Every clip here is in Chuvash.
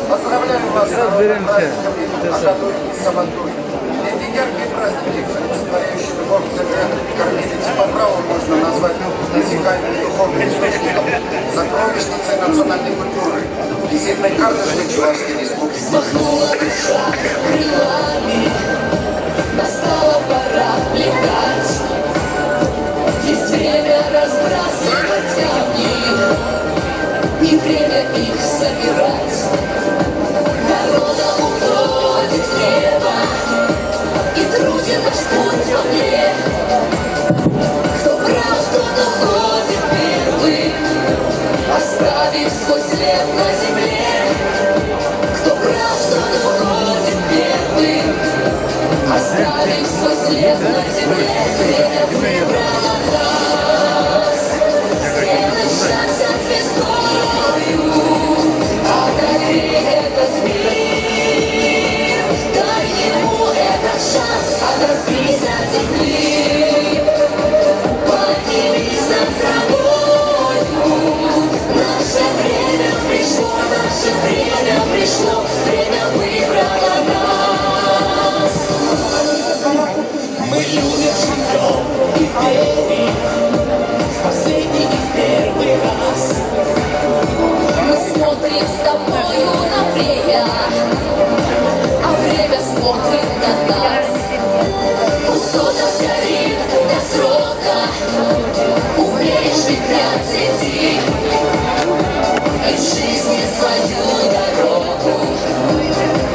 Поздравляю вас с Разберемся. праздником Акатуй и Сабантуй. Эти яркие праздники, олицетворяющие любовь к земле, кормилицы по праву можно назвать несекаемым духовным источником, сокровищницей национальной культуры, визитной карточкой Чувашской Республики. Взмахнула душа крылами, настала пора летать. Есть время разбрасывать камни и время их собирать. Дорога уходит в небо, и труден наш путь во мгле. Кто прав, тот уходит первым, оставив свой след на земле. Кто прав, тот уходит первым, оставив свой след на земле. Время выбрало нас, сделать счастье звездою. Одари этот мир, дай ему этот шанс, оторвись от земли. Поднимись над травою. Наше время пришло, наше время пришло, время выбрало нас. Мы любим, живем и верим в последний и в первый раз. Мы смотрим с тобою на время, а время смотрит на нас. Пусть кто-то сгорит до срока, умеешь ли иди. И в жизни свою дорогу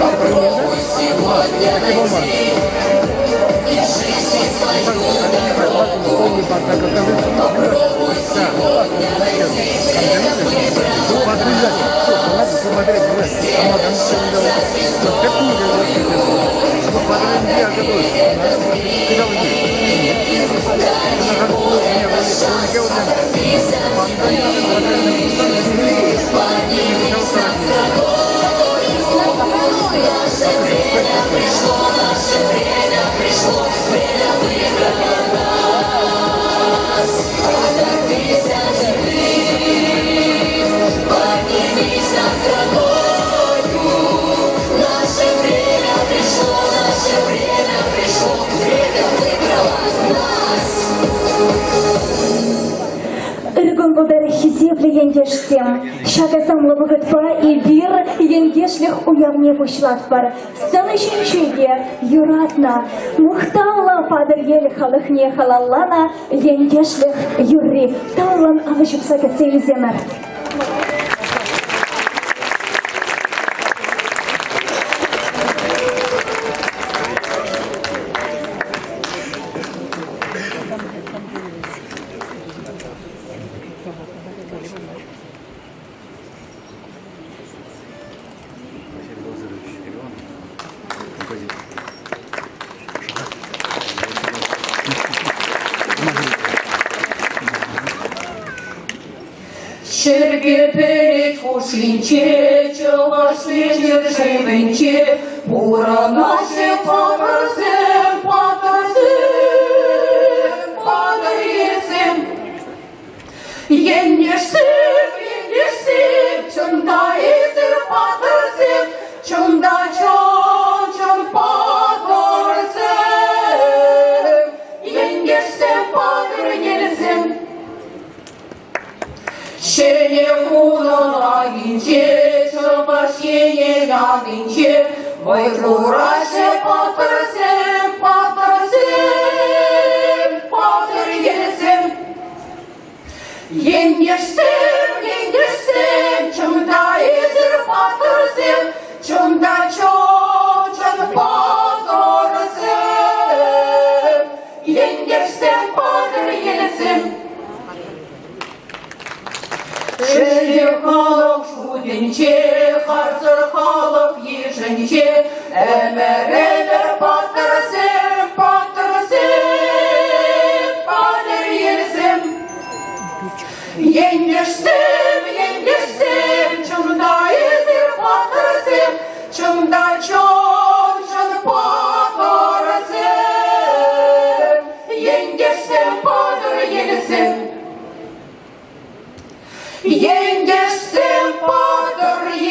попробуй сегодня найти. И в жизни свою дорогу попробуй сегодня найти. Время выбрало нас, сделать шанс звездою. Подари этот мир, дай ему этот шанс, оторвись от земли. Поднимись над травою. Наше время пришло, наше время пришло, время выбрало нас. Оторвись от земли, поднимись над травою. Наше время пришло, наше время пришло, время выбрало нас. Ыркун пултӑр хисеплӗ ентешсем. Ҫак асамлӑ вӑхӑтпа эпир ентешлӗх уявне пуҫлатпӑр. Сцена ҫинче те юратнӑ, мухтавлӑ Патӑрьел халӑхне халалланӑ ентешлӗх юрри. Тӑвӑллӑн алӑ ҫупса кӗтсе илсемӗр. Ҫӗрпе пӗлӗт хушшинче, Чӑваш ҫӗршывӗнче пурӑнаҫҫӗ паттӑрсем, паттӑрсем, патӑрьелсем. Ентешсем, ентешсем, чӑн та эсир паттӑрсем, чӑн та чӑн-чӑн паттӑрсем. Ентешсем, патӑрьелсем. Ҫӗнӗ хулӑн айӗнче, Чӑваш Енӗн анинче вӑй хураҫҫӗ паттӑрсем, паттӑрсем, патӑрьелсем. Ентешсем, ентешсем, чӑн та эсир паттӑрсем, чӑн та чӑн-чӑн паттӑрсем. Ентешсем, патӑрьелсем. Ҫӗнӗ халӑх шутӗнче, харсӑр халӑх йышӗнче ӗмӗр-ӗмӗр паттӑрсем, паттӑрсем, патӑрьелсем. Ентешсем, ентешсем, чӑн та эсир паттӑрсем, чӑн та чӑн-чӑн паттӑрсем. Ентешсем, патӑрьелсем. Ентешсем, патӑрьелсем.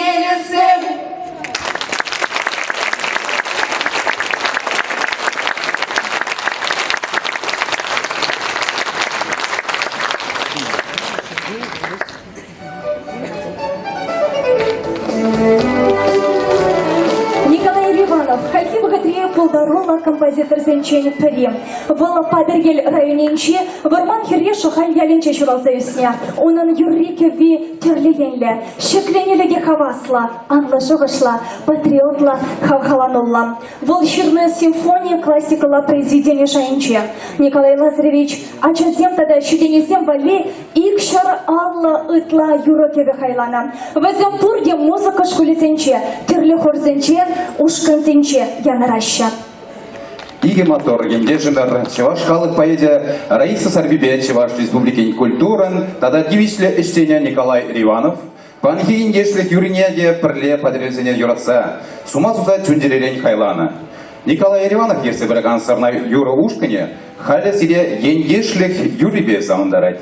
пултаруллӑ композиторсенчен пӗри. Вӑл Патӑрьел районӗнчи Вӑрманхӗрри Шӑхаль ялӗнче ҫуралса ӳснӗ. Унӑн юрри-кӗвви тӗрлӗ енлӗ, ҫӗкленӳллӗ те хаваслӑ, анлӑ шухӑшлӑ, патриотла, хавхалануллӑ. Вӑл ҫырнӑ симфони классикӑлла произведени шайӗнче. Николай Лазаревич ачасем тата ҫитӗннисем валли 250 ытла юрӑ-кӗвӗ хайланӑ. Вӗсем пурте музыка шкулӗсенче, тӗрлӗ хорсенче, ушкӑнсенче янӑраҫҫӗ. Икӗ мотор ентешӗмӗр чӑваш халӑх поэчӗ Раиса Сарпипе Чӑваш Республикин культурӑн тата тивӗҫлӗ ӗҫченӗ Николай Риванов панхи ентешлӗх юррине те пӗрле Патӑрьелсене юратса, сума суса чун-чӗререн хайланӑ. Николай Иванов ертсе пыракан Сӑрнай юрӑ ушкӑнӗ халӗ сире ентешлӗх юррипе савӑнтарать.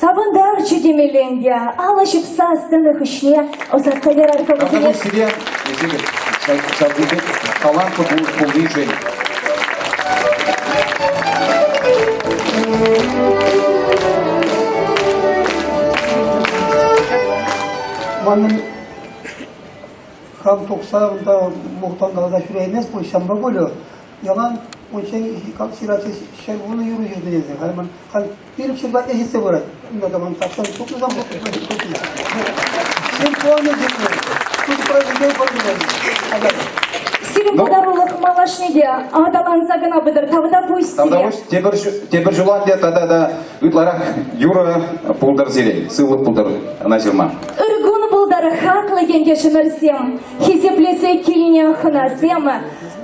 Савӑнтарчӗ темелле ӗнтӗ. Алӑ ҫупса сцена хыҫне ӑсатса ярар-ха вӗсене. Тавтапуҫ сире, эсир ҫав пек талантлӑ пулнишӗн. Манӑн хам тухса унта мухтанкаласа ҫӳреймест пуль, ҫавӑнпа пулӗ. Ялан унччен ҫырать 110 юрӑ ҫырнӑ тесе. Халь ман халь 500 патне ҫитсе пырать. Унта та ман тахҫан тупнӑ тупнӑ. Симфони ҫырнӑ. Тут произведение Сирӗн пултарулӑх малашне те аталанса кӑна пытӑр. Тавтапуҫ сире. Тавтапуҫ. Тепӗр, тепӗр ҫула те тата та ытларах юрӑ пултӑр сирӗн. Сывлӑх пултӑр ӑна ҫырма. Ыркун пултӑр хаклӑ ентешӗмӗрсем, хисеплесе килнӗ хӑнасем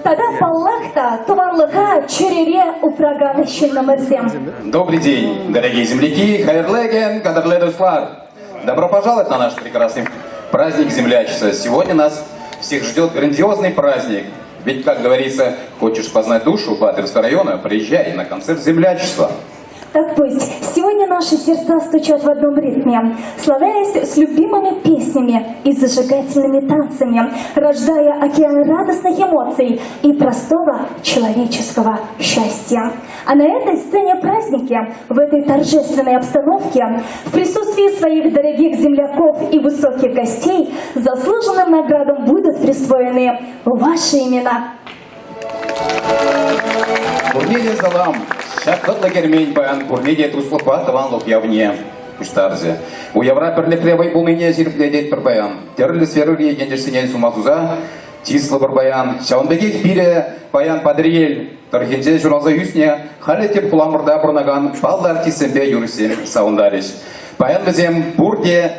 тата, паллах та, тӑванлӑха чӗрере упракан ҫыннӑмӑрсем. Добрый день, дорогие земляки, Хайрлеген, Кадрле Дуслар. Добро пожаловать на наш прекрасный праздник землячества. Сегодня нас всех ждет грандиозный праздник. Ведь, как говорится, хочешь познать душу Батыревского района, приезжай на концерт землячества. Так пусть сегодня наши сердца стучат в одном ритме, славяясь с любимыми песнями и зажигательными танцами, рождая океан радостных эмоций и простого человеческого счастья. А на этой сцене праздники, в этой торжественной обстановке, в присутствии своих дорогих земляков и высоких гостей, заслуженным наградам будут присвоены ваши имена. Пурне те салам! Ҫак хӑтлӑ кермен паян пурне те туслӑхпа тӑванлӑх уявне пуҫтарчӗ. Уявра пӗрлӗхре вӑй пулнине ҫирӗплететпӗр паян. Тӗрлӗ сферӑри ентешсене сума суса чыслӑпӑр паян. Ҫавӑн пекех пире паян Патӑрьел тӑрӑхӗнче ҫуралса ӳснӗ, халӗ тӗп хуламӑрта пурӑнакан паллӑ артистсемпе юрӑҫсем савӑнтарӗҫ. Паян вӗсем пурте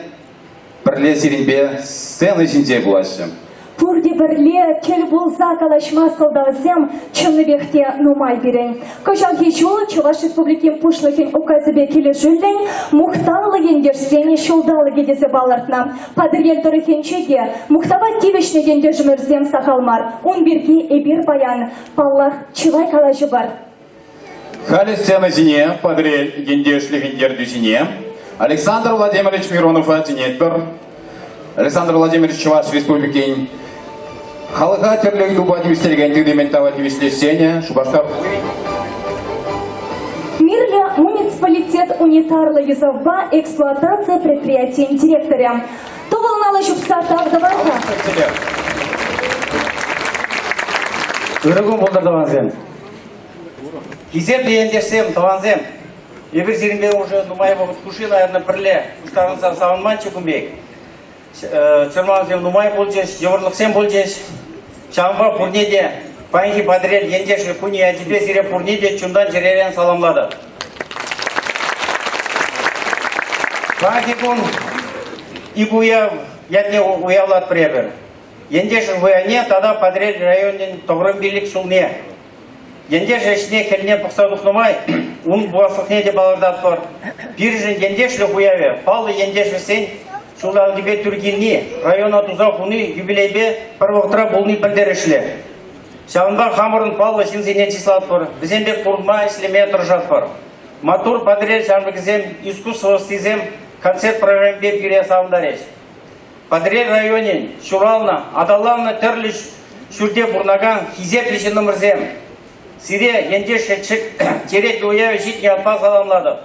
пӗрле сирӗнпе сцена ҫинче пулаҫҫӗ. Пурте пӗрле тӗл пулса калаҫма сӑлтавсем чӑннипех те нумай пирӗн. Кӑҫалхи ҫул Чӑваш Республикин Пуҫлӑхӗн указӗпе килӗшӳллӗн мухтавлӑ ентешсен ҫулталӑкӗ тесе палӑртнӑ. Патӑрьел тӑрӑхӗнче те мухтава тивӗҫнӗ ентешӗмӗрсем сахал мар. Ун пирки эпир паян, паллах, чылай калаҫӑпӑр. Халӗ сцена ҫине Патӑрьел ентешлӗхӗн ертӳҫине Александр Владимирович Миронова чӗнетпӗр. Александр Владимирович Чӑваш Республикин халӑха тӗрлӗ ыйтупа тивӗҫтерекен тытӑмӗн тава тивӗҫлӗ ӗҫченӗ Шупашкар Мирлӗ муниципалитет унитарлӑ юсавпа эксплуатаци предприятийӗн директорӗ. Тӑвӑлнӑ алӑ ҫупса тав тӑвар-ха. Ырӑ кун пултӑр, тӑвансем. Хисеплӗ ентешсем, тӑвансем, эпир сирӗнпе уже нумай вӑхӑт хушши, наверное, пӗрле пуҫтарӑнса савӑнманччӗ кун пек. Чӑрмавсем нумай пулчӗҫ, йывӑрлӑхсем пулчӗҫ. Ҫавӑнпа пурне те паянхи Патӑрьел ентешлӗх кунӗ ячӗпе сире пурне те чунтан-чӗререн саламлатӑп. Паянхи кун ик уяв ятне уявлатпӑр эпир. Ентешӗн вӑйне тата Патӑрьел районӗн тӑврӑм ҫулне. Ентеш ӗҫне хӗлне пӑхса тухнӑ май ун пуласлӑхне те палӑртатпӑр. Пирӗншӗн ентешлӗх уявӗ паллӑ ентешӗсен ҫулталӑкӗпе тӳр килни, района туса хуни юбилейпе пӗр вӑхӑтра пулни пӗлтерӗшлӗ. Ҫавӑнпа хамӑрӑн паллӑ ҫынсене чыслатпӑр, вӗсем пек пурӑнма, ӗҫлеме тӑрӑшатпӑр. Маттур Патӑрьел ҫамрӑкӗсем, искусство ӑстисем концерт программипе пире савӑнтарӗҫ. Патӑрьел районӗн ҫуралнӑ, аталаннӑ тӗрлӗ ҫӳлте пурӑнакан хисеплӗ ҫыннӑмӑрсем, сире ентеш черетлӗ уявӗ ҫитнӗ ятпа саламлатӑп.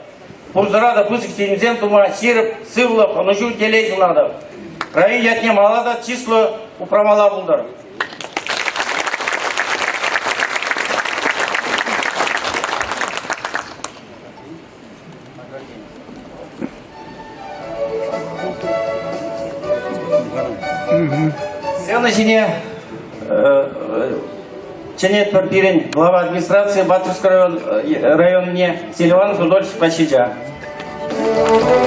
Пурсӑра та пысӑк ҫитӗнӳсем тума ҫирӗп сывлӑх, ӑнӑҫу, телей сунатӑп. Район ятне мала та чыслӑ упрамалла пултӑр. Сцена ҫине чӗнетпӗр пирӗн глава администрации Батыревский район, районне Селиванов Рудольф Васильевича.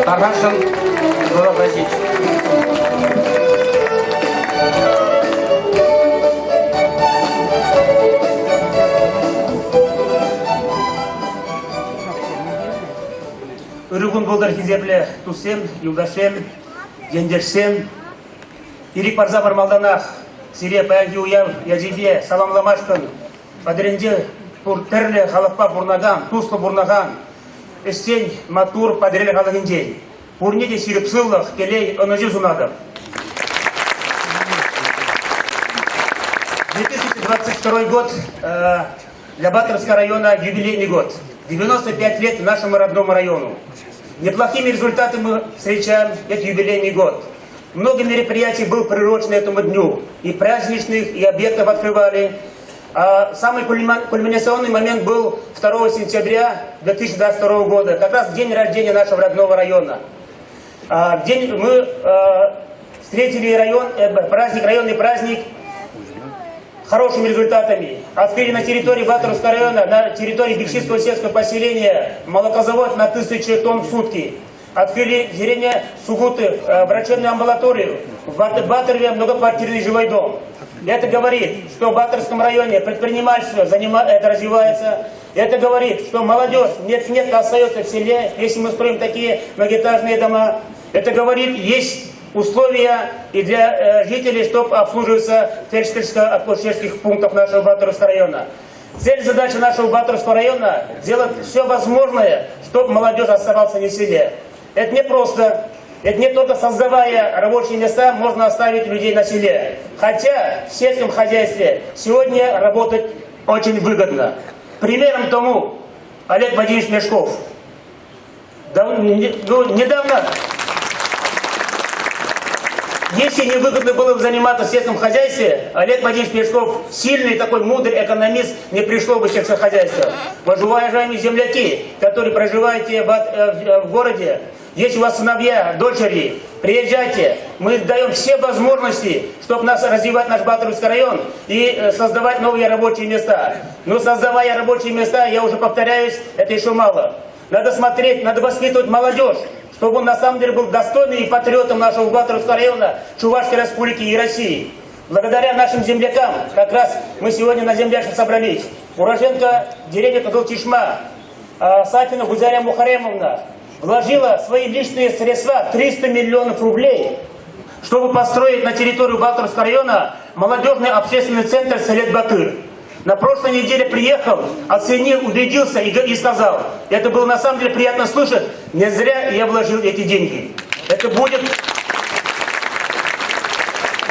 Тархасшӑн, Рудольф Васильевич. Ырӑ кун пултӑр, хисеплӗ туссем, юлташсем, ентешсем. Ирӗк парса пар малтанах сире паянхи уяв ячӗпе саламламашкӑн Патӑрьелӗнче пур тӗрлӗ халӑхпа пурӑнакан, туслӑ пурӑнакан ӗҫчен, маттур Патӑрьел халӑхӗнчен. Пурне те ҫирӗп сывлӑх, телей, ӑнӑҫу сунатӑп. 2022 год для Батыревского района юбилейный год. 95 лет нашему родному району. Неплохими результатами мы встречаем этот юбилейный год. Много мероприятий было приурочено этому дню. И праздничных, и объектов открывали. А самый кульминационный момент был 2 сентября 2022 года, как раз день рождения нашего родного района. А, день мы встретили район, праздник, районный праздник хорошими результатами. Открыли на территории Батыревского района, на территории Бекшинского сельского поселения молокозавод на 1000 тонн в сутки. Открыли деревня Сугуты, врачебную амбулаторию, в Батыреве многоквартирный жилой дом. Это говорит, что в Батыревском районе предпринимательство это развивается. Это говорит, что молодежь нет-нет остается в селе, если мы строим такие многоэтажные дома. Это говорит, есть условия и для жителей, чтобы обслуживаться фельдшерско-акушерских пунктов нашего Батыревского района. Цель задачи нашего Батыревского района – сделать все возможное, чтобы молодежь оставалась на селе. Это не просто. Это не только создавая рабочие места, можно оставить людей на селе. Хотя в сельском хозяйстве сегодня работать очень выгодно. Примером тому Олег Владимирович Мешков. Ну, недавно, если невыгодно было бы заниматься в сельском хозяйстве, Олег Владимирович Мешков, сильный такой мудрый экономист, не пришло бы в сельское хозяйство. Уважаемые земляки, которые проживаете в городе, если у вас сыновья, дочери, приезжайте. Мы даем все возможности, чтобы нас развивать наш Батыревский район и создавать новые рабочие места. Но создавая рабочие места, я уже повторяюсь, это еще мало. Надо смотреть, надо воспитывать молодежь, чтобы он на самом деле был достойным и патриотом нашего Батыревского района, Чувашской Республики и России. Благодаря нашим землякам, как раз мы сегодня на землячке собрались. Уроженка деревни Кызыл-Чишма, Сафина Гузаря Мухаремовна, вложила свои личные средства 300 миллионов рублей, чтобы построить на территорию Батыревского района молодежный общественный центр «Селет-Батыр». На прошлой неделе приехал, оценил, убедился и сказал, это было на самом деле приятно слышать, не зря я вложил эти деньги. Это будет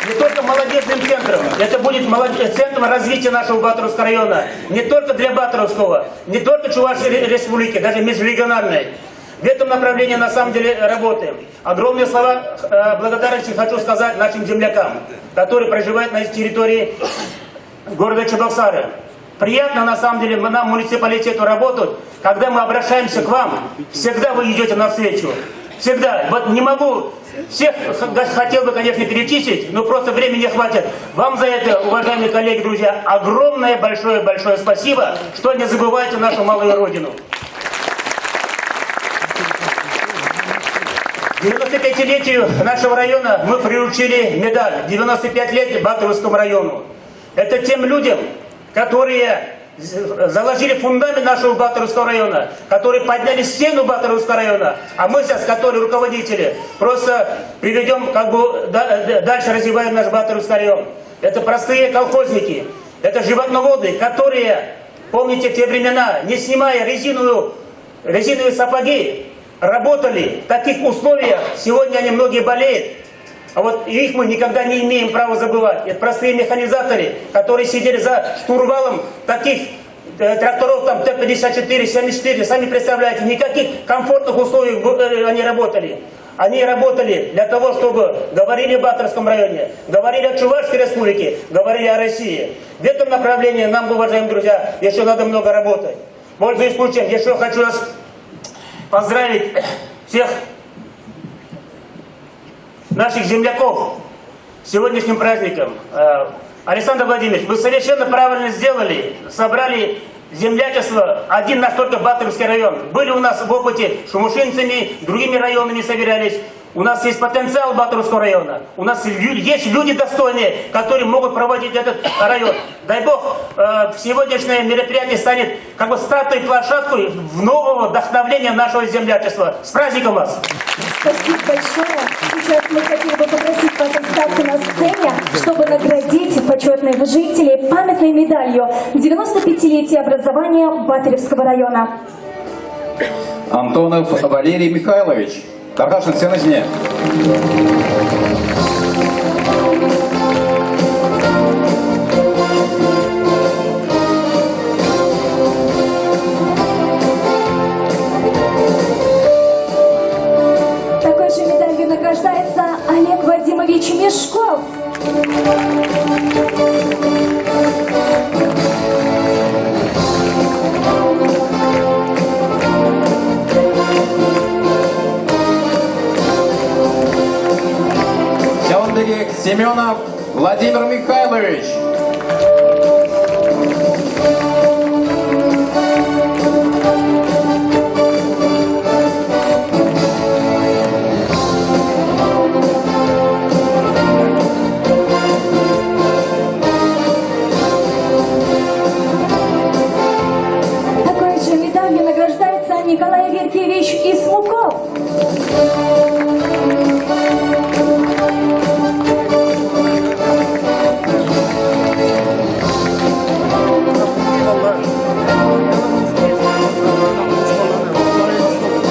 не только молодежным центром, это будет центром развития нашего Батыревского района, не только для Батыревского, не только Чувашской республики, даже межрегиональной. В этом направлении на самом деле работаем. Огромные слова благодарности хочу сказать нашим землякам, которые проживают на территории города Чебоксары. Приятно на самом деле нам, муниципалитету, работать, когда мы обращаемся к вам, всегда вы идете навстречу. Всегда. Вот не могу, всех хотел бы, конечно, перечислить, но просто времени не хватит. Вам за это, уважаемые коллеги, друзья, огромное большое-большое спасибо, что не забываете нашу малую родину. К 95-летию нашего района мы приручили медаль 95 лет Батыревскому району. Это тем людям, которые заложили фундамент нашего Батыревского района, которые подняли стену Батыревского района, а мы сейчас, которые руководители, просто приведем, как бы, дальше развиваем наш Батыревский район. Это простые колхозники, это животноводы, которые, помните, в те времена, не снимая резиновые сапоги, работали в таких условиях, сегодня они многие болеют. А вот их мы никогда не имеем права забывать. Это простые механизаторы, которые сидели за штурвалом таких тракторов, там Т-54, 74, сами представляете, никаких комфортных условий они работали. Они работали для того, чтобы говорили о Батыревском районе, говорили о Чувашской республике, говорили о России. В этом направлении нам, уважаемые друзья, еще надо много работать. Пользуясь случаем, еще хочу вас поздравить всех наших земляков. Сегодняшним праздником. Александр Владимирович, вы совершенно правильно сделали, собрали землячество, один наш только Батыревский район. Были у нас в опыте шумушинцами, другими районами собирались. У нас есть потенциал Батыревского района. У нас есть люди достойные, которые могут проводить этот район. Дай бог, сегодняшнее мероприятие станет как бы стартовой площадкой в нового вдохновления нашего землячества. С праздником вас! Спасибо большое. Сейчас мы хотели бы попросить вас остаться на сцене, чтобы наградить почетных жителей памятной медалью 95-летия образования Батыревского района. Антонов Валерий Михайлович. Тархасшӑн сцена ҫине. Такой же медалью награждается Олег Вадимович Мешков. Ҫавӑн пекех Семенов Владимир Михайлович. Такой же медалью награждается Николай Веркевич Исмуков.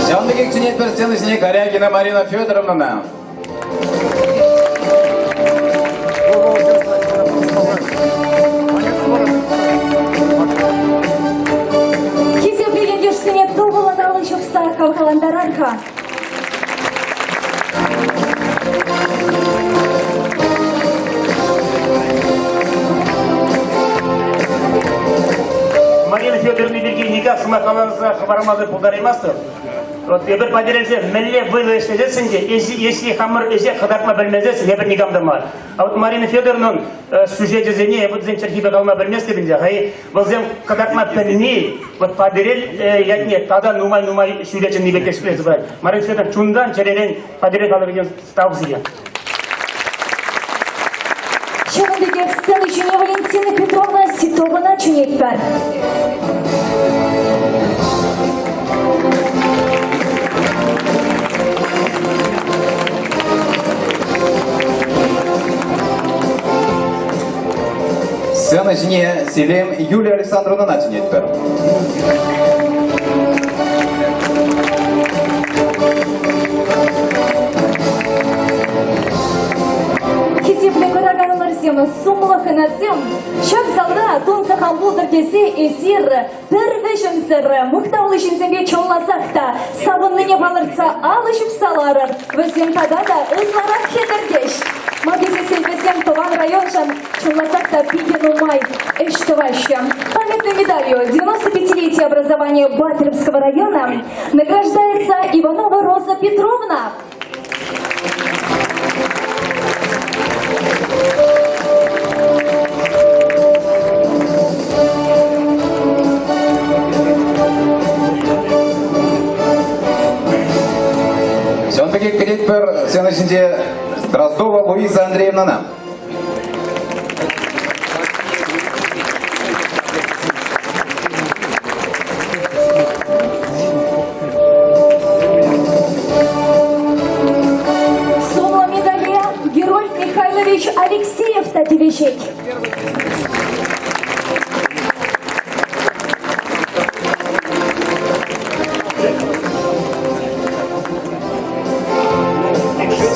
Ҫавӑн пекех чӗнетпӗр сцена ҫине Корягина Марина Федоровнана. Хисеплӗ ентешсене тӑвӑллӑн алӑ ҫупса хавхалантарар-ха. Марина Федоровна пирки никак сӑмахланса хӑвармасӑр пултараймастӑп. Вот эпир пӗтерсе мӗнле вӑйлӑ ӗҫлесессӗн те, если хамӑр ӗҫе кӑтартма пӗлмесессӗн, эпир никам та мар. А вот Марина Федоровнӑн сюжечӗсене эпир вӗсен чӗлхипе калама пӗлместӗп ӗнтӗ. Хӑй вӗсем кӑтартма пӗлни, вот Патӑрьел ятне тата нумай-нумай ҫӳле чӗннипе кӗҫлесе пырать. Марина Федоровна чунтан, чӗререн Патӑрьел халӑхӗнчен тав сире. Ҫавӑн пекех сцена ҫине Валентина Петровна Ситовӑна чӗнетпӗр. Сцена ҫине Селем Юлия Александровнӑна чӗнетпӗр. Хисеплӗ кураканӑмӑрсем, сумлӑ хӑнасем, ҫак залра тунсӑх ан пултӑр тесе эсир пӗр вӗҫӗмсӗр мухтавлӑ ҫынсемпе чӑнласах та савӑннине палӑртса алӑ ҫупса ларӑр. Вӗсем тата та ытларах хӗтӗртӗҫ. Малтисем вӗсем тӑван районшӑн чӑнласах та питӗ нумай ӗҫ тӑваҫҫӗ. Памятной медалью 95-летие образования Батыревского района награждается Иванова Роза Петровна. Ҫавӑн пекех кӗтетпӗр сцена ҫинче Дроздова Луиза Андреевнана. Сумлӑ медале Герольд Михайлович Алексеев та тивӗҫет.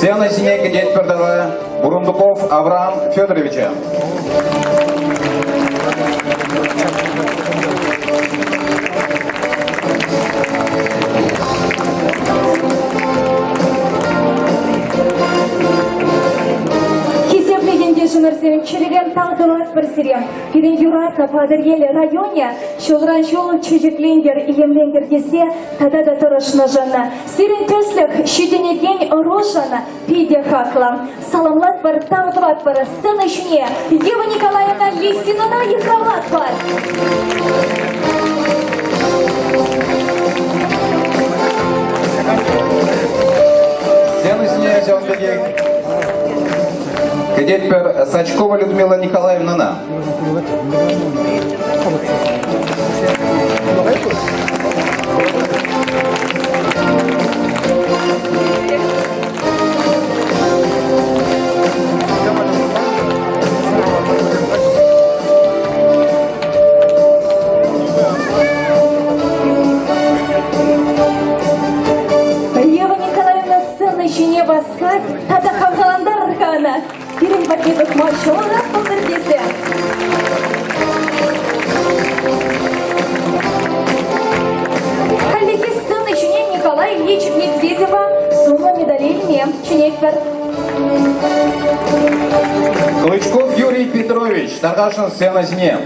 Сцена ҫине кӗтетпӗр тата Бурундуков Авраам Федоровича. Хисеплӗ ентешӗмӗрсем. ентешӗмӗрсем, чӗререн тав тӑватпӑр сире. Пирӗн юратнӑ Патӑрьел районӗ ҫулран-ҫул чечеклентӗр, илемлентӗр тесе тата та тӑрӑшнӑшӑн. Сирӗн тӗслӗх ҫитӗнекен ӑрушӑн питӗ хаклӑ. Саламлатпӑр, тав тӑватпӑр сцена ҫине Ева Николаевна Лисинӑна йыхравлатпӑр. Сцена ҫине ҫавӑн пекех кӗтетпӗр Сачкова Людмила Николаевнӑна. Ева Николаевна сцена ҫине васкать тата хавхалантарӑр-ха ӑна. Пирӗн патне тухма ҫӑмӑлрах пултӑр тесе. Хальлӗхе сцена ҫине Николай Ильич Медведева сумлӑ медале илме чӗнетпӗр. Клычков Юрий Петрович, тархасшӑн сцена ҫине.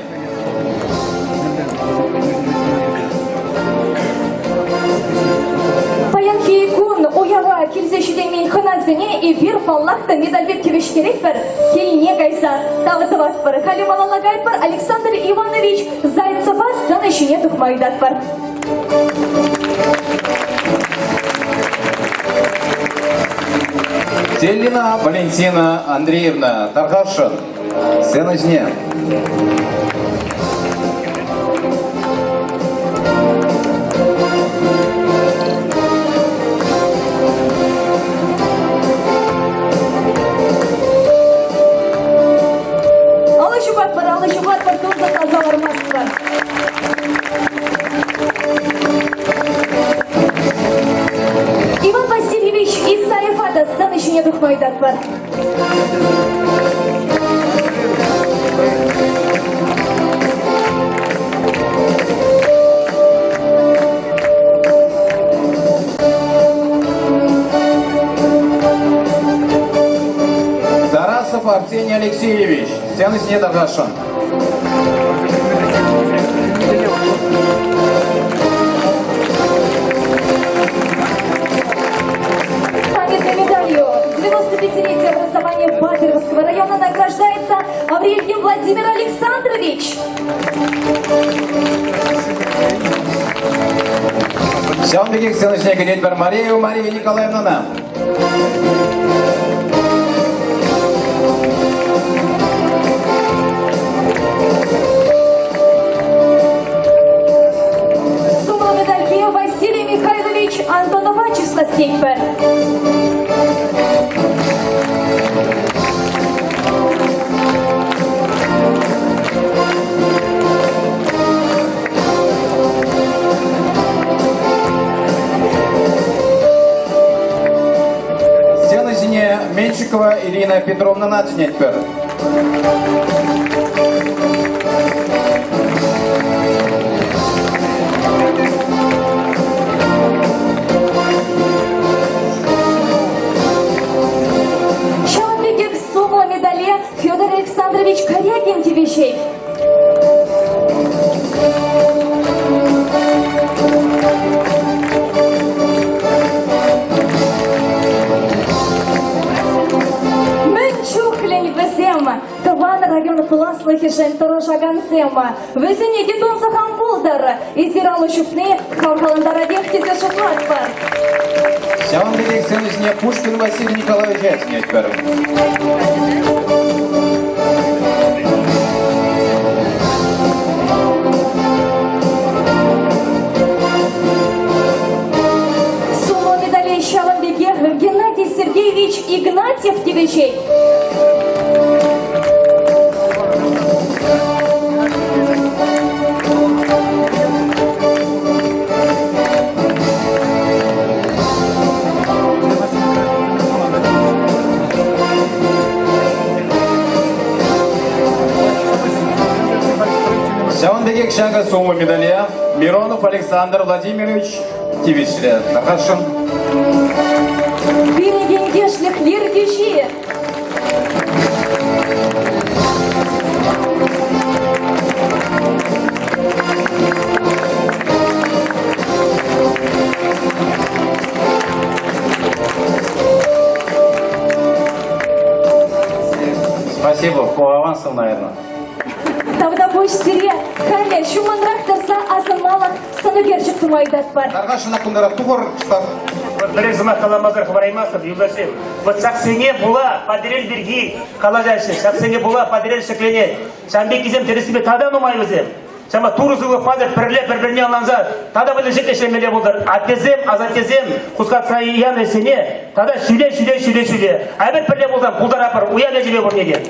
Паянхи кун уява килсе ҫитеймен хӑнасене эпир, паллах та, медальпе тивӗҫтеретпӗр, килне кайса тав тӑватпӑр. Халӗ малалла кайӑпӑр Александр Иванович Зайцева сцена ҫине тухма ыйтатпӑр. Теллина Валентина Андреевна, тархасшӑн, сцена ҫине. Алӑ ҫупатпӑр, алӑ ҫупатпӑр, тунсӑхласа лармастпӑр. Иван Васильевич Исаева та сцена ҫине тухма ыйтатпӑр. Тарасов Арсений Алексеевич, сцена ҫине тархасшӑн. Памятной медалью 95-летие образования Батыревского района награждается Аврелькин Владимир Александрович. Ҫавӑн пекех сцена ҫине кӗтетпӗр Мария Мария Николаевнана. Сумлӑ медальпе Василий Михайлович Антонова чыслас тетпӗр. Сцена ҫине Меньшикова Ирина Петровнӑна чӗнетпӗр. Ҫавӑн пекех сумлӑ медале Федор Александрович Корягин тивӗҫет. Мӗн чухлӗн вӗсем тӑван район пуласлӑхӗшӗн тӑрӑшакансем. Вӗсене те тунсӑх ан пултӑр. Эсир алӑ ҫупни хавхалантаратех тесе шутлатпӑр. Ҫавӑн пекех сцена ҫине Пушкин Василий Николаевича чӗнетпӗр. Сумлӑ медале ҫавӑн пекех Геннадий Сергеевич Игнатьев тивӗҫет. Ҫавӑн пекех ҫакӑ сумлӑ медале Миронов Александр Владимирович тивӗҫлӗ. Тархасшӑн. Пирӗн ентешлӗх ертӳҫи. Спасибо, по авансу, наверное. Тавтапуҫ сире. Халӗ ҫумӑнрах тӑрса асӑнмалӑх сӑнӳкерчӗк тума ыйтатпӑр. Тархасшӑн кунтара тухӑр, штаб. Пӗрер сӑмах каламасӑр хӑвараймастӑп, юлташсем. Вот ҫаксене пула Патӑрьел пирки калаҫаҫҫӗ, ҫаксене пула Патӑрьел ҫӗкленет. Ҫавӑн пеккисем тӗрӗссипе тата нумай вӗсем. Ҫавӑнпа Турӑ сывлӑх патӑр пӗрле пӗр-пӗрне ӑнланса тата вӗлле ӗҫлемелле пултӑр. Аттесем, асаттесем хускатса янӑ ӗҫсене тата ҫӳле, ҫӳле, ҫӳле, ҫӳле. А эпир пӗрле пулсан пултаратпӑр, уяв ячӗпе пурне те.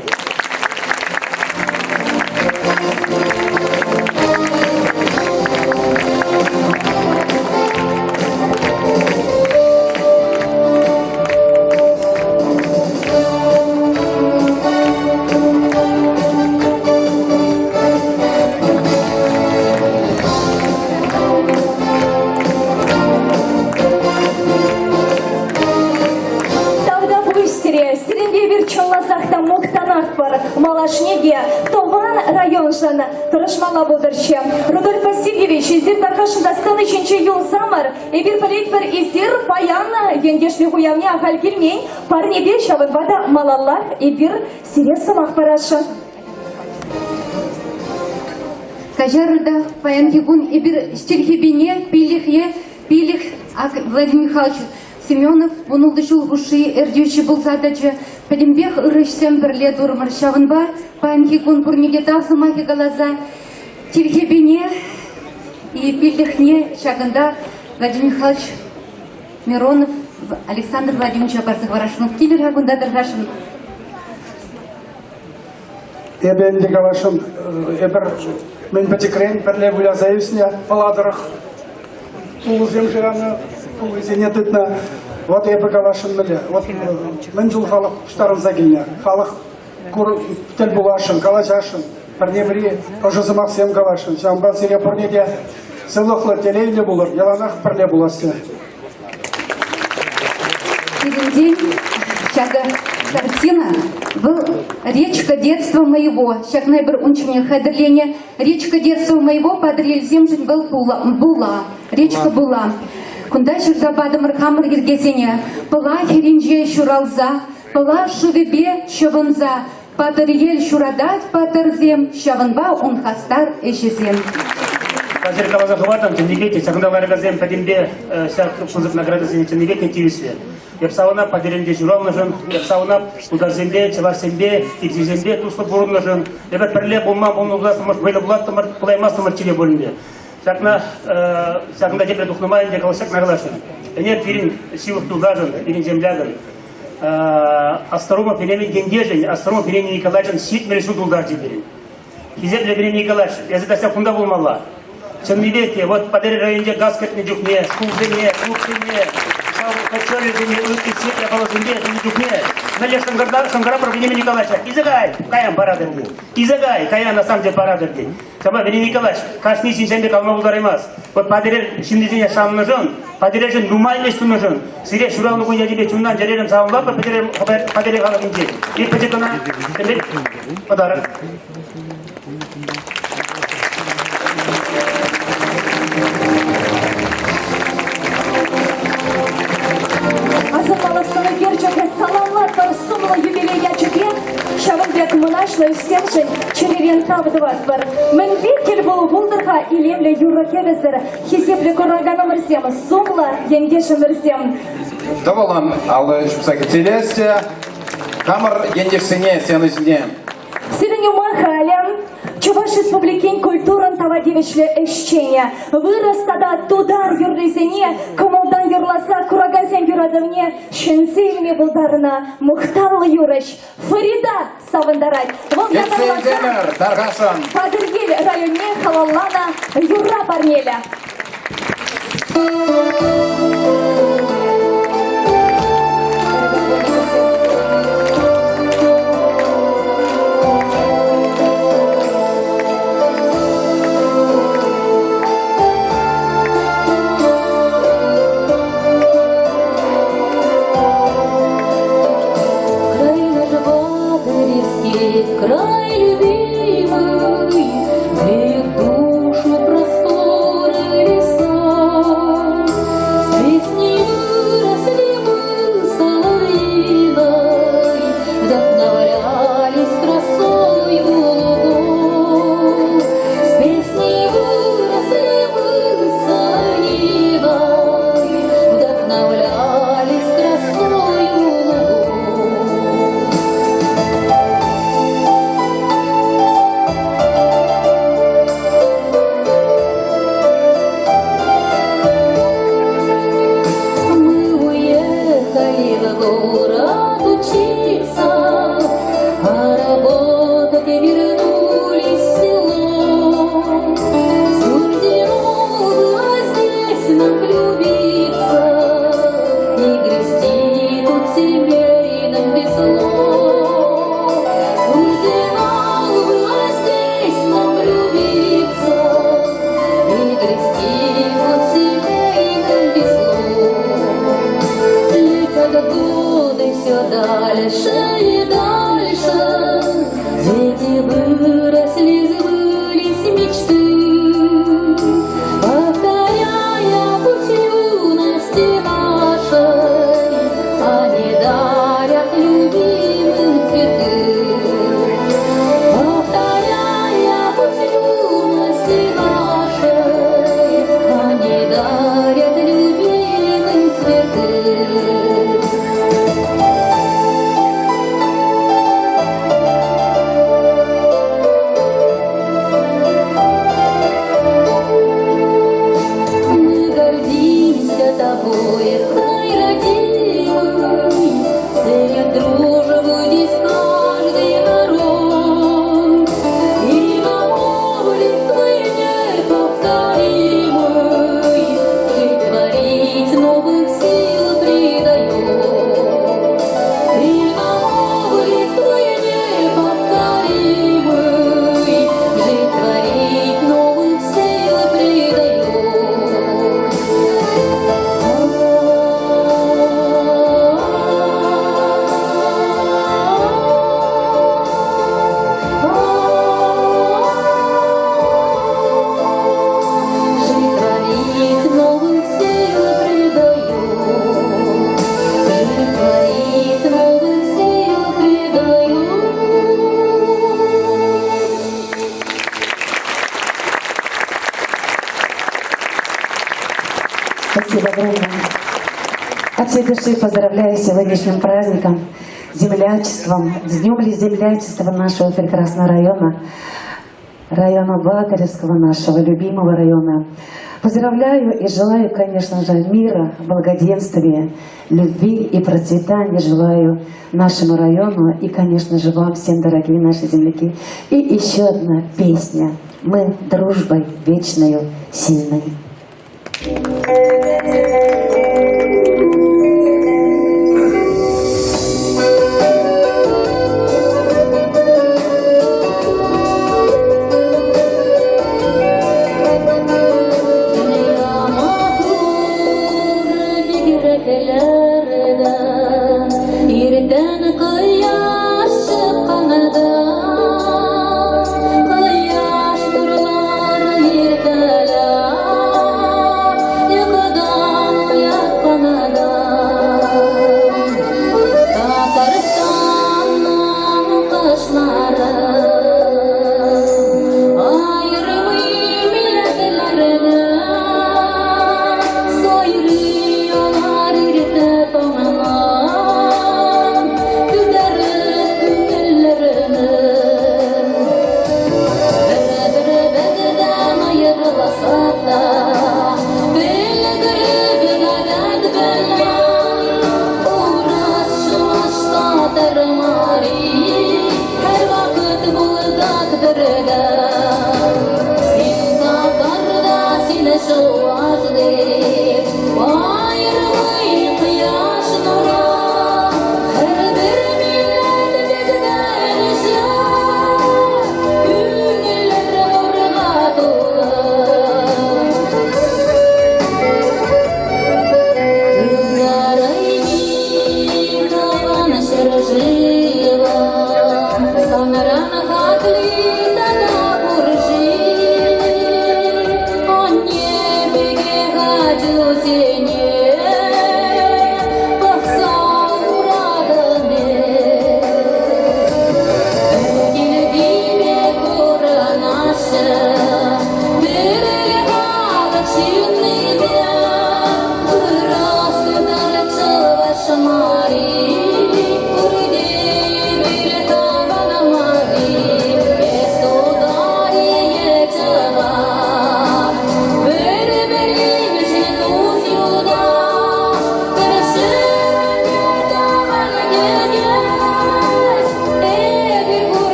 Тавтапуҫ сире, сирӗнпе эпир чӑнласах та мухтанатпӑр. Малашне те тӑван районшӑн тӑрӑшмалла пултӑрччӗ. Рудольф Васильевич, эсир тархасшӑн та сцена ҫинче юлсамӑр. Эпир пӗлетпӗр, эсир паян ентешлӗх уявне ахаль килмен. Парнепе ҫавӑнпа та малаллах эпир сире сӑмах парасшӑн. Каҫарӑр та, паянхи кун эпир чӗлхепене пиллӗхе пилӗк Владимир Михайлович Семенов вунултӑ ҫул хушши ертӳҫӗ пулса тӑчӗ. Пӗтӗмпех ырӑ ӗҫсем пӗрле турӑмӑр. Ҫавӑнпа паянхи кун пурне те тав сӑмахӗ каласа тилхепене и пиллӗхне ҫакӑнта Владимир Михайлович Миронов Александр Владимировича парса хӑварасшӑн. Килӗр-ха кунта тӑрхашӑн. Эпӗ ӗнтӗ каласшӑн, эпир мӗн пӗчӗкрен пӗрле выляса ӳснӗ Пӑла тӑрӑх пулӑсем шыранӑ, пуллисене тытнӑ. Вот эпӗ каласшӑн мӗнле. Вот мӗн чул халӑх пуҫтарӑнса килнӗ. Халӑх тӗл пуласшӑн, калаҫасшӑн, пӗрне-пӗри ӑшӑ сӑмахсем каласшӑн. Ҫавӑнпа сире пурне те сывлӑхлӑ, телейлӗ пулӑр, яланах пӗрле пуласси. Пирӗнтен ҫакӑ картина вӑл «Речка детства моего». Ҫакна эпир ун чухне хатӗрленӗ. «Речка детства моего» Патӑрьелсемшӗн вӑл була. Речка була. Кунта ҫырса патӑмӑр хамӑр йӗркесене. Пӑла хӗрринче ҫуралса, Пӑла шывӗпе ҫӑвӑнса Патӑрьел ҫуратать паттӑрсем, ҫавӑнпа ун хастар ӗҫӗсем. Паҫӑр каласа хӑвартӑм, чӑннипе те ҫакӑнта ларакансем пӗтӗмпе ҫак пысӑк наградӑсене чӑннипе те тивӗҫлӗ. Эп савӑнап Патӑрьелте ҫуралнӑшӑн, эп савӑнап тутарсемпе, чӑвашсемпе, ирҫесемпе туслӑ пурӑннӑшӑн. Эпир пӗрле пулма пулнӑ пулас, вӑйлӑ пулаттӑмӑр, пулаймастӑмӑр чире пулин те. Ҫакна ҫакӑнта тепре тухнӑ май ӗнтӗ ҫакна каласшӑн. Ӗнер пирӗн ҫывӑх юлташӑн, пирӗн землякӑн Астӑрумов Венемин ентешӗн Астӑрумов Венемин Николаевичӑн 70 ҫул тултарчӗ пирӗн. Хисеплӗ Венемин Николаевич, эсӗ таҫта кунта пулмалла. Чӑннипех те, вот Патӑрьел районӗнче газ кӗртнӗ чухне шкулсене, клубсене, котельнӑйсене, ытти сеть япаласемпе тунӑ чухне мӗнле шӑнкӑрапӑр Венемин Николаевича, илсе кай, каян паратӑр тет. Илсе кай, каян на самом деле паратӑр тет. Ҫапла, Венемин Николаевич, кашни ҫын пек калама пултараймасть. Вот Патӑрьел ҫыннисене шаннӑшӑн, Патӑрьелшӗн нумай ӗҫ тунӑшӑн сире ҫуралнӑ кун ячӗпе чунтан чӗререн саламлатпӑр Патӑрьел халӑхӗнчен. И пӗчӗк кӑна подарок. Асӑнмалӑх сӑнӳкерчӗкре саламлатпӑр сумлӑ юбилей ячӗпе. Ҫавӑн пек мӑнаҫлӑ ӗҫсемшӗн чӗререн тав тӑватпӑр. Мӗнпе тӗл пулу пултӑр-ха илемлӗ юрӑ-кӗвӗсӗр, хисеплӗ кураканӑмӑрсем, сумлӑ ентешӗмӗрсем. Тӑвӑлӑн алӑ ҫупса кӗтсе илес те хамӑр ентешсене сцена ҫине. Сирӗн ума халӗ Чӑваш Республикин культурӑн тава тивӗҫлӗ ӗҫченӗ, вырӑс тата тутар юррисене кӑмӑлтан юрласа куракансен юратӑвне ҫӗнсе илме пултарнӑ мухтавлӑ юрӑҫ Фарида савӑнтарать. Вӑл ятарласа тархасшӑн. Патӑрьел районне халалланӑ юрра парнелӗ. Край наш Батыревский, край любимый, Греют душу просторы леса. От всей души поздравляю с сегодняшним праздником, землячеством, с Днем землячества нашего прекрасного района, района Батаревского нашего, любимого района. Поздравляю и желаю, конечно же, мира, благоденствия, любви и процветания желаю нашему району и, конечно же, вам всем, дорогие наши земляки. И еще одна песня. Мы дружбой вечною сильной.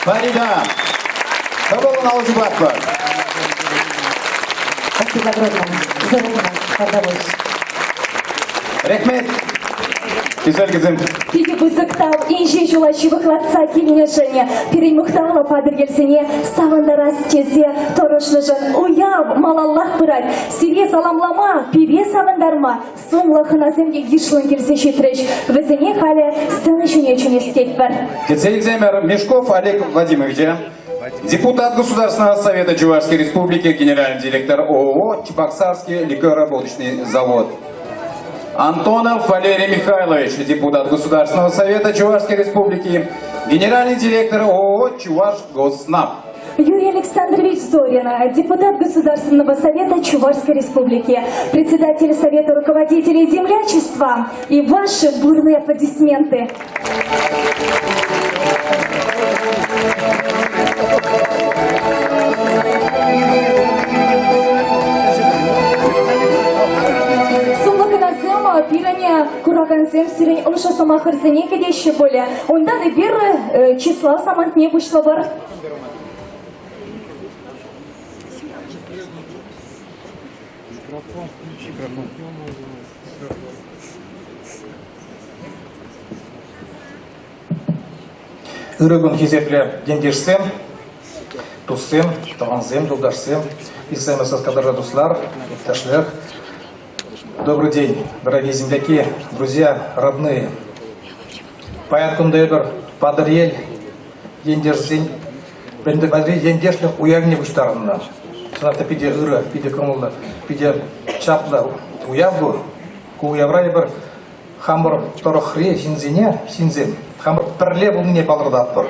Фарида, тӑвӑллӑн алӑ ҫупатпӑр. Спасибо огромное. Здорово, продовольствие. Рехмет. Тӳселкӗсем. Питӗ пысӑк тав инҫе ҫула ҫывӑхлатса килнӗшӗн, пирӗн мухтавлӑ Патӑрьелсене савӑнтарас тесе тӑрӑшнӑшӑн уяв малаллах пырать. Сире саламлама, пире савӑнтарма Сумлӑ хӑнасем те йышлӑн килсе ҫитрӗҫ. Вӗсене халӗ сцена ҫине чӗнес тетпӗр. Кӗтсе илсемӗр Мешков Олег Владимировича, депутат Государственного Совета Чувашской Республики, генеральный директор ООО «Чебоксарский ликероводочный завод». Антонов Валерий Михайлович, депутат Государственного Совета Чувашской Республики, генеральный директор ООО «Чуваш Госснаб». Юрий Александрович Зорин, депутат Государственного совета Чувашской Республики, председатель Совета руководителей землячества и ваши бурные аплодисменты. Сумлӑ хӑнасем пирӗн куракансем сирӗн ӑшӑ сӑмахӑрсене кӗтеҫҫӗ пулӗ. Унтан эпир чыслав самантне пуҫлӑпӑр. Микрофон включи. Микрофон. Ырӑ кун хисеплӗ ентешсем, туссем, тӑвансем, юлташсем, СМС кадра туслар, иптәшләр. Добрый день, дорогие земляки, друзья, родные. Паян кунта эпир Патӑрьел ентешсен Патӑрьел ентешлӗх уявне пуҫтарӑннӑ. Чӑнах та питӗ ырӑ, питӗ кӑмӑллӑ, питӗ чаплӑ уяв ку. Ку уявра эпир хамӑр тӑрӑхри ҫынсене, ҫынсем, хамӑр пӗрле пулнине палӑртатпӑр.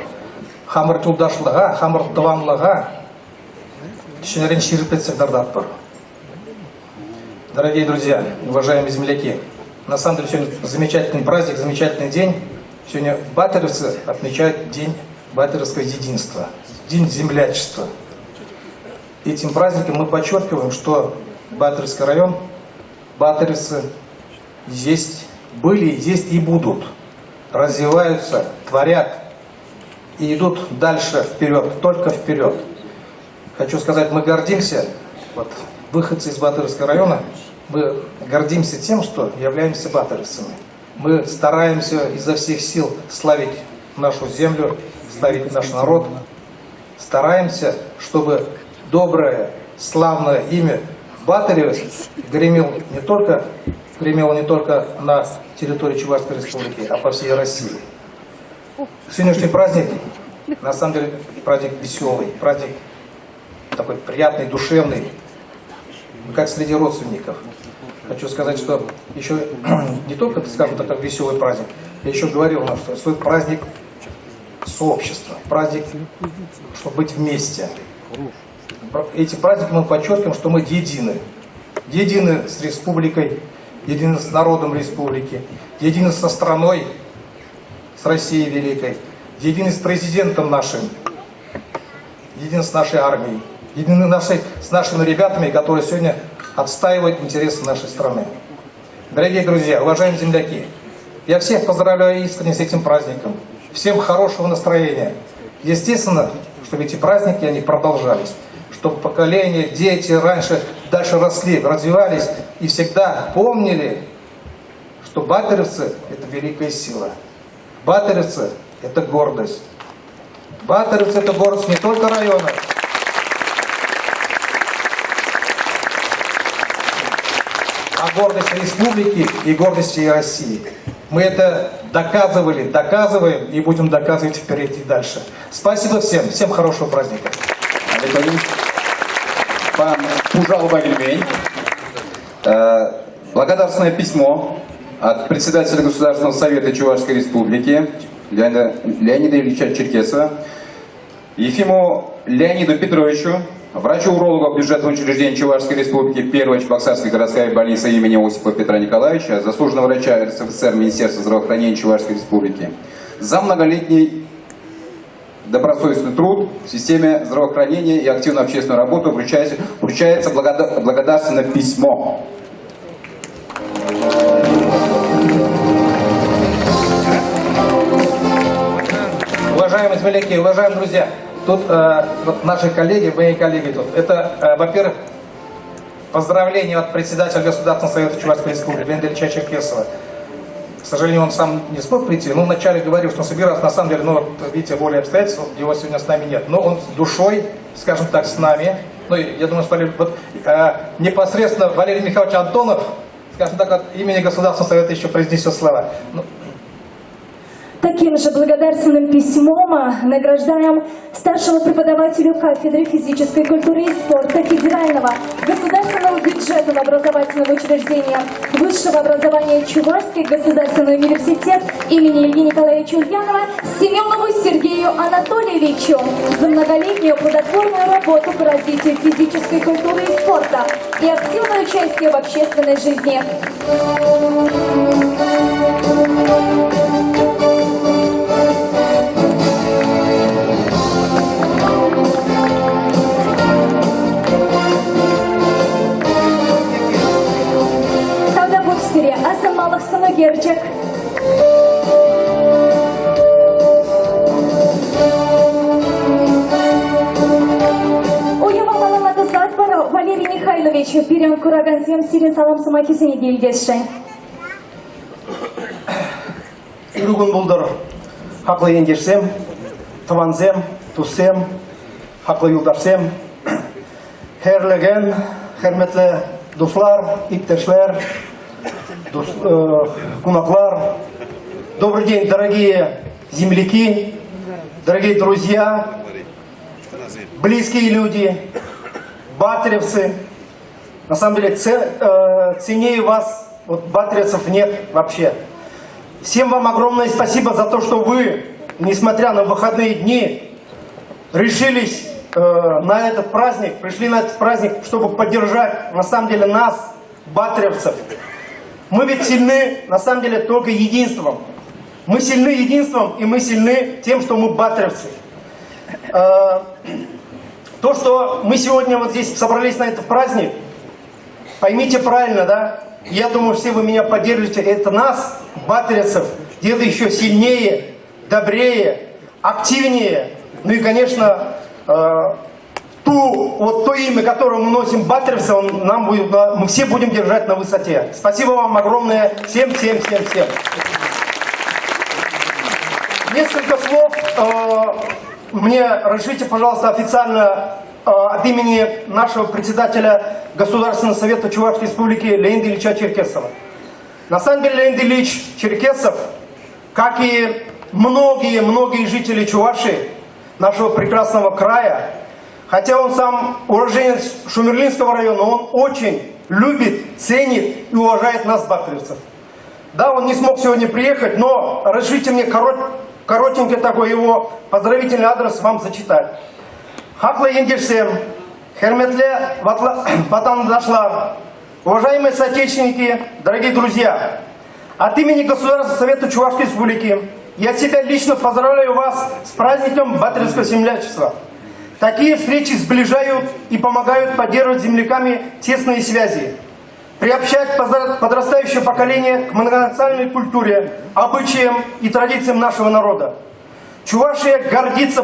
Хамӑр юлташлӑха, хамӑр тӑванлӑха ҫӗнӗрен ҫирӗплетсе кӑтартатпӑр. Дорогие друзья, уважаемые земляки, на самом деле сегодня замечательный праздник, замечательный день. Сегодня батеровцы отмечают День Батеровского единства, День землячества. Этим праздником мы подчеркиваем, что Батыревский район, батыревцы есть, были, есть и будут, развиваются, творят и идут дальше вперед, только вперед. Хочу сказать, мы гордимся, вот выходцы из Батыревского района, мы гордимся тем, что являемся батыревцами. Мы стараемся изо всех сил славить нашу землю, славить наш народ. Стараемся, чтобы доброе, славное имя Батырева гремел не только, гремело не только на территории Чувашской Республики, а по всей России. Сегодняшний праздник, на самом деле, праздник веселый, праздник такой приятный, душевный, как среди родственников. Хочу сказать, что еще не только, скажем так, как веселый праздник, я еще говорил, что свой праздник сообщества, праздник, чтобы быть вместе. Эти праздники мы подчеркиваем, что мы едины. Едины с республикой, едины с народом республики, едины со страной, с Россией великой, едины с президентом нашим, едины с нашей армией, едины нашей, с нашими ребятами, которые сегодня отстаивают интересы нашей страны. Дорогие друзья, уважаемые земляки, я всех поздравляю искренне с этим праздником. Всем хорошего настроения. Естественно, чтобы эти праздники, они продолжались. Чтобы поколения, дети раньше дальше росли, развивались и всегда помнили, что батыревцы – это великая сила. Батыревцы – это гордость. Батыревцы – это гордость не только района, а гордость республики и гордость всей России. Мы это доказывали, доказываем и будем доказывать вперед и дальше. Спасибо всем. Всем хорошего праздника. Пан Пужал Багельмень. Благодарственное письмо от председателя Государственного совета Чувашской Республики Леонида, Леонида Ильича Черкесова Ефимову Леониду Петровичу, врачу-урологу бюджетного учреждения Чувашской Республики, первая Чебоксарская городская больница имени Осипа Петра Николаевича, заслуженного врача РСФСР Министерства здравоохранения Чувашской Республики, за многолетний добросовестный труд в системе здравоохранения и активную общественную работу вручается, вручается благодарственное письмо. Уважаемые земляки, уважаемые друзья, тут вот наши коллеги, мои коллеги тут, это, во-первых, поздравление от председателя Государственного совета Чувашской Республики Леонида Ильича Черкесова. К сожалению, он сам не смог прийти, но вначале говорил, что он собирался, на самом деле, ну, вот, видите, волей обстоятельств, его сегодня с нами нет. Но он душой, скажем так, с нами. Ну, я думаю, что Валерий, вот, непосредственно Валерий Михайлович Антонов, скажем так, от имени Государственного совета еще произнесет слова. Ну. Таким же благодарственным письмом награждаем старшего преподавателю кафедры физической культуры и спорта Федерального государственного бюджетного образовательного учреждения Высшего образования Чувашский государственный университет имени Ильи Николаевича Ульянова Семенову Сергею Анатольевичу за многолетнюю плодотворную работу по развитию физической культуры и спорта и активное участие в общественной жизни. Тавтапуҫ сире, асӑнмалӑх сӑнӳкерчӗк. Уява малалла тӑсатпӑр. Валерий Михайлович, пирӗн куракансем сирӗн салам сӑмахӗсене те илтесшӗн. Ырӑ кун пултӑр, хаклӑ ентешсем, тӑвансем, туссем, хаклӑ юлташсем. Хӗрлӗкен, хӗрметлӗ дуслар, иптешлер, дус, кунаклар. Добрый день, дорогие земляки, дорогие друзья, близкие люди, батыревцы. На самом деле, ценнее вас, вот батыревцев нет вообще. Всем вам огромное спасибо за то, что вы, несмотря на выходные дни, решились на этот праздник, пришли на этот праздник, чтобы поддержать, на самом деле, нас, батыревцев. Мы ведь сильны, на самом деле, только единством. Мы сильны единством, и мы сильны тем, что мы батыревцы. То, что мы сегодня вот здесь собрались на этот праздник, поймите правильно, да? Я думаю, все вы меня поддержите. Это нас, батыревцев, делает еще сильнее, добрее, активнее. Ну и, конечно, вот то имя, которое мы носим батыревцы, он нам будет, мы все будем держать на высоте. Спасибо вам огромное всем, всем, всем, всем. Несколько слов мне разрешите, пожалуйста, официально от имени нашего председателя Государственного совета Чувашской Республики Леонида Ильича Черкесова. На самом деле Леонид Ильич Черкесов, как и многие-многие жители Чувашии, нашего прекрасного края, хотя он сам уроженец Шумерлинского района, он очень любит, ценит и уважает нас, батыревцев. Да, он не смог сегодня приехать, но разрешите мне коротенький такой его поздравительный адрес вам зачитать. Хаклӑ ентешсем, хӗрметлӗ ватандашлар, уважаемые соотечественники, дорогие друзья, от имени Государственного совета Чувашской Республики я себя лично поздравляю вас с праздником Батыревского землячества. Такие встречи сближают и помогают поддерживать земляками тесные связи, приобщать подрастающее поколение к многонациональной культуре, обычаям и традициям нашего народа. Чувашия гордится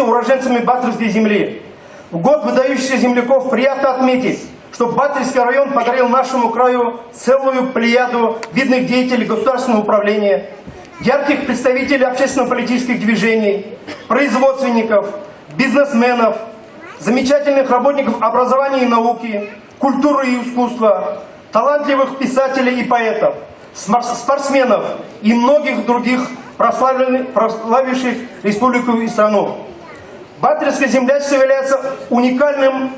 уроженцами Батыревской земли. В год выдающихся земляков приятно отметить, что Батыревский район подарил нашему краю целую плеяду видных деятелей государственного управления, ярких представителей общественно-политических движений, производственников, бизнесменов, замечательных работников образования и науки, культуры и искусства, талантливых писателей и поэтов, спортсменов и многих других прославивших республику и страну. Батыревское землячество является уникальным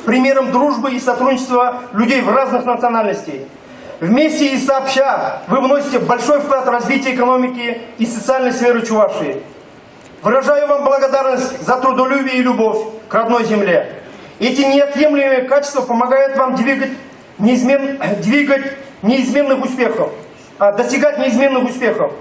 примером дружбы и сотрудничества людей в разных национальностей. Вместе и сообща вы вносите большой вклад в развитие экономики и социальной сферы Чувашии. Выражаю вам благодарность за трудолюбие и любовь к родной земле. Эти неотъемлемые качества помогают вам двигать неизменных успехов, достигать неизменных успехов.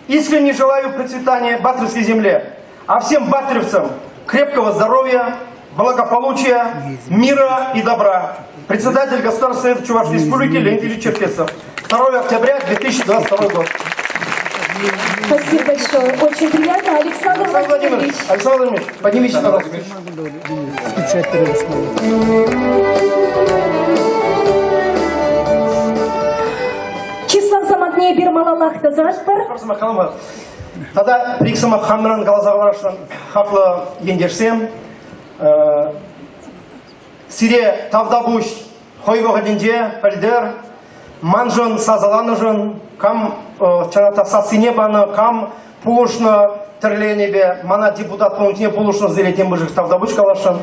Искренне желаю процветания Батыревской земле, а всем батыревцам крепкого здоровья, благополучия, мира и добра. Председатель Государственного совета Чувашской Республики Леонид Ильич Черкесов. 2 октября 2022 год. Спасибо большое. Очень приятно. Александр Александр Владимирович. Владимирович, Александр Владимирович, поднимитесь, пожалуйста. Включать надо. Чыслав самантне эпир малаллах тӑсатпӑр. Тата пӗр-ик сӑмах хамран каласа хӑварасшӑн, хаклӑ ентешсем. Сире тавтапуҫ хӑй вӑхӑтӗнче пӗлтӗр. Маншӑн сасӑланӑшӑн, кам чӑнах та сассине панӑ, кам пулӑшнӑ тӗрленипе, мана депутат пулнӑ пулӑшнӑ сире тем пысӑк тавтапуҫ каласшӑн.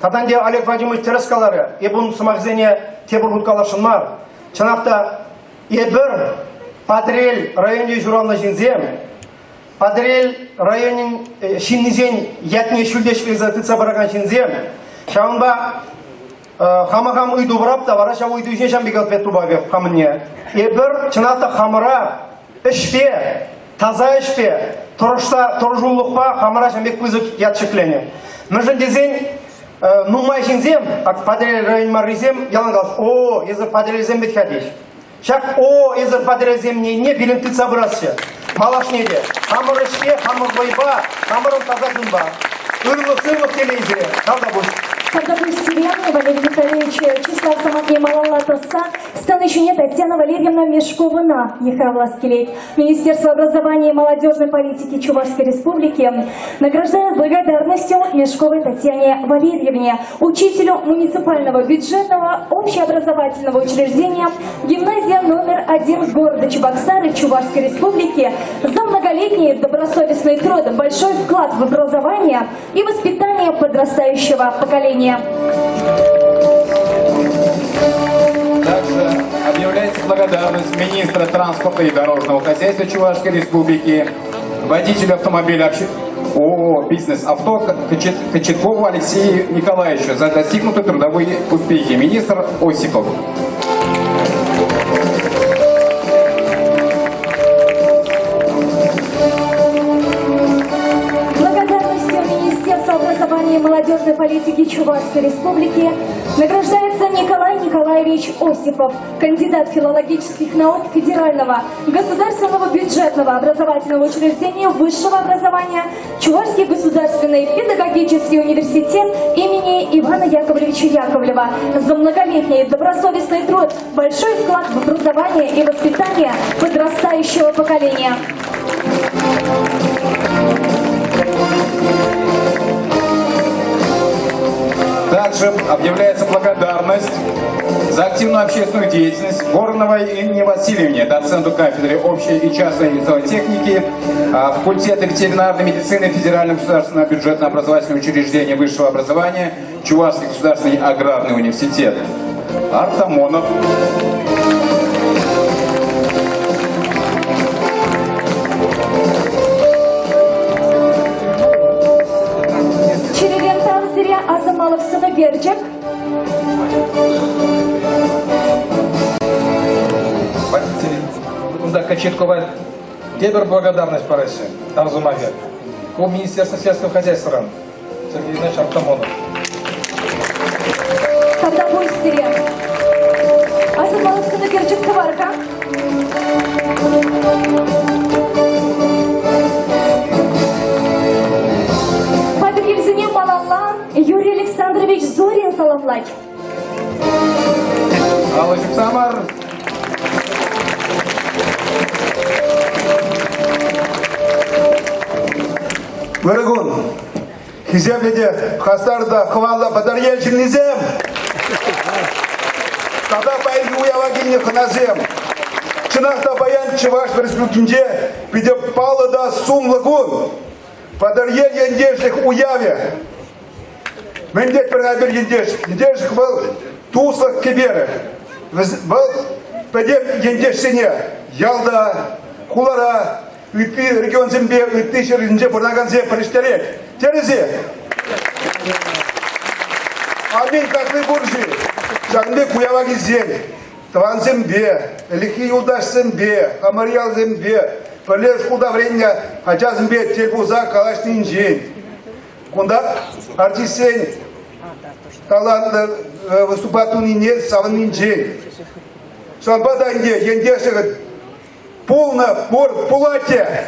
Тата ӗнтӗ Олег Владимирович тӗрӗс каларӗ, эп ун сӑмахӗсене тепӗр хут каласшӑн мар. Чӑнах та эпир Патӑрьел районӗнче ҫуралнӑ ҫынсем, Патӑрьел районӗн ҫыннисен ятне ҫӳлте ҫӗклесе тытса пыракан ҫынсем, ҫавӑнпа хама хам ыйту парап та вара ҫав ыйту ҫине ҫавӑн пек ответ тупап хамӑнне. Эпир чӑнах та хамӑра ӗҫпе, таса ӗҫпе, тӑрӑшса тӑрӑшулӑхпа хамӑра ҫавӑн пек пысӑк ят ҫӗкленӗ. Мӗншӗн тесен нумай ҫынсем, Патӑрьел район маррисем ялан калаҫ, о, эсӗ Патӑрьелсем вӗт-ха теҫ. Ҫак о, эсӗр Патӑрьелсем нине пирӗн тытса пырасчӗ. Малашне те хамӑр ӗҫпе, хамӑр вӑйпа, хамӑрӑн таса чунпа. Ырлӑх-сывлӑх телей сире. Тавтапуҫ. Тавтапуҫ сире, Валерий Михайлович, чыслав сӑмахне малалла тӑсса сцена ҫине Татьяна Валерьевна Мешковӑна йыхравлас килет. Министерство образования и молодежной политики Чувашской Республики награждает благодарностью Мешковой Татьяне Валерьевне, учителю муниципального бюджетного общеобразовательного учреждения гимназия номер 1 города Чебоксары Чувашской Республики за многолетний добросовестный труд, большой вклад в образование и воспитание подрастающего поколения. Также объявляется благодарность министра транспорта и дорожного хозяйства Чувашской Республики, водителю автомобиля обще... ООО «Бизнес-авто» Кочеткову Алексею Николаевичу за достигнутые трудовые успехи. Министр Осипов. Благодарностью Министерства образования и молодежной политики Чувашской Республики награждается Николай Николаевич Осипов, кандидат филологических наук Федерального государственного бюджетного образовательного учреждения высшего образования Чувашский государственный педагогический университет имени Ивана Яковлевича Яковлева за многолетний добросовестный труд, большой вклад в образование и воспитание подрастающего поколения. Также объявляется благодарность за активную общественную деятельность Вороновой Инне Васильевне, доценту кафедры общей и частной зоотехники факультета ветеринарной медицины Федерального государственного бюджетно-образовательного учреждения высшего образования Чувашский государственный аграрный университет. Артамонов. Чӗререн тав сире асӑнмалӑх сӑнӳкерчӗк. Кунта Кочеткова тепӗр благодарность параҫҫӗ тав сӑмахӗ. Ку Министерство сельского хозяйствӑран. Сергей Иванович Артамонов. Тавтапуҫ сире. Асӑнмалӑх сӑнӳкерчӗк тӑвар-ха. Патӑрьелсене малалла Юрий Александрович Зорин саламлать. Алла ҫупсамӑр. Ырӑ кун! Хисеплӗ те хастар та хӑватлӑ Патӑрьел ҫыннисем! Тата паянхи уява килнӗ хӑнасем! Чӑнах та паян Чӑваш Республикинче питӗ паллӑ та сумлӑ кун! Патӑрьел ентешлӗх уявӗ! Мӗн тетпӗр эпир ентеш? Ентешлӗх вӑл туслӑх кӗперӗ. Вӑл пӗтӗм ентешсене ялта, хулара, ытти регионсемпе ытти ҫӗрсенче пурӑнакансем пӗрлештерет. Тӗрӗс-и? Аминь хаклӑ пур-ши? Ҫакӑн пек уява килсен тӑвансемпе, ӗлӗкхи юлташсемпе, хамӑр ялсемпе, пӗрле шкулта вӗреннӗ ачасемпе тӗл пулса калаҫнинчен кунта артистсен талантлӑ выступать тунине савӑннинчен. Ҫавӑнпа та ӗнтӗ ентешлӗх пулнӑ, пур, пулать те.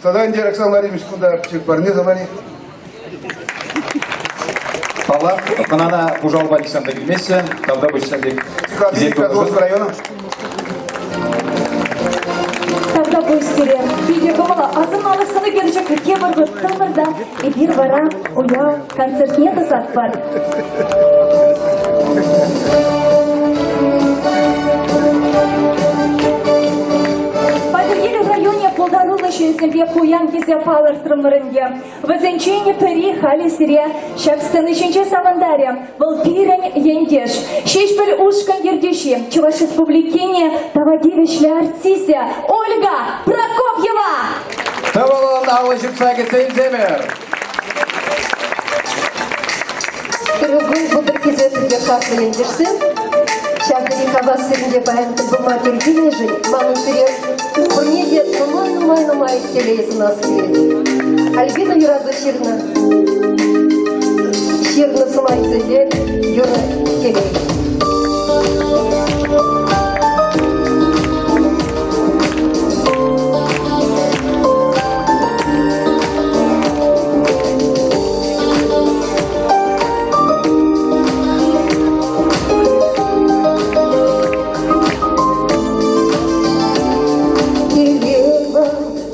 Тата ӗнтӗ Александр Владимирович кунта парне забрали. Паллах, хӑнана пушалпа нихҫан та килмеҫҫӗ. Тавтапуҫ ҫав пек. Козловского района. Тавтапуҫ сире. Питӗ кӑмӑллӑ асӑнмалӑх сӑн ӳкерчӗк тепӗр хут тӑвӑр та эпир вара уяв концертне тӑсатпӑр. Патӑрьел районӗ пултаруллӑ ҫынсемпе пуян тесе палӑртрӑмӑр ӗнтӗ. Вӗсенчен пӗри халӗ сире ҫак сцена ҫинче савӑнтарӗ. Вӑл пирӗн ентеш. Ҫеҫпӗл ушкӑн ертӳҫи, Чӑваш Республикин тава тивӗҫлӗ артисчӗ Ольга Прокопьева! Тӑвӑлӑн алӑ ҫупса кӗтсе илсемӗр! Пирӗн пултӑр хисеплӗ хаклӑ ентешсем, ҫав тери хавас сирӗнпе паян тӗл пулма тӳр килнӗшӗн манӑн сире пурне те нумай-нумай-нумай телей сунас килет. Альбина юрату ҫырнӑ. Ҫырнӑ сӑмахӗсемпе юрӑ телей. Телейлӗ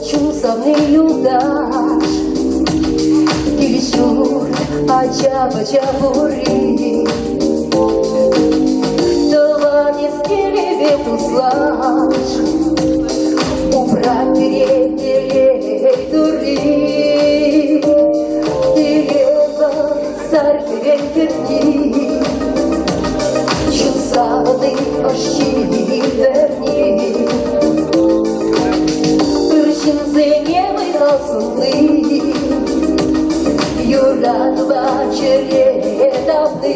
чун савни юлташ, Кил-ҫурт ача-пӑча пурри. Тӑван эскелепе туслаш, Упрать пире телей турри. Телейлӗ сар хӗвел кӗтни, Чун савни ӑшши вӗрни. Ыр ҫынсене вӑй-хал сунни, Юратупа чӗре тапни.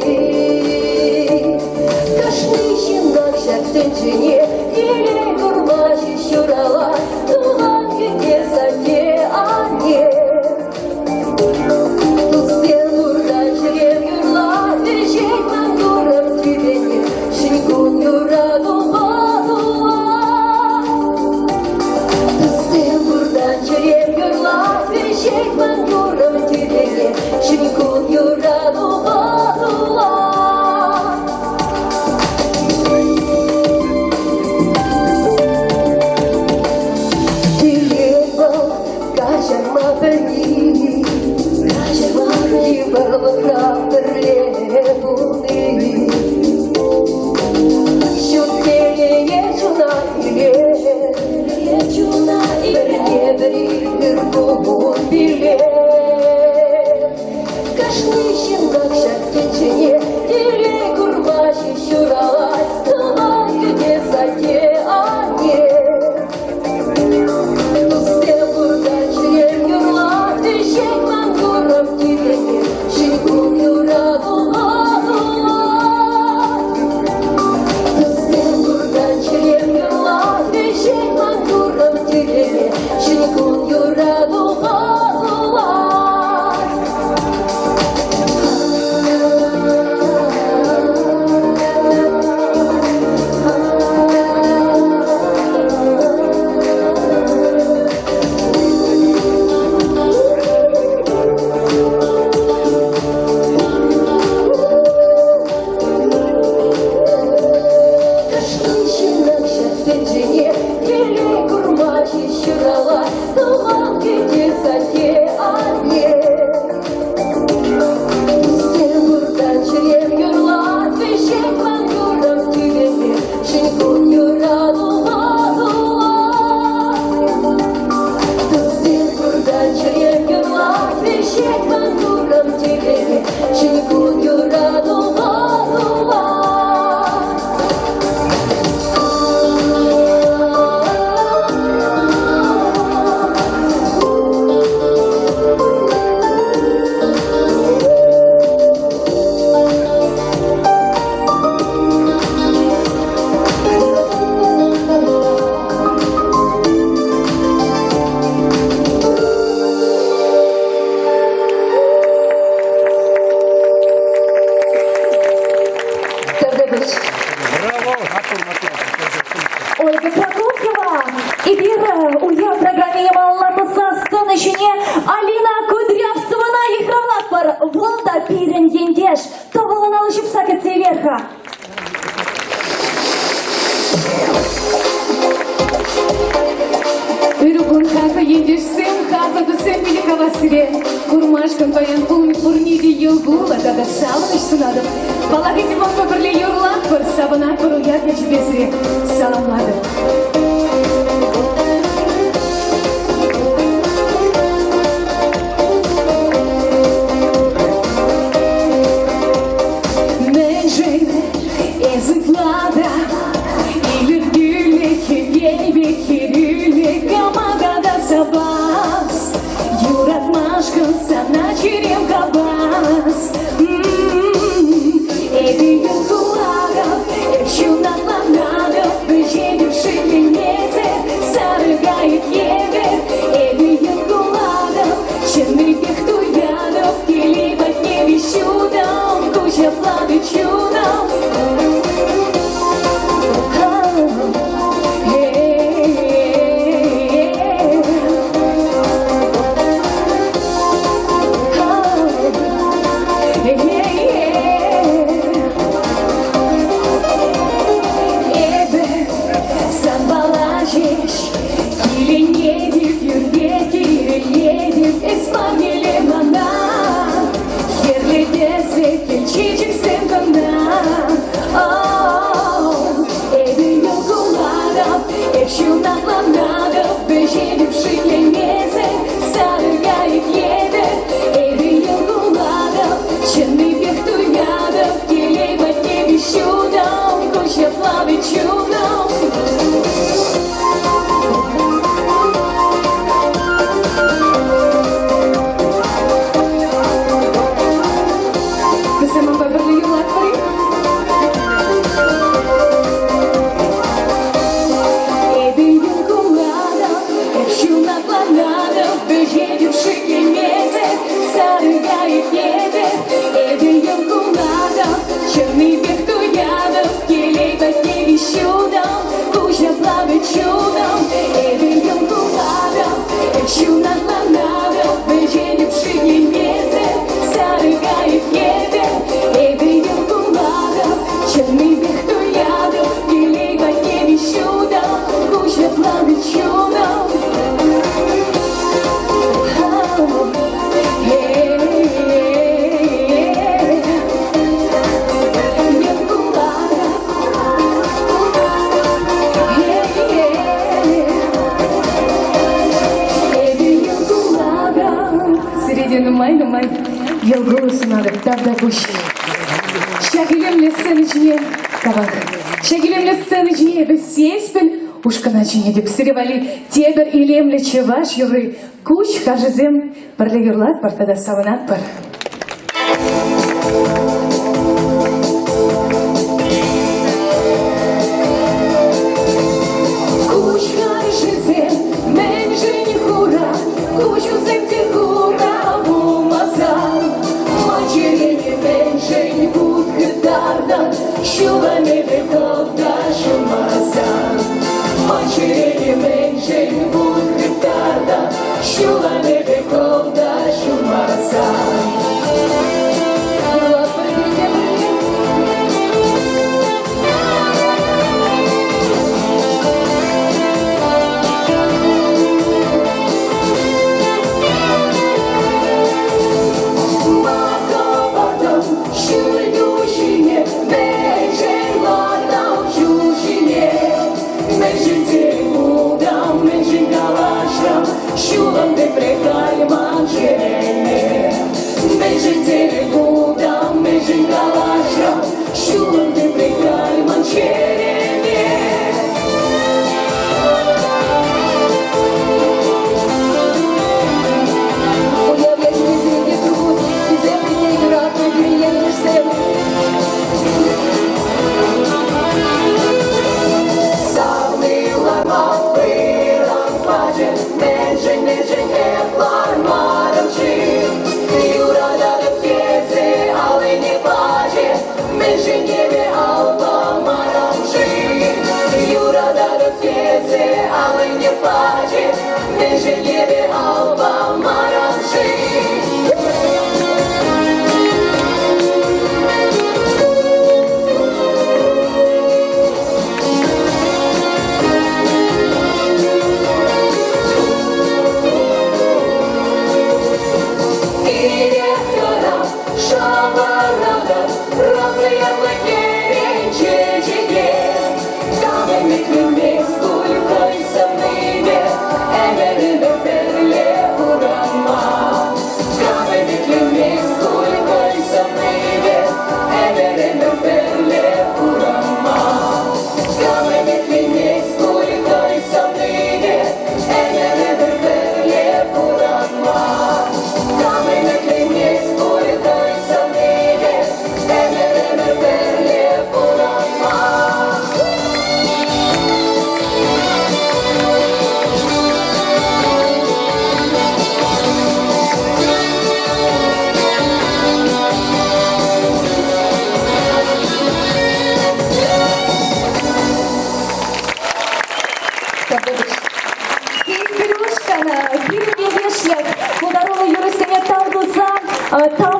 Кашни ҫыннах ҫак тӗнчене телей курма ҫеҫ ҫуралать, Тӑван кӗтес атте-анне. Туссем урта чӗрем юрлать, вӗҫет ман юрӑм тӳпене, Ҫӗн кун юратупа тулать. Туссем урта чӗрем юрлать, вӗҫет ман юрӑм тӳпене, Ҫӗн кун юратупа тулать. Телей вӑл каҫарма пӗлни, каҫарма йывӑрлӑхра пӗрле пулни. Ҫут телее чуна илет, чуна пӗрне пӗри ыр кун пилет. Кашни ҫыннах ҫак тӗнчене телей курма ҫеҫ ҫуралать, тӑван кӗтес атте-анне. Туссем пуртан чӗрем юрлать, вӗҫет ман юрӑм тӳпене, ҫӗн кун юратупа тулать. Туссем пуртан чӗрем юрлать, вӗҫет ман юрӑм тӳпене, ҫӗн кун юратупа тулать. Кашни ҫыннах ҫак тӗнчене телей курма ҫеҫ ҫуралать, тӑван кӗтес атте-анне. Туссем пуртан чӗрем юрлать, вӗҫет ман юрӑм тӳпене, ҫӗн кун юратупа тулать. Туссем пуртан чӗрем юрлать, вӗҫет ман юрӑм тӳпене, ҫӗн кун юратупа тулать. Ольга Прокопьева эпир уяв программине малалла тӑсса сцена ҫине Алина Кудрявцевӑна йыхравлатпӑр. Вӑл та пирӗн ентеш. Тӑвӑлӑн алӑ ҫупса кӗтсе илер-ха. Ырӑ кун. сире курмашкӑн паян пурне те йӑл кулӑ тата савӑнӑҫ сунатӑп. Паллах, ӗнтӗ манпа пӗрле юрлатпӑр, савӑнатпӑр уяв ячӗпе сире саламлатӑп. Мӗншӗн эс ытла та илӗртӳллӗ хӗвел пек хӗрӳллӗ кама тата савас? Юратмашкӑн сана чӗрем хавас. Эпӗ юн кулатӑп, эп ҫунатланатӑп, вӗҫетӗп шикленмесӗр, сарӑ кайӑк евӗр. Эпӗ юн кулатӑп, чӑннипех туятӑп, телей патне виҫ утӑм, куҫапланӑ чунӑм. Эпӗ санпала ҫеҫ киленетӗп, пӳрте кирелетӗп, эс парнеле мана хӗрлӗ тӗслӗ кӗл чечексем кӑна. Эпӗ йӑл кулатӑп, эп ҫунатланатӑп, вӗҫетӗп шикленмесӗр, сарӑ кайӑк евӗр. Эпӗ йӑл кулатӑп, чӑннипех туятӑп, телей патне виҫ утӑм, куҫапланӑ чунӑм. Вӗсем манпа пӗрле юрлатпӑр-и? Эпӗ юн кулатӑп, эп ҫунатланатӑп, вӗҫетӗп шикленмесӗр, сарӑ кайӑк евӗр. Эпӗ юн кулатӑп, чӑннипех туятӑп, телей патне виҫ утӑм, куҫапланӑ чунӑм. Эпӗ юн кулатӑп, эп ҫунатланатӑп, вӗҫетӗп шикленмесӗр, сарӑ кайӑк евӗр. Эпӗ юн кулатӑп, чӑннипех туятӑп, телей патне виҫ утӑм, куҫапланӑ чунӑм. Юн кулатӑп. Эпӗ йӑл кулатӑп. Сире те нумай-нумай йӑл кулӑ сунатӑп. Тавтапуҫ. Ҫак илемлӗ сцена ҫине тавах. Ҫак илемлӗ сцена ҫине эпӗ Сеспель ушкӑна чӗнетӗп. Сире валли тепӗр илемлӗ чӑваш юрри куҫ харшисем пӗрле юрлатпӑр тата савӑнатпӑр. Куҫ харшисем мӗншӗн хура, куҫусем те хура пулмасан, ман чӗрене мӗншӗн вут хытартӑн, ҫулӑмӗпе хӑв та ҫунмасан? Ман чӗрене мӗншӗн вут хытартӑн, ҫулӑмӗпе хӑв та ҫунмасан?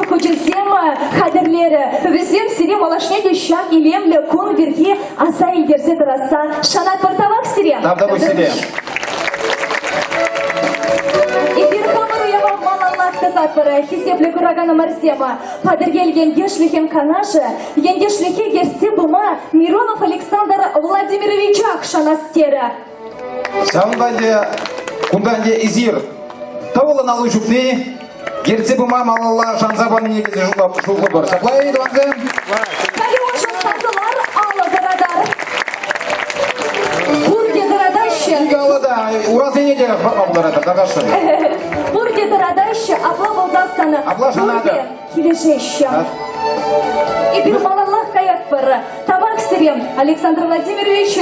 хучӗсем хатӗрлерӗ. Вӗсем сире малашне те ҫак илемлӗ кун пирки аса илтерсе тӑрасса шанатпӑр. Тавах сире! Тавтапуҫ сире! Эпир хамӑр уява малаллах тӑсатпӑр. Хисеплӗ кураканӑмӑрсем, Патӑрьел ентешлӗхӗн канашӗ ентешлӗхе ертсе пыма Миронов Александр Владимировичах шанас терӗ. Ҫавӑнпа ӗнтӗ кунта ӗнтӗ эсир тӑвӑллӑн алӑ ҫупни ертсе пыма малалла шанса панине тесе шутлӑпӑр. Ҫапла-и, тӑвансем? Халӗ уншӑн сасӑлар, алӑ тӑратар. Пурте тӑратаҫҫӗ. Икӗ алӑ та, урасене те хӑпартма пултаратӑр, тархасшӑн. Пурте тӑратаҫҫӗ, апла пулсассӑн Апла шанатӑп. пурте килӗшеҫҫӗ. Эпир малаллах каятпӑр. Тавах сире, Александр Владимирович,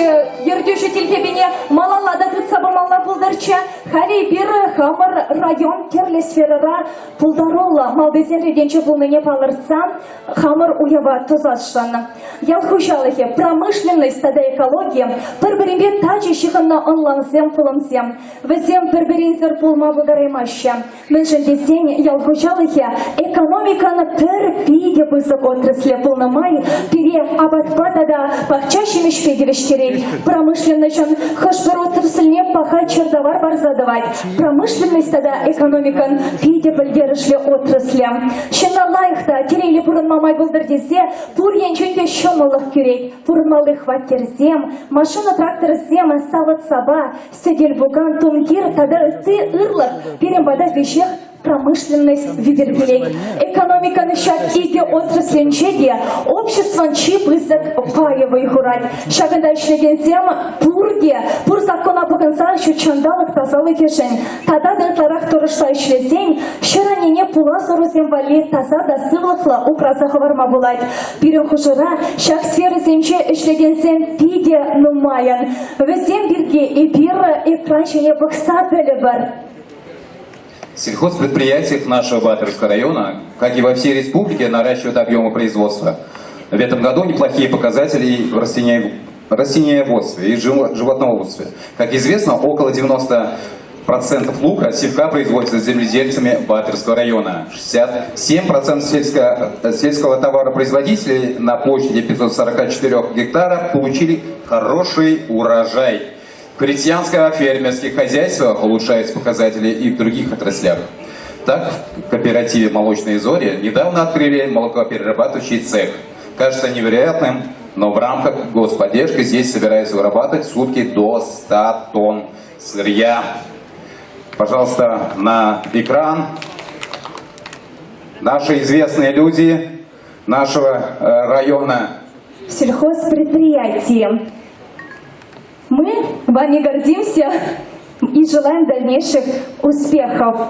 ертӳҫӗ тилхепине малалла та тытса пымалла пултӑрччӗ. Халӗ эпир хамӑр район тӗрлӗ сферӑра пултаруллӑ малтисен ретӗнче пулнине палӑртса хамӑр уява тӑсасшӑн. Ял хуҫалӑхӗ, промышленность тата экологи пӗр-пӗринпе тачӑ ҫыхӑннӑ ӑнлансем, пулӑмсем. Вӗсем пӗр-пӗринсӗр пулма пултараймаҫҫӗ. Мӗншӗн тесен ял хуҫалӑхӗ экономикӑн пӗр питӗ пысӑк отраслӗ пулнӑ май пире апатпа тата пахча ҫимӗҫпе тивӗҫтерет. Промышленноҫӑн хӑш-пӗр отрасльне паха чӗртавар парса тӑвать. Промышленность тата экономикӑн питӗ пӗлтерӗшлӗ отраслӗ. Ҫынна лайӑх та телейлӗ пурӑнма май пултӑр тесе пур енчен те ҫӑмӑллӑх кӳрет. Пурӑнмалли хваттерсем, машина-тракторсем, савӑт-сапа, Сӗтел-пукан, тумтир тата ытти ырлӑх пирӗн пата веҫех промышленность витӗр килет. Экономикӑн ҫак икӗ отраслӗнче те обществӑн чи пысӑк пайӗ вӑй хурать. Ҫакӑнта ӗҫлекенсем пурте пур закона пӑхӑнса ҫут ҫанталӑк тасалӑхӗшӗн тата та ытларах тӑрӑшса ӗҫлесен ҫӗр-аннене пулас ӑрусем валли таса та сывлӑхлӑ упраса хӑварма пулать. Пирӗн хушӑра ҫак сферӑсенче ӗҫлекенсем питӗ нумайӑн. Вӗсем пирки эпир экран ҫине пӑхса пӗлӗпӗр. В сельхозпредприятиях нашего Батыревского района, как и во всей республике, наращивают объемы производства. В этом году неплохие показатели в растениеводстве и животноводстве. Как известно, около 90% лука севка производится земледельцами Батыревского района. 67% сельского товаропроизводителей на площади 544 гектара получили хороший урожай. В крестьянско-фермерских хозяйствах улучшаются показатели и в других отраслях. Так, в кооперативе «Молочные зори» недавно открыли молокоперерабатывающий цех. Кажется невероятным, но в рамках господдержки здесь собираются вырабатывать в сутки до 100 тонн сырья. Пожалуйста, на экран наши известные люди нашего района. Сельхозпредприятии. Мы вами гордимся и желаем дальнейших успехов.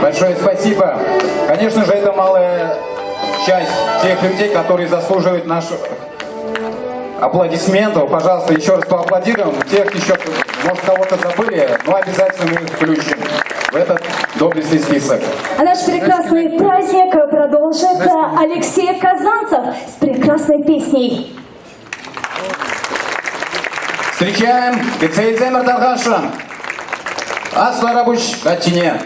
Большое спасибо. Конечно же, это малая часть тех людей, которые заслуживают наших аплодисментов. Пожалуйста, еще раз поаплодируем. Тех еще, может, кого-то забыли, но обязательно мы их включим в этот доблестный список. А наш прекрасный праздник продолжит Алексей Казанцев с прекрасной песней. Встречаем Гецейземер Тархашин. Аслӑ Арапуҫ каччине.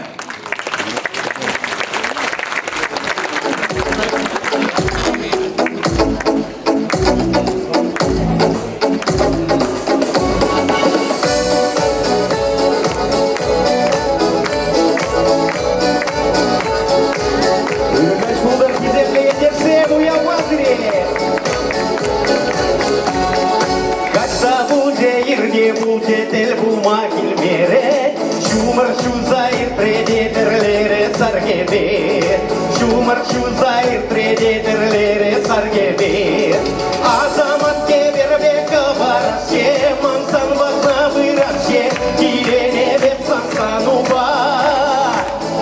Каҫса пулчӗ, ирте пулчӗ, тӗл пулма килмерӗ. Ҫумӑр ҫуса иртрӗ те тӗрлерӗ сар кӗпе. Ҫумӑр ҫуса иртрӗ те тӗрлерӗ сар кӗпе. Асамат кӗперпе кӑварасчӗ, мансан ватма пырасчӗ, киленӗпе сан упа.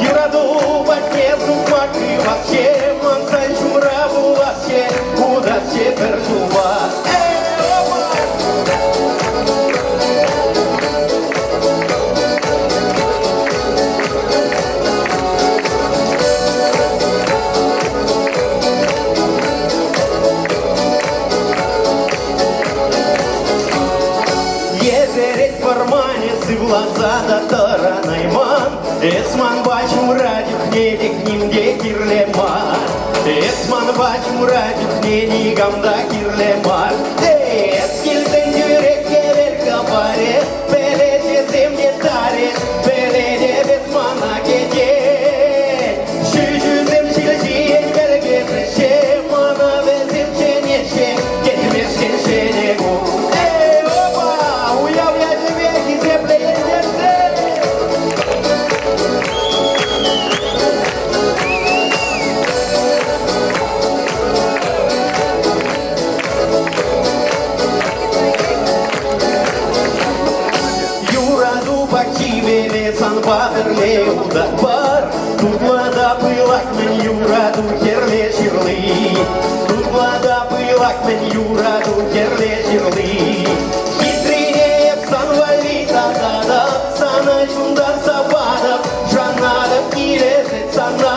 Юрату патне сукмак хывасчӗ, мансан ҫумра пуласчӗ, утасчӗ пӗр ҫулпа. Езерет вӑрманӗ сывласа та тӑранайман. Эс манпа ҫумра чухне тек ним те кирлӗ мар. Эс манпа ҫумра чухне никам та кирлӗ мар. Эс килсен тӳрех хӗвел хӑпарӗ, пӗлӗчӗсем те тарӗҫ, пӗлетӗп эс мана кӗтет. Ҫӳҫӳсем ҫил ҫийӗн вӗлкӗшеҫҫӗ, мана вӗсем чӗнеҫҫӗ, кӗтмешкӗн ҫӗнӗ кун. Эй, опа! Уяв ячӗпе хисеплӗ ентешсем! Юрату пахчипеле санпа пӗрле утатпӑр. Тутлӑ та пылак-мӗн юрату хӗрле ҫырли. Тутлӑ та пылак-мӗн юрату хӗрле ҫырли. Хитрине эп сан валли тататӑп, сана ҫунтарса патӑп, шанатӑп килӗшет сана.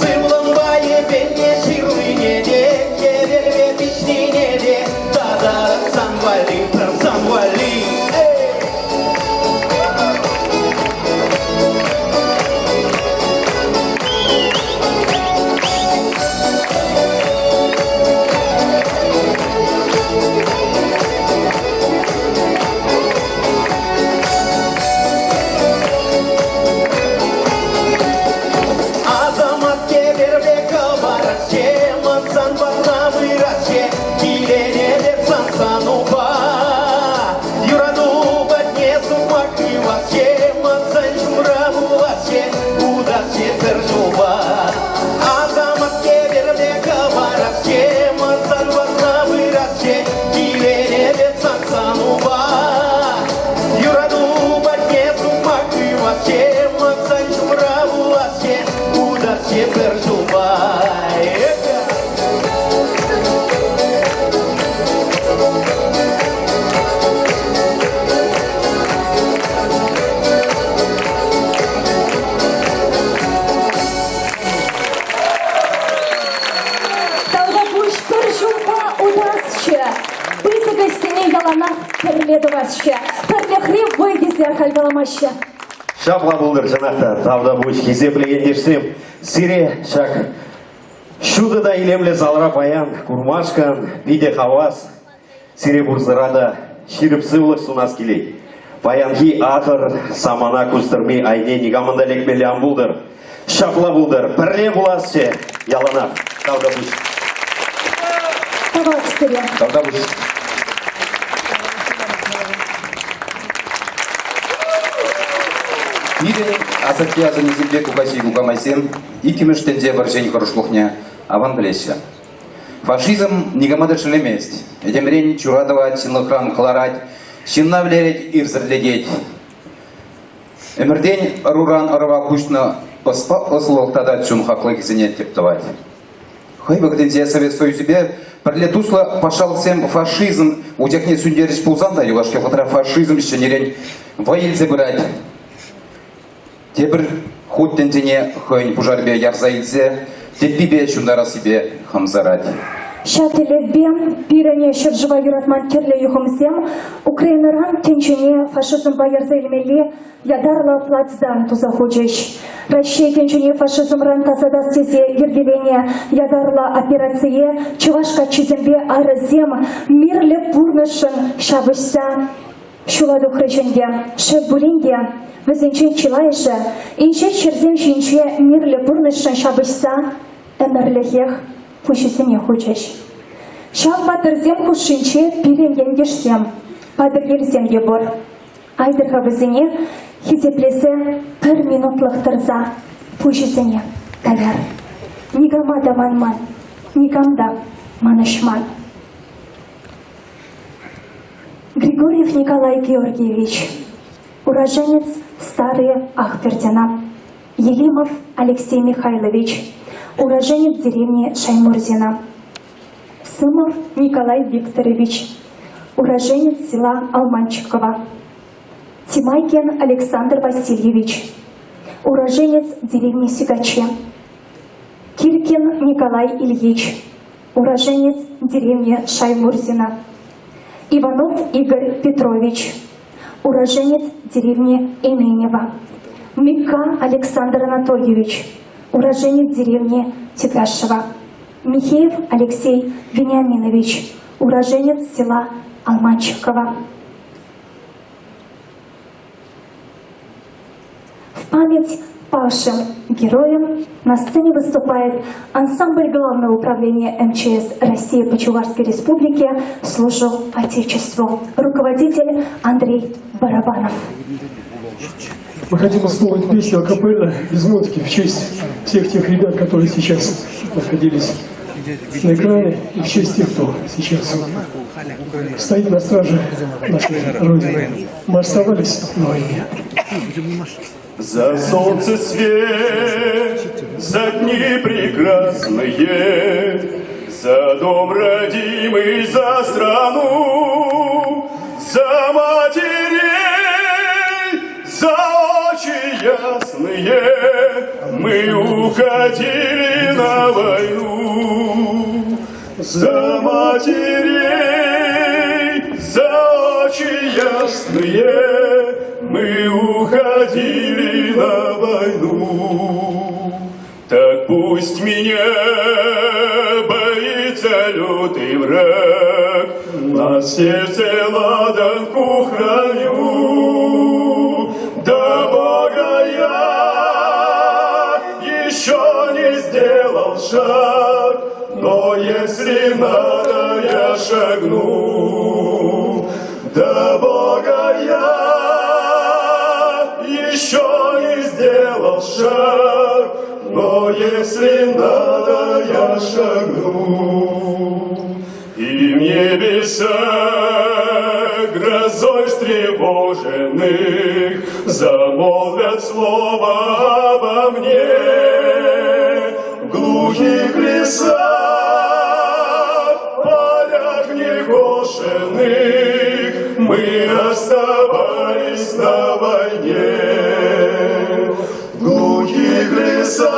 Сывлӑмпа йӗпеннӗ ҫырлине те, хӗвелпе пиҫнине те тататӑп сан валли, пӗр сан валли. Эй! Азамат кӗперпе кӑварасчӗ, мансан патна пырасчӗ, киленетӗп сан санупа. Юрату патне сукмак хывасчӗ, мансан ҫумра пуласчӗ, утасчӗ пӗр ҫулпа. Асамат кӗперпе кӑварасчӗ, мансан патна пырасчӗ, киленетӗп сан санупа. Юрату патне сукмак хывасчӗ, мансан ҫумра пуласчӗ, утасчӗ пӗр ҫулпа. Тавтапуҫ пӗр ҫулпа утасчӗ, пысӑк ӗҫсене яланах пӗрле тӑвасчӗ, пӗрлӗхре вӑй тесе ахаль каламаҫҫӗ. Ҫапла пултӑр чӑнах та, тавтапуҫ, хисеплӗ ентешсем, сире ҫак ҫутӑ та илемлӗ залра паян курмашкӑн питӗ хавас. Сире пурсӑра та ҫирӗп сывлӑх сунас килет. Паянхи ахӑр самана кустӑрми айне никамӑн та лекмелле ан пултӑр. Ҫапла пултӑр, пӗрле пуласчӗ яланах. Тавтапуҫ. Тавах сире. Тавтапуҫ. Пирӗн асатте асаннесемпе кукаҫи кукамайсем иккӗмӗш тӗнче вӑрҫин хӑрушлӑхне аван пӗлеҫҫӗ. Фашизм никама та шеллемест. Этемрен чура тӑвать, ҫынлӑхран кӑларать, ҫынна вӗлерет, ирсӗрлетет. Ӗмӗртен ӑруран ӑрӑва куҫнӑ ӑспа ӑслӑлӑх тата чун хаклӑхӗсене тӗп тӑвать. Хӑй вӑхӑтӗнче Совет Союзӗпе пӗрле туслӑ патшалӑхсем фашизм утекне сӳнтерӗҫ пулсан та юлашки вӑхӑтра фашизм ҫӗнӗрен вӑй илсе пырать. Тепӗр хут тӗнчене хӑйӗн пушарӗпе ярса илсе тӗппипе ҫунтарассипе хӑмсарать. Ҫак тӗллевпе пирӗн ҫӗршыва юратман тӗрлӗ юхӑмсем Украинӑран тӗнчене фашизмпа ярса илмелли ятарлӑ плацдарм туса хучӗҫ. Раҫҫей тӗнчене фашизмран тасатас тесе йӗркеленӗ ятарлӑ операцие чӑваш каччисемпе арӑсем мирлӗ пурнӑҫшӑн ҫапӑҫса Ҫула тухрӗҫ ӗнтӗ. Шел пулин те, вӗсенчен чылайӑшӗ инҫет ҫӗрсем ҫинче мирлӗ пурнӑҫшӑн ҫапӑҫса ӗмӗрлӗхех. пуҫӗсене хучӗҫ. Ҫав паттӑрсем хушшинче пирӗн ентешсем, Патӑрьелсем те пур. Айтӑр-ха вӗсене хисеплесе пӗр минутлӑх тӑрса пуҫӗсене таяр. Никама та манман, никам та манӑҫман. Григорьев Николай Георгиевич, уроженец Старые Ахпердина. Елимов Алексей Михайлович, уроженец деревни Шаймурзина. Сымов Николай Викторович, уроженец села Алманчикова. Тимайкин Александр Васильевич, уроженец деревни Сигачи. Киркин Николай Ильич, уроженец деревни Шаймурзина. Иванов Игорь Петрович, уроженец деревни Именева. Мика Александр Анатольевич, уроженец деревни Тегашева. Михеев Алексей Вениаминович, уроженец села Алманчикова. В память павшим героям на сцене выступает ансамбль Главного управления МЧС России по Чувашской Республике «Служу Отечеству». Руководитель Андрей Барабанов. Мы хотим исполнить песню акапелла без музыки в честь всех тех ребят, которые сейчас находились на экране, и в честь тех, кто сейчас стоит на страже нашей Родины. Мы оставались на войне. За солнце свет, за дни прекрасные, За дом родимый, за страну, За матерей, за очи ясные Мы уходили на войну. За матерей, за очи ясные Мы уходили на войну. Так пусть меня боится лютый враг, На сердце ладанку храню. До Бога я еще не сделал шаг, Но если надо, я шагну. До Бога я еще не сделал шаг, Но если надо, я шагну. И в небесах грозой встревоженных Замолвят слово обо мне. В глухих лесах, полях некошенных Мы оставались на войне. В глухих лесах,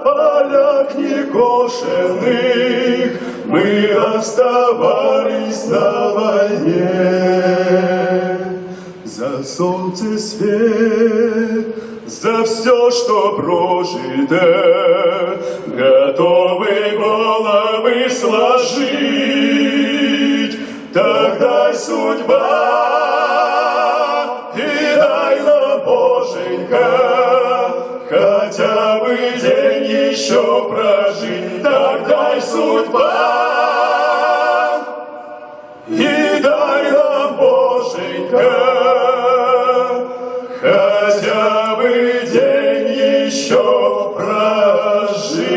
полях некошенных Мы оставались на войне. За солнце свет, за все, что прожито, Готовы головы сложить. Так дай судьба и дай нам, Боженька, Хотя бы день еще прожить. Так дай судьба и дай нам, Боженька, Хотя бы день еще прожить.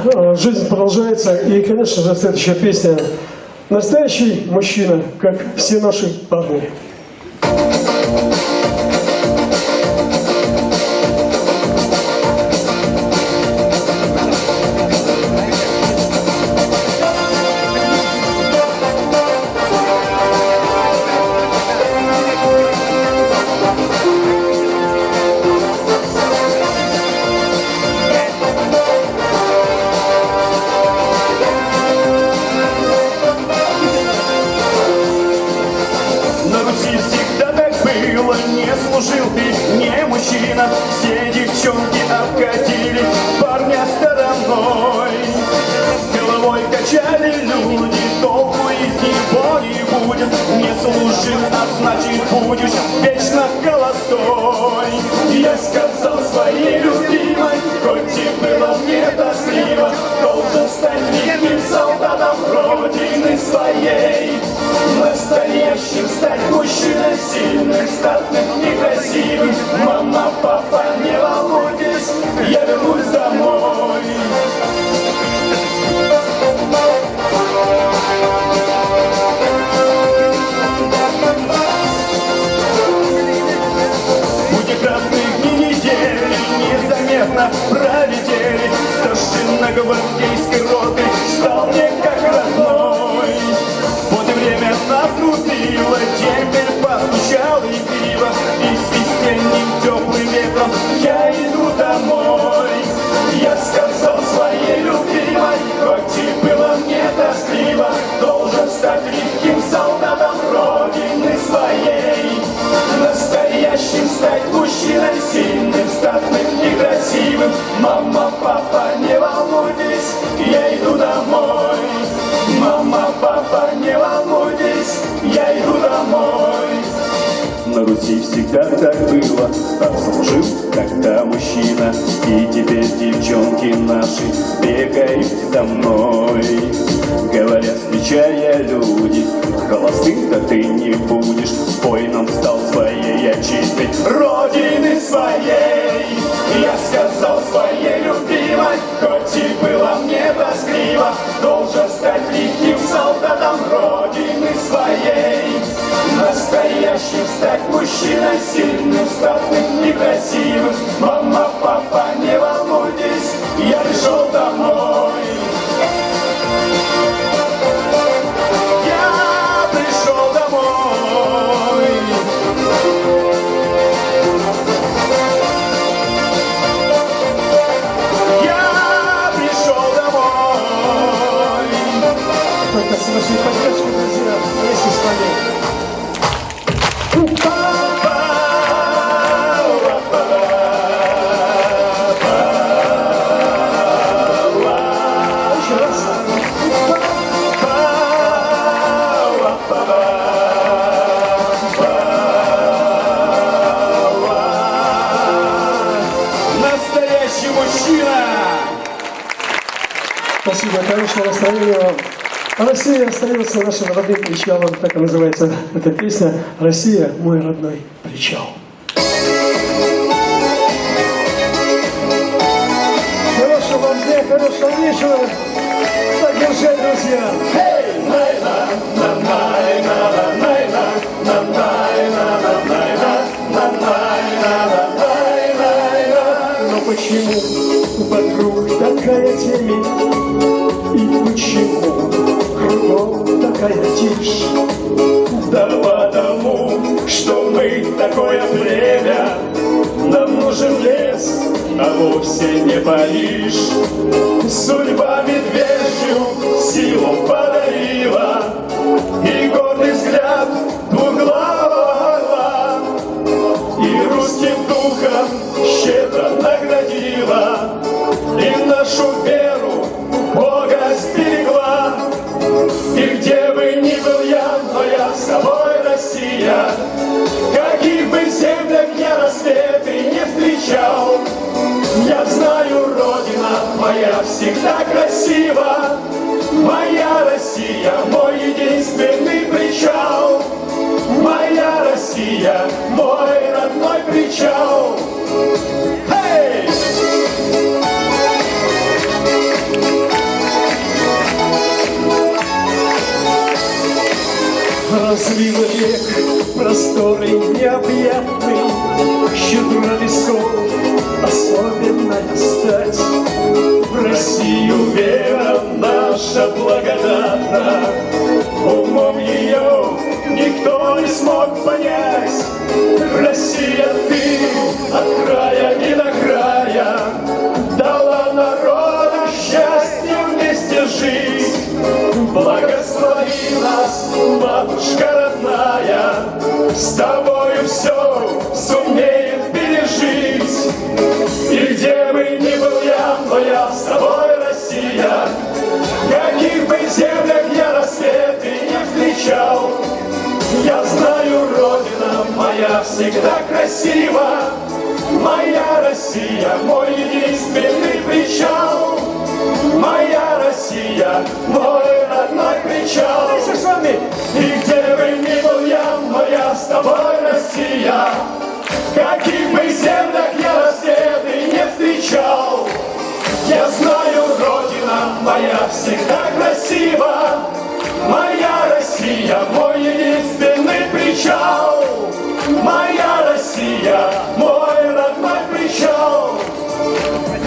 Но жизнь продолжается, и, конечно же, следующая песня «Настоящий мужчина, как все наши парни». На Руси жена, значит будешь вечно холостой. Я сказал своей любимой, хоть и было мне тоскливо, должен стать лихим солдатом родины своей. Настоящим стать мужчиной, сильным, статным и красивым. Мама, папа, не волнуйтесь, я вернусь домой. Будет разных дни недели, незаметно пролетели. Старшина гвардейской роты стал мне как родной. Вот и время наступило, дембель постучал и криво, и с весенним теплым ветром я иду домой. Я сказал своей любимой, хоть и было мне тоскливо, должен стать лихим солдатом родины своей. Настоящим стать мужчиной, сильным, статным и красивым. Мама, папа, не волнуйтесь, я иду домой. Мама, папа, не волнуйтесь, я иду домой. На Руси всегда так было, так служил когда мужчина, и теперь девчонки наши бегают за мной. Говорят, встречая люди, холостым-то ты не будешь, воином стал своей отчизны, Родины своей. Я сказал своей любимой, хоть и было мне тоскливо, должен стать лихим солдатом Родины своей. Настоящим стать мужчиной, сильным, статным и красивым. Мама, папа, не волнуйтесь, я пришел домой. Я пришел домой. Я пришел домой. Только с вашей поддержкой, друзья, вместе с вами. Еще раз. Настоящий мужчина! Спасибо, хорошего настроения вам. Россия остается нашим родным причалом, так и называется эта песня. Россия мой родной причал. Хорошего вам дня, хорошего вечера. Так держать, друзья. Но почему вокруг такая темень? И почему кругом такая тишь? Да потому, что мы такое племя, нам нужен лес, а вовсе не Париж. Судьба медвежью силу подарила и гордый взгляд двуглавого орла, и русским духом щедро наградила, и нашу веру в Бога сберегла. И где бы ни был я, но я с тобой, Россия, каких бы землях я рассветы не встречал, я знаю, Родина моя всегда красива, моя Россия, мой единственный причал, моя Россия, мой родной причал. Эй! Разлила век просторы необъятный, Щедра лесов особенная стать. В Россию вера наша благодатна, Умом ее никто не смог понять. Россия, ты от края и до края Дала народу счастье вместе жить. Благослови нас, матушка родная, С тобою все сумеем пережить. И где бы ни был я, но я с тобой, Россия, В каких бы землях я рассвет всегда красива. Моя Россия, мой единственный причал. Моя Россия, мой родной причал. Вместе с вами. И где бы ни был я, моя с тобой Россия. В каких бы землях я рассветы не встречал, Я знаю, Родина моя всегда красива. Моя Россия, мой единственный причал. Моя Россия, мой родной причал.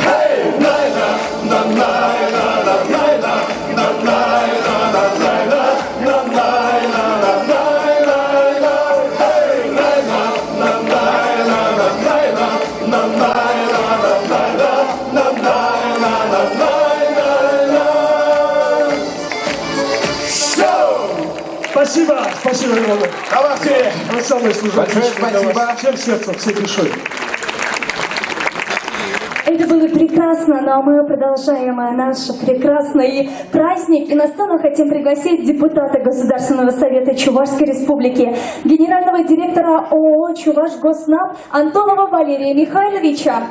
Эй, най-на, на най-на, на най-на, на най-на, на най-на, на най-на, на най-най-най. Эй, най-на, на най-на, на най-на, на най-на, на най-на, на най-на, на най-най-най. Все! Спасибо, спасибо, Иван. Давайте. Вот самое служу. Большое спасибо. Всем сердцем, всей душой. Это было прекрасно, но мы продолжаем наш прекрасный праздник. И на сцену хотим пригласить депутата Государственного совета Чувашской Республики, генерального директора ООО «Чувашгоснаб» Антонова Валерия Михайловича.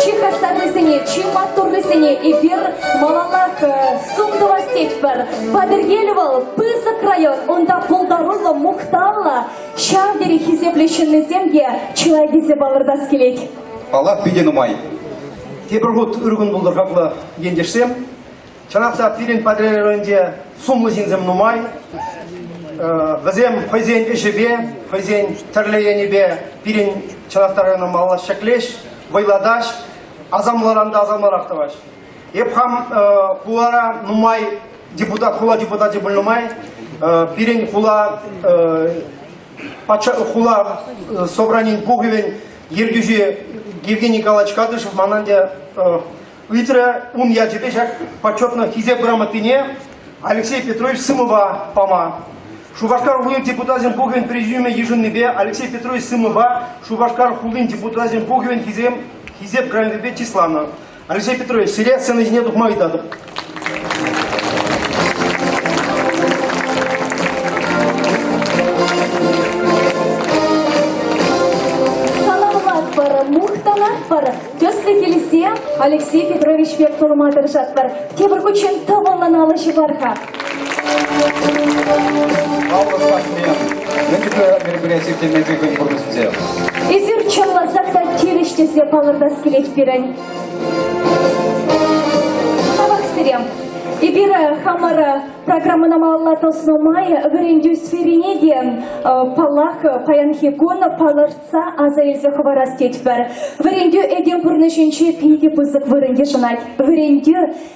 Чи хастаррисене, чи маттуррисене эпир малаллах сум тӑвас тетпӗр. Патӑрьел вӑл пысӑк район, унта пултаруллӑ, мухтавлӑ, ҫав тери хисеплӗ ҫыннисем те чылай тесе палӑртас килет. Паллах, питӗ нумай. Тепӗр хут ыр кун пултӑр хаклӑ ентешсем. Чӑнах та пирӗн Патӑрьел районӗнче сумлӑ ҫынсем нумай. Вӗсем хӑйсен ӗҫӗпе, хӑйсен тӗрлӗ енӗпе пирӗн чӑнах та района малалла ҫӗклеҫ, вӑйлатаҫ, асамлӑран та асамлӑрах тӑваҫ. Эп хам хулара нумай депутат, хула депутачӗ пулнӑ май, пирӗн хула патша хула собранин пухӑвӗн ертӳҫи Евгений Николаевич Кадышев манран те ыйтрӗ ун ячӗпе ҫак почетнӑ хисеп грамотине Алексей Петрович Сымова пама. Шупашкар хулин депутачӗн пухӑвӗн президиумӗ йышӑннипе Алексей Петрович Сымова Шупашкар хулин депутачӗн пухӑвӗн хисеп грамотипе чысланӑ. Алексей Петрович, сире сцена ҫине тухма ыйтатӑп. Саламлатпӑр, мухтанатпӑр, тӗслӗх илсе Алексей Петрович пек пулма тӑрӑшатпӑр. Тепӗр хутчен тӑвӑллӑн алӑ ҫупар-ха. Паллӑ спортсмен. Мӗн чухлӗ мероприяти ирттермелли хӑйӗн пурнӑҫӗнче? Эсир чӑнласах та тивӗҫ тесе палӑртас килет пирӗн. Тавах сире. Эпир хамӑр программӑна малалла тӑснӑ май вӗрентӳ сферине те, паллах, паянхи кун палӑртса аса илсе хӑварас тетпӗр. Вӗрентӳ этем пурнӑҫӗнче питӗ пысӑк вырӑн йышӑнать. Вӗрентӳ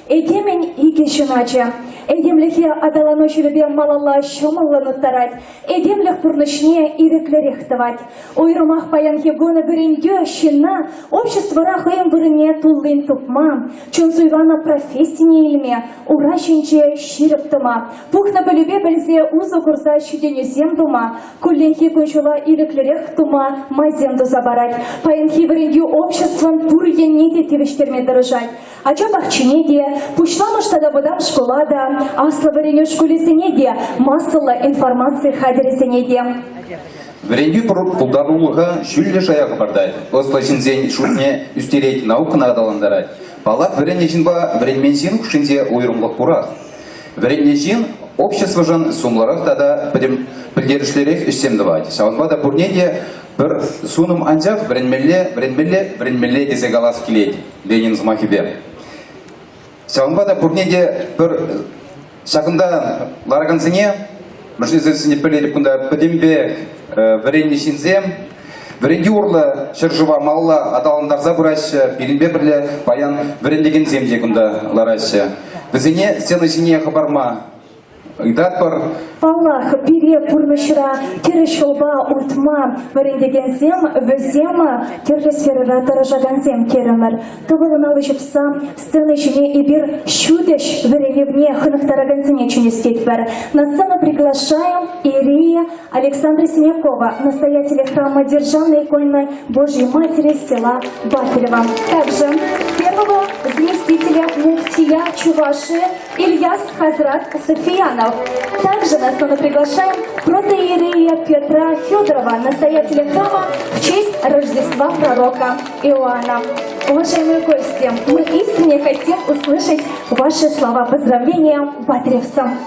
этемӗн икӗ ҫуначӗ. Этемлӗхе аталану ҫулӗпе малалла ҫӑмӑллӑн уттарать, этемлӗх пурнӑҫне ирӗклӗрех тӑвать. Уйрӑмах паянхи кун вӗрентӳ ҫынна обществӑра хӑйӗн вырӑнне туллин тупма, чун суйланӑ профессине илме, ура ҫинче ҫирӗп тӑма, пухнӑ пӗлӳпе пӗлсе усӑ курса ҫитӗнӳсем тума, кулленхи кун-ҫула ирӗклӗрех тума майсем туса парать. Паянхи вӗрентӳ обществӑн пур енне те тивӗҫтерме тӑрӑшать. Ача пахчине те, пуҫламӑш тата вӑтам шкула та, аслӑ вӗренӳ шкулӗсене те, массӑллӑ информаци хатӗрӗсене те. Вӗрентӳ пултарулӑха ҫӳллӗ шая хӑпартать, ӑслӑ ҫынсен шутне ӳстерет, наукӑна аталантарать. Паллах, вӗреннӗ ҫынпа вӗренмен ҫын хушшинче уйрӑмлӑх пурах. Вӗреннӗ ҫын обществӑшӑн сумлӑрах тата пӗтӗм пӗлтерӗшлӗрех ӗҫсем тӑвать. Ҫавӑнпа та пурне те пӗр сунӑм анчах вӗренмелле, вӗренмелле, вӗренмелле тесе калас килет Ленин сӑмахӗпе. Ҫавӑнпа та пурне те пӗр ҫакӑнта ларакансене, мӗншӗн пӗлетӗп кунта пӗтӗмпех вӗреннӗ ҫынсем, вӗрентӳ урлӑ ҫӗршыва малалла аталантарса пыраҫҫӗ, пирӗнпе пӗрле паян вӗрентекенсем те кунта лараҫҫӗ. Вӗсене сцена ҫине хӑпарма Ыйтатпӑр. Паллах, пире пурнӑҫра тӗрӗс ҫулпа утма вӗрентекенсем вӗсем тӗрлӗ сферӑра тӑрӑшакансем терӗмӗр. Тӑвӑллӑн алӑ ҫупса сцена ҫине эпир ҫутӗҫ вӗренӗвне хӑнӑхтаракансене чӗнес тетпӗр. На сцену приглашаем Ирия Александра Синякова, настоятеля храма Державной иконы Божьей Матери села Батырева. Также первый первого заместителя муфтия Чувашии Ильяс Хазрат Софиянов. Также на сцену приглашаем протоиерея Петра Федорова, настоятеля храма в честь Рождества пророка Иоанна. Уважаемые гости, мы искренне хотим услышать ваши слова поздравления батыревцам.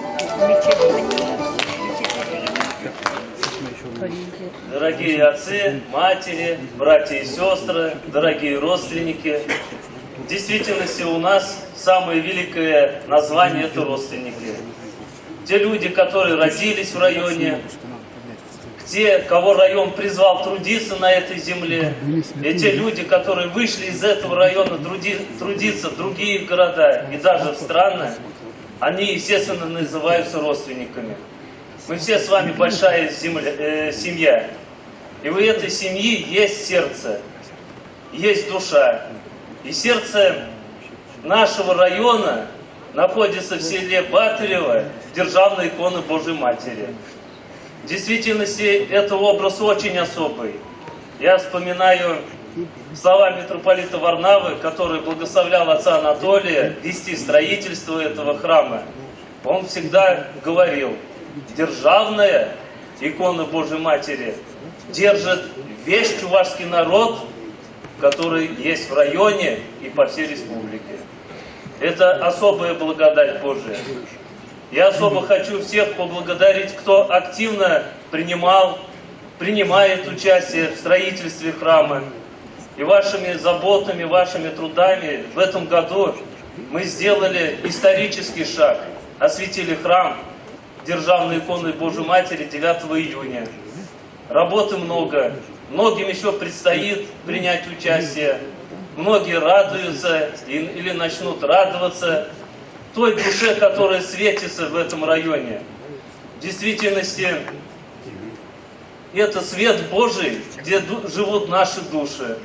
Дорогие отцы, матери, братья и сестры, дорогие родственники, в действительности у нас самое великое название – это родственники. Те люди, которые родились в районе, те, кого район призвал трудиться на этой земле, и те люди, которые вышли из этого района труди, трудиться в другие города и даже в страны, они, естественно, называются родственниками. Мы все с вами большая земля, э, семья. И у этой семьи есть сердце, есть душа. И сердце нашего района находится в селе Батырево, Державной иконы Божьей Матери. В действительности это образ очень особый. Я вспоминаю слова митрополита Варнавы, который благословлял отца Анатолия вести строительство этого храма. Он всегда говорил, державная икона Божьей Матери держит весь чувашский народ, который есть в районе и по всей республике. Это особая благодать Божия. Я особо хочу всех поблагодарить, кто активно принимал, принимает участие в строительстве храма. И вашими заботами, вашими трудами в этом году мы сделали исторический шаг. Осветили храм Державной иконы Божьей Матери 9 июня. Работы много. Многим еще предстоит принять участие. Многие радуются или начнут радоваться той душе, которая светится в этом районе. В действительности, это свет Божий, где живут наши души.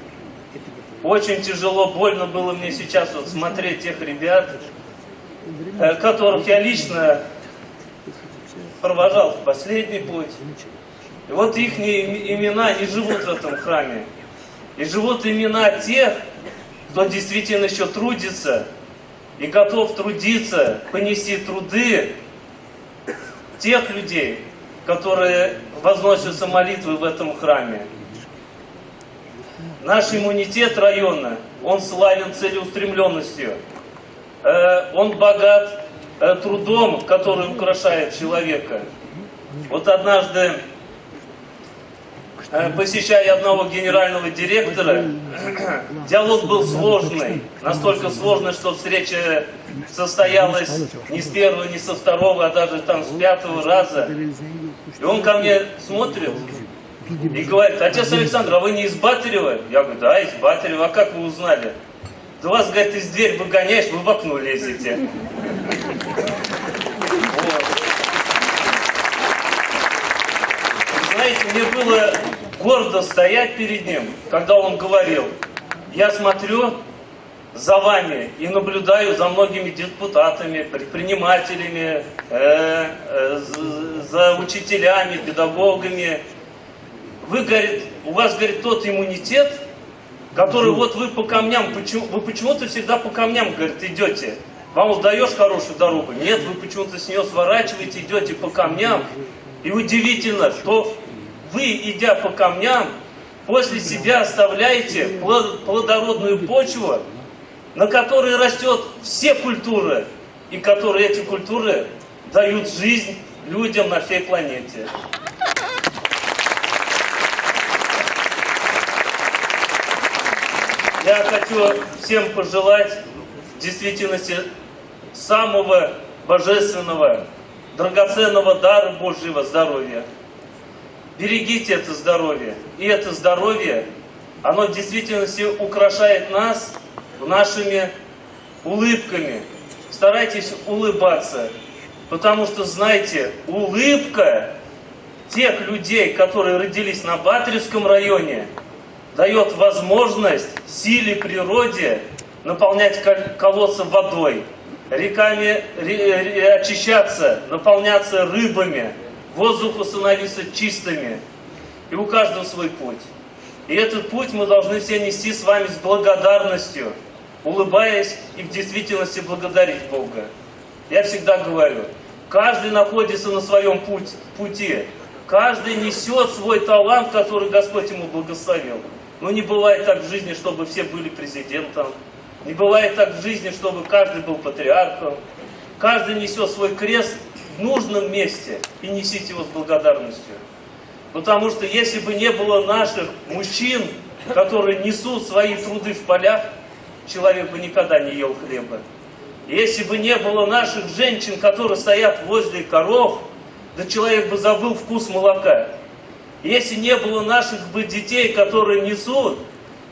Очень тяжело, больно было мне сейчас вот смотреть тех ребят, э, которых я лично провожал в последний путь. И вот их имена не живут в этом храме. И живут имена тех, кто действительно еще трудится и готов трудиться, понести труды тех людей, которые возносятся молитвы в этом храме. Наш иммунитет района, он славен целеустремленностью. Э, он богат э, трудом, который украшает человека. Вот однажды Э, посещая одного генерального директора, диалог был сложный, настолько сложный, что встреча состоялась не с первого, не со второго, а даже там с пятого раза. И он ко мне смотрит и говорит, отец Александр, а вы не из Батырева? Я говорю, да, из Батырева. А как вы узнали? Да вас, говорит, из дверь выгоняешь, вы в окно лезете. Вот. Знаете, мне было гордо стоять перед ним, когда он говорил, я смотрю за вами и наблюдаю за многими депутатами, предпринимателями, э, э, за учителями, педагогами. Вы, говорит, у вас, говорит, тот иммунитет, который вот вы по камням, почему, вы почему-то всегда по камням, говорит, идете. Вам вот даешь хорошую дорогу? Нет, вы почему-то с нее сворачиваете, идете по камням. И удивительно, что вы, идя по камням, после себя оставляете плодородную почву, на которой растет все культуры, и которые эти культуры дают жизнь людям на всей планете. Я хочу всем пожелать в действительности самого божественного, драгоценного дара Божьего здоровья. Берегите это здоровье. И это здоровье, оно в действительности украшает нас нашими улыбками. Старайтесь улыбаться, потому что, знаете, улыбка тех людей, которые родились на Батыревском районе, дает возможность силе природе наполнять колодцы водой, реками очищаться, наполняться рыбами, воздуху становиться чистыми. И у каждого свой путь. И этот путь мы должны все нести с вами с благодарностью. улыбаясь и в действительности благодарить Бога. Я всегда говорю, каждый находится на своем путь, пути, каждый несет свой талант, который Господь ему благословил. Но не бывает так в жизни, чтобы все были президентом, не бывает так в жизни, чтобы каждый был патриархом. Каждый несет свой крест в нужном месте и несите его с благодарностью. Потому что если бы не было наших мужчин, которые несут свои труды в полях, человек бы никогда не ел хлеба. Если бы не было наших женщин, которые стоят возле коров, да человек бы забыл вкус молока. Если не было наших бы детей, которые несут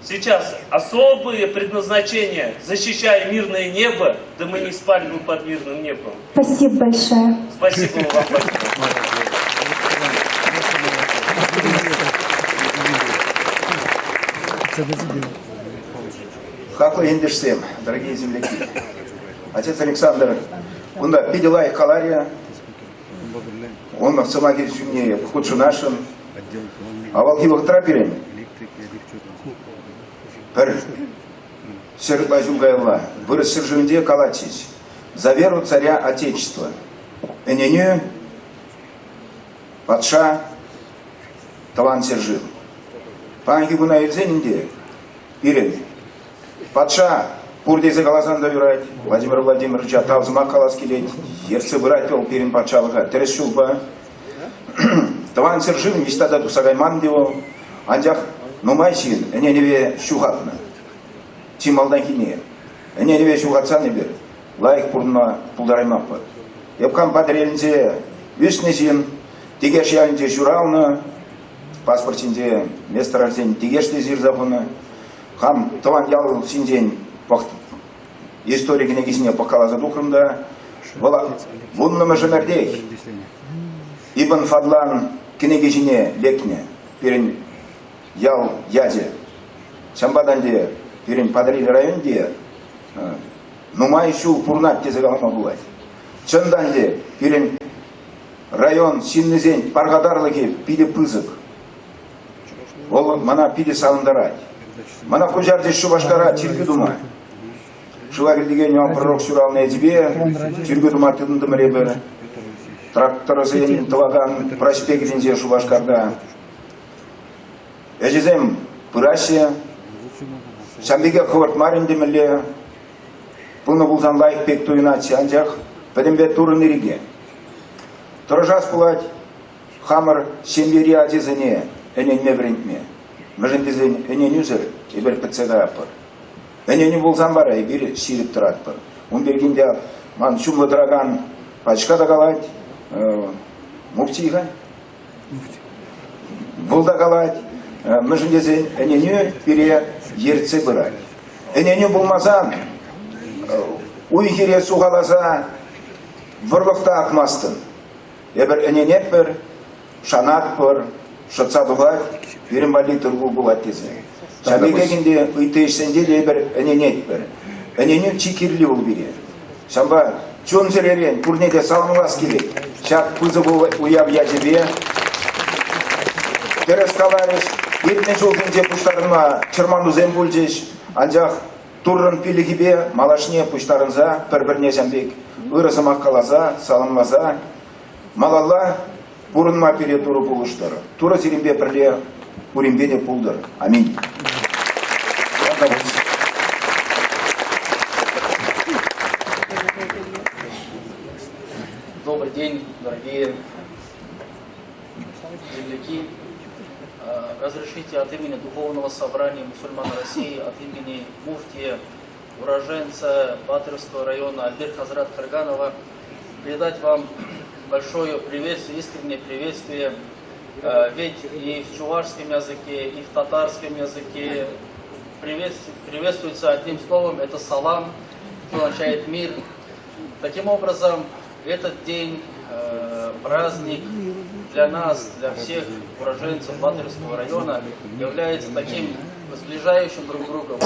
сейчас особые предназначения, защищая мирное небо, да мы не спали бы под мирным небом. Спасибо большое. Спасибо вам большое. Хаклӑ ентешсем, дорогие земляки. Отец Александр, кунта питӗ лайӑх каларӗ. Ун сӑмахӗ ҫумне хутшӑнасшӑн. Авалхи вӑхӑтра пирӗн пӗр ҫӗр ҫул каялла вырӑс ҫӗршывӗнче калатчӗҫ «За веру царя Отечества». Ӗненӳ патша тӑван ҫӗршыв. Паянхи куна илсен ӗнтӗ пирӗн патша пур тесе каласан та юрать. Владимир Владимировича тав сӑмах калас килет. Ертсе пырать вӑл пирӗн патшалӑха тӗрӗс ҫулпа. Тӑван ҫӗршыв ниҫта та тухса кайман те вӑл. Анчах нумай ҫын ӗненӗве ҫухатнӑ. Чи малтанхине. Ӗненӗве ҫухатсан эпир лайӑх пурӑнма пултараймастпӑр. Эп хам Патӑрьелӗнче ӳснӗ ҫын, Тикеш ялӗнче ҫуралнӑ, паспорт ҫинче месторождени Тикеш те ҫырса хунӑ. Хам тӑван ял ҫинчен истори кӗнеки ҫине пӑхкаласа тухрӑм та, вӑл вуннӑмӗш ӗмӗртех Ибн Фадлан кӗнеки ҫине лекнӗ пирӗн ял ячӗ. Ҫавӑнпа та ӗнтӗ пирӗн Патӑрьел районӗнче нумай ҫул пурӑнать тесе калама пулать. Чӑн та ӗнтӗ пирӗн район ҫыннисен пархатарлӑхӗ питӗ пысӑк. Вӑл мана питӗ савӑнтарать. Мана куҫарчӗҫ Шупашкара чиркӳ тума. Шыва кӗртекен Иоанн пророк ҫуралнӑ ячӗпе чиркӳ тума тытӑнтӑмӑр эпир. Тракторсен тӑвакан проспектӗнче Шупашкарта. Ӗҫӗсем пыраҫҫӗ. Ҫав пекех хӑвӑрт мар ӗнтӗ мӗнле. Пынӑ пулсан лайӑх пек туйӑнатчӗ, анчах пӗтӗмпе Туррӑн ирӗкӗ. Тӑрӑшас пулать хамӑр ҫемьери ачасене ӗненме вӗрентме. Мӗншӗн тесен ӗненӳсӗр эпир пӗтсе каятпӑр. Ӗненӳ пулсан вара эпир ҫирӗп тӑратпӑр. Ун пирки те ман ҫумлӑ тӑракан пачка та калать, муфтий-ха. Вӑл та калать, мӗншӗн тесен ӗненӳ пире ертсе пырать. Ӗненӳ пулмасан уй-хире сухаласа вӑрлӑх та акмастӑн. Эпир ӗненетпӗр, шанатпӑр, шӑтса тухать, пирӗн валли тыр-пул пулать тесе. Ҫав пекех ӗнтӗ ытти ӗҫсенче те эпир ӗненетпӗр. Ӗненӳ чи кирли вӑл пире. Ҫавӑнпа чун-чӗререн пурне те саламлас килет. Ҫак пысӑк уяв ячӗпе тӗрӗс каларӗҫ. Иртнӗ ҫулсенче пуҫтарӑнма чӑрманусем пулчӗҫ, анчах Туррӑн пиллӗхӗпе малашне пуҫтарӑнса пӗр-пӗрне ҫам пек ырӑ сӑмах каласа, саламласа малалла пурӑнма пире Турӑ пулӑштӑр. Турӑ сирӗнпе пӗрле пуринпе те пултӑр. Аминь. Добрый день, дорогие земляки. Разрешите от имени Духовного собрания мусульман России, от имени муфтия, уроженца Батыревского района Альберт Хазрат Карганова передать вам большое приветствие, искреннее приветствие. Ведь и в чувашском языке, и в татарском языке приветствуется одним словом, это салам, что означает мир. Таким образом, этот день, праздник для нас, для всех уроженцев Батыревского района, является таким сближающим друг друга.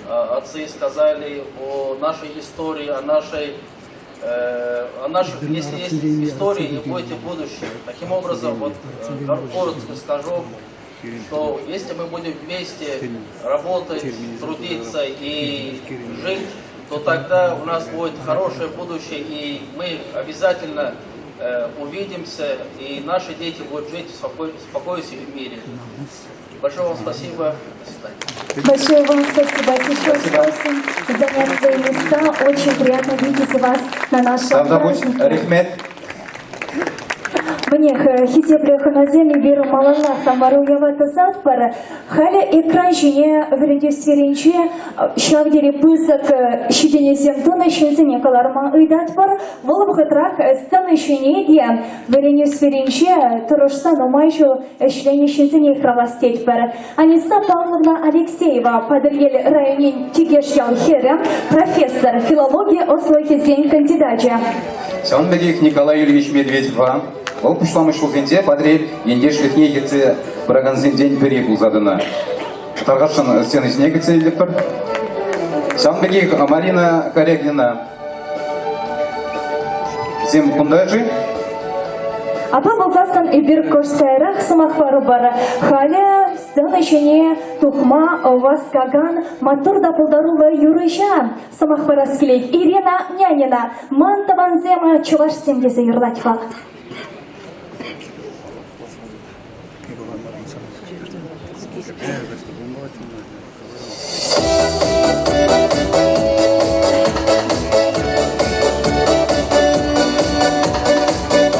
Отцы сказали о нашей истории, о нашей о наших, если есть история, не будет и будущее. Таким образом, вот коротко скажу, что если мы будем вместе работать, трудиться и жить, то тогда у нас будет хорошее будущее, и мы обязательно увидимся, и наши дети будут жить в спокойствии в мире. Большое вам спасибо. До свидания. Большое вам спасибо. Сейчас просим занять свои места. Очень приятно видеть вас на нашем Тавтапуҫ, празднике. Рехмет. Мӗнех, хисеплӗ хӑнасем эпир малалла хамӑр уява тӑсатпӑр. Халӗ экран ҫине вӗрентӳ сферинче ҫав тери пысӑк ҫитӗнӳсем тунӑ ҫынсене кӑларма ыйтатпӑр. Вӑл вӑхӑтрах сцена ҫине те вӗренӳ сферинче тӑрӑшса нумай ҫул ӗҫленӗ ҫынсене йыхравлас тетпӗр. Аниса Павловна Алексеева, Патӑрьел районӗн Тикеш ял хӗрӗ, профессор, филологи ӑслӑхӗсен кандидачӗ. Ҫавӑн пекех Николай Юрьевич Медведева вӑл пуҫламӑш ҫулсенче Патӑрьел ентешлӗхне ертсе пыракансенчен пӗри пулса тӑнӑ. Тархасшӑн сцена ҫине кӗтсе илетпӗр. Ҫавӑн пекех Марина Корягина. Всем кунта-ши? Апла пулсассӑн эпир кӑшт каярах сӑмах парӑпӑр. Халӗ сцена ҫине тухма васкакан маттур та пултаруллӑ юрӑҫа сӑмах парас килет. Ирина Нянина, ман тӑвансем чӑвашсем тесе юрлать вӑл.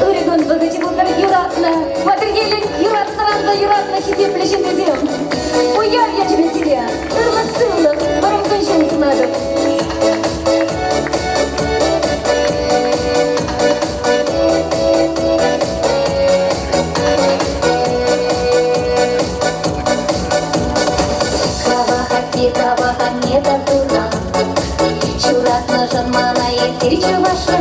Ырӑ кун вӑхӑчӗ пултӑр юратнӑ, Патӑрьелӗн юратнӑран та юратнӑ хисеплӗ ҫыннисем. Уяв ячӗпе сире ырлӑх-сывлӑх, вӑрӑм кун-ҫул сунатӑп. Тавах атте, тавах анне тав тура. Ҫуратнӑшӑн мана эсир чӑвашра.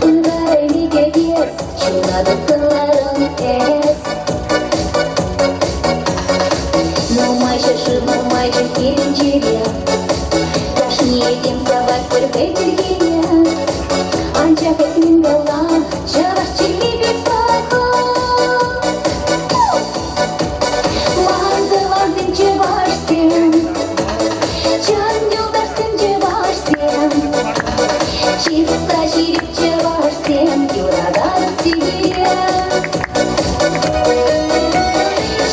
Ытарайми кӗтес, чуна тыткӑнларӑн эс. Нумай ҫӗршыв, нумай чӗлхе тӗнчере. Кашни этем савать пӗр хӑй чӗлхине. Анчах эс мӗн кала, чӑваш чӗлхи пек паха. Ман тӑвансем чӑвашсем, чӑн юлташсем чӑвашсем, чиста ҫирӗп чӑвашсем, юрататӑп сире.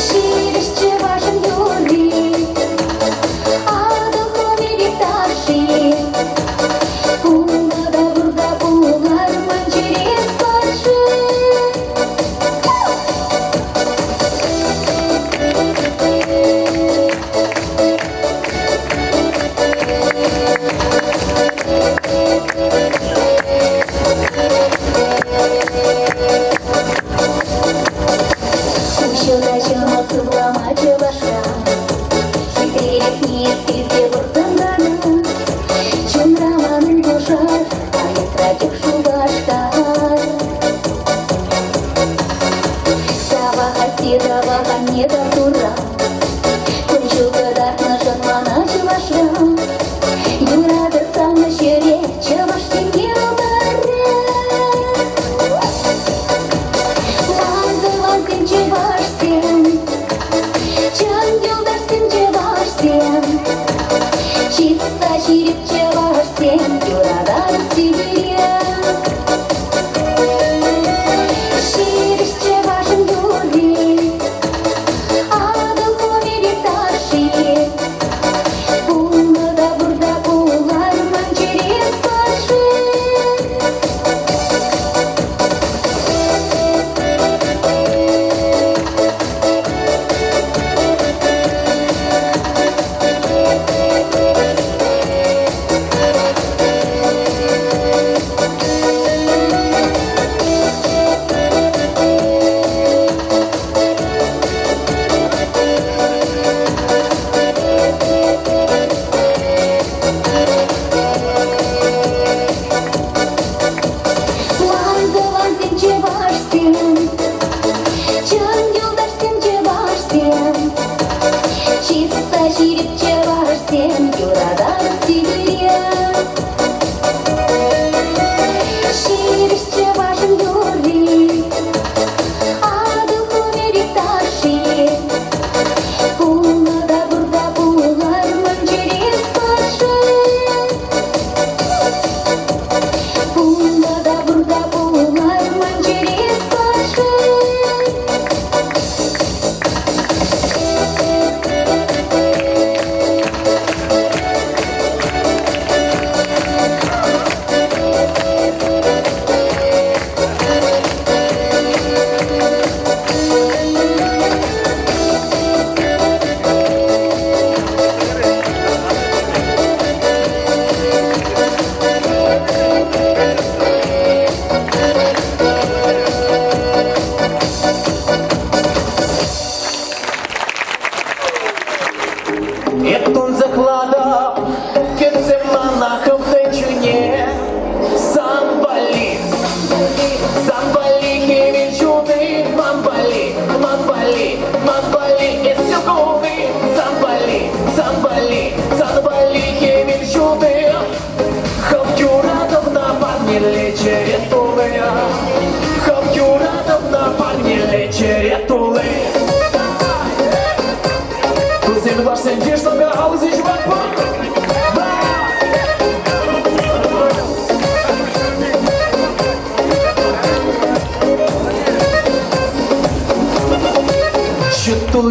Ҫивӗч чӑвашӑн юрри, Атӑл хумӗ пек ташши.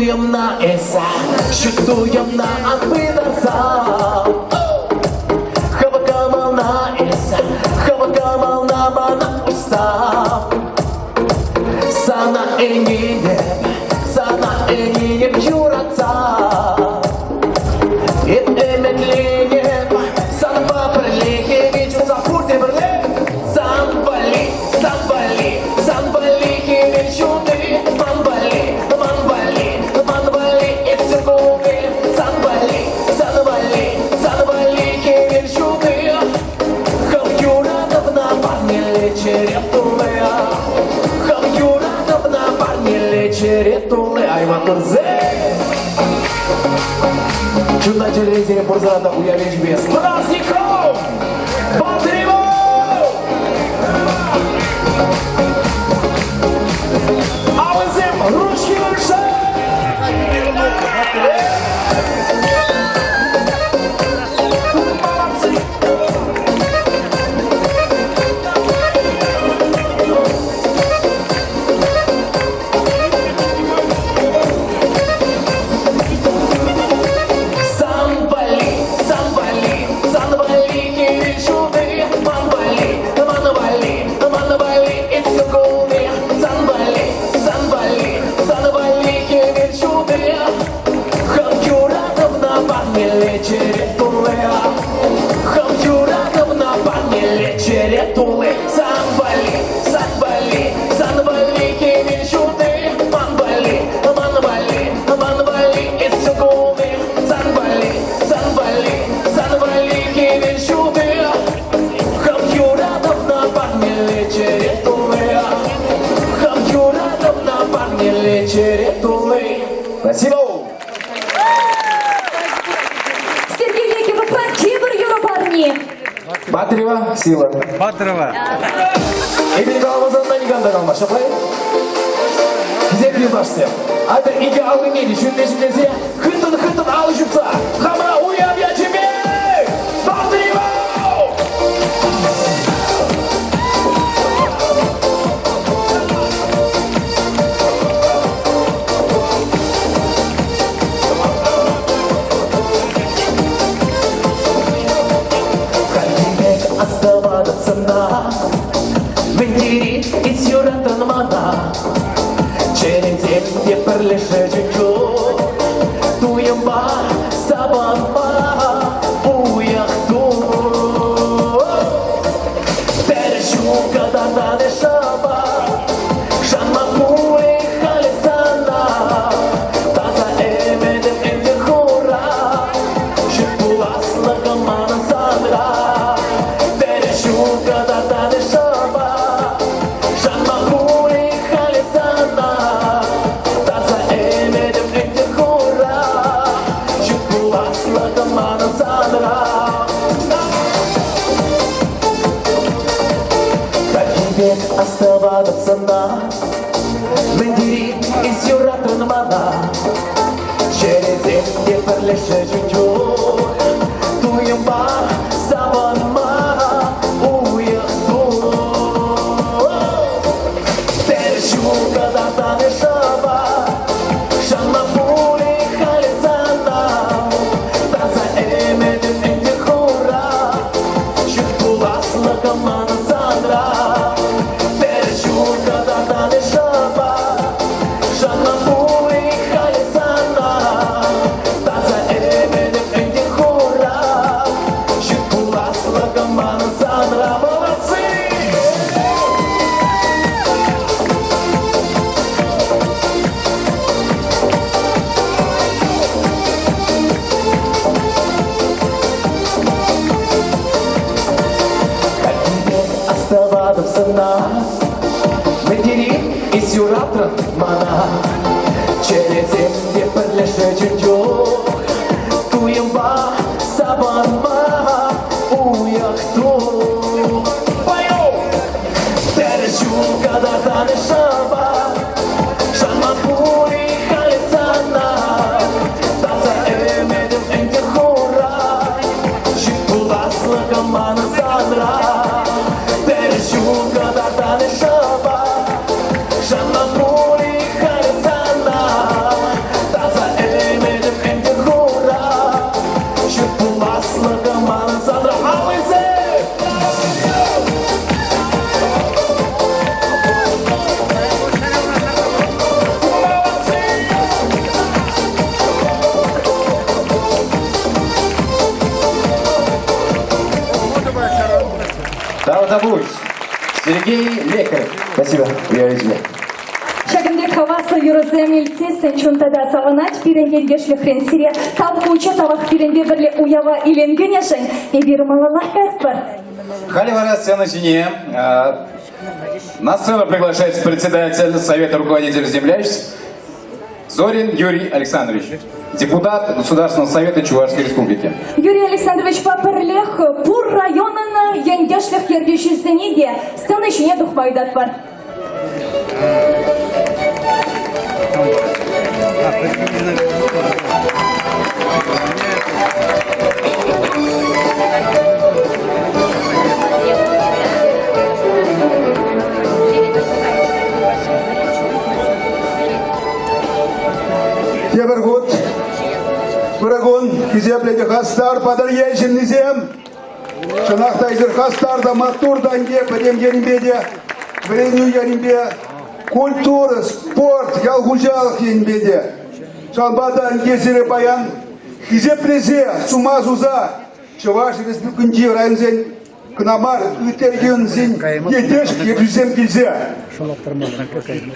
Туйӑмна эсӗ, ҫут туйӑмна ан пытарса. Хӑв кӑмӑлна эсӗ, хӑв кӑмӑлна мана уҫса. Сана ӗненеп, сана ӗненеп юратса. Эп ӗмӗтленеп, санпа пӗрле хӗвел ҫутса пурте пӗрле. Сан валли, сан валли, сан валли хӗвел ҫути. Ман валли, ман валли, ман валли эсӗ кулни. Сан валли, сан валли, сан валли хӗвел ҫути. Хӑв юратӑвна парнеле чӗре тулли. Хӑв юратӑвна парнеле чӗре тулли. Ай, маттурсем! Чунтан чӗререн пурсӑра та уяв ячӗпе с праздником! Батырево! Алӑсем ручки выше! Молодцы! Сан валли, сан валли, сан валли хӗвел ҫути. Ман валли, ман валли, ман валли эс кулни. Сан валли, сан валли, сан валли хӗвел ҫути. Хам юратӑвна парнеле чӗре тулли. Хам юратӑвна парнеле чӗре тулли. Сан валли, сан валли, сан валли хӗвел ҫути. Ман валли, ман валли, ман валли эс кулни. Сан валли, сан валли, сан валли хӗвел ҫути. Хам юратӑвна парнеле чӗре тулли. Хам юратӑвна парнеле чӗре тулли. Спасибо! Сергей Лекевпа тепӗр юрӑ парни. Батырева сила. Батырева. Эпир каламасан та никам та калмасть, ҫапла-и? Хисеплӗ юлташсем, атьӑр икӗ аллине те ҫӳллӗ ҫӗклесе хыттӑн-хыттӑн алӑ ҫупса хамӑра уяв ячӗпе Батырева! Хальхи пек астӑватӑп сана, Мӗн тери эс юратӑн мана. Чӗресем те пӗрлешӗчӗ чух, Туйӑмпа, савӑнпа уйӑх тух. Пӗр ҫука тата шапа, Шанма пулӗ халӗ сана. Таса ӗмӗтӗм ӗнтӗ хура, Ҫут пуласлӑхӑм манӑн санра. Пӗр ҫука тата шапа, Шанма пулӗ халӗ сана. Таса ӗмӗтӗм ӗнтӗ хура, Ҫут пуласлӑхӑм манӑн санра. Хальхи пек астӑватӑп сана, Мӗн тери эс юратрӑн мана. Чӗресем те пӗрлешӗҫ чух, Туйӑмпа савӑнма уйӑх тух. Пӗр ҫул кӑтартан шӑпа, Шанма пулӗ халӗ сана. Таса ӗмӗтӗм ӗнтӗ хура, Ҫут пуласлӑхӑм манӑн санра. Пӗр ҫул кӑтартан шӑпа, Шанма пулӗ халӗ сана. Таса ӗмӗтӗм ӗнтӗ хура, Ҫут пуласлӑхӑм манӑн санра. Молодцы! Хальхи астӑватӑп сана, Мӗн тери эс юратрӑн мана. Чӗресем те пӗрлешӗчӗ чух, Туйӑмпа савӑнма уйӑх тух. Пою! Пӗр ҫул кӑтартан шӑпа, Шанма пулӗ халӗ сана. Таса ӗмӗтӗм ӗнтӗ хура, Ҫут пуласлӑхӑм манӑн санра. Пӗр ҫул кӑтартан шӑпа, Шанма пулӗ халӗ сана. Спасибо, я тебе. Ҫакӑн пек хаваслӑ юрӑсем илтсессӗн чун тата савӑнать пирӗн ентешлӗхрен сире тав хучӗ тавах пирӗнпе пӗрле уява илем кӳнӗшӗн эпир малаллах каятпӑр. Халӗ вара сцена ҫине на сцену приглашается председатель Совета руководителей землячеств Зорин Юрий Александрович, депутат Государственного совета Чувашской Республики. Юрий Александровичпа пӗрлех пур районӑн ентешлӗх ертӳҫисене те сцена ҫине тухма ыйтатпӑр. Тепӗр хут ырӑ кун, хисеплӗ те хастар Патӑрьел ҫыннисем! Чӑнах та эсир хастар та маттур та ӗнтӗ пӗтӗм енӗпе те, вӗренӳ енӗпе, культура, спорт, ял хуҫалӑх енӗпе те. Ҫавӑнпа та ӗнтӗ сире паян хисеплесе, сума суса Чӑваш Республикинчи районсен кӑна мар, ытти регионсен ентеш ертӳҫисем килсе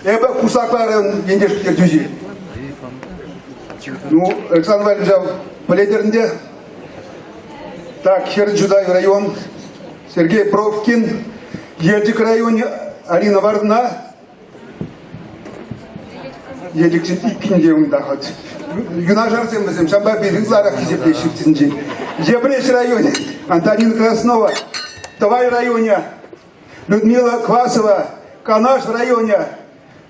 эпӗ Кусакла район ентеш ертӳҫи. Ну, Александр Валерьевич, пӗлетӗр ӗнтӗ. Так, Хӗрлӗ Чутай район, Сергей Бровкин, Елчӗк районӗ, Алина Варна, Елчӗксен иккӗн те унта хӑть. Юнашарсем вӗсем, ҫавӑнпа пирӗн ытларах хисеплеҫҫӗ ҫуртсенче. Йӗпреҫ районӗ, Антонина Краснова, Тӑвай районӗ, Людмила Квасова, Канаш районӗ,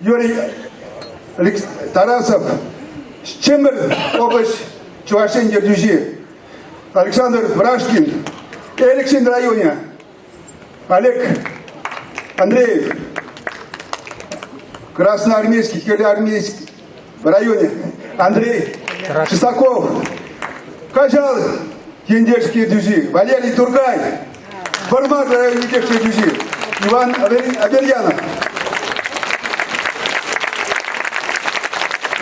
Юрий Тарасов, Чӗмпӗр облаҫ Чӑваш Ен ертӳҫи Александр Врашкин, Элӗксен районӗ, Олег Андреев, Красноармейский, Хӗрлӗармейски районӗ, Андрей Шестаков, Каҫал ентеш ертӳҫи Валерий Туркай, Вӑрмар районӗн ертӳҫи Иван Аверьянов.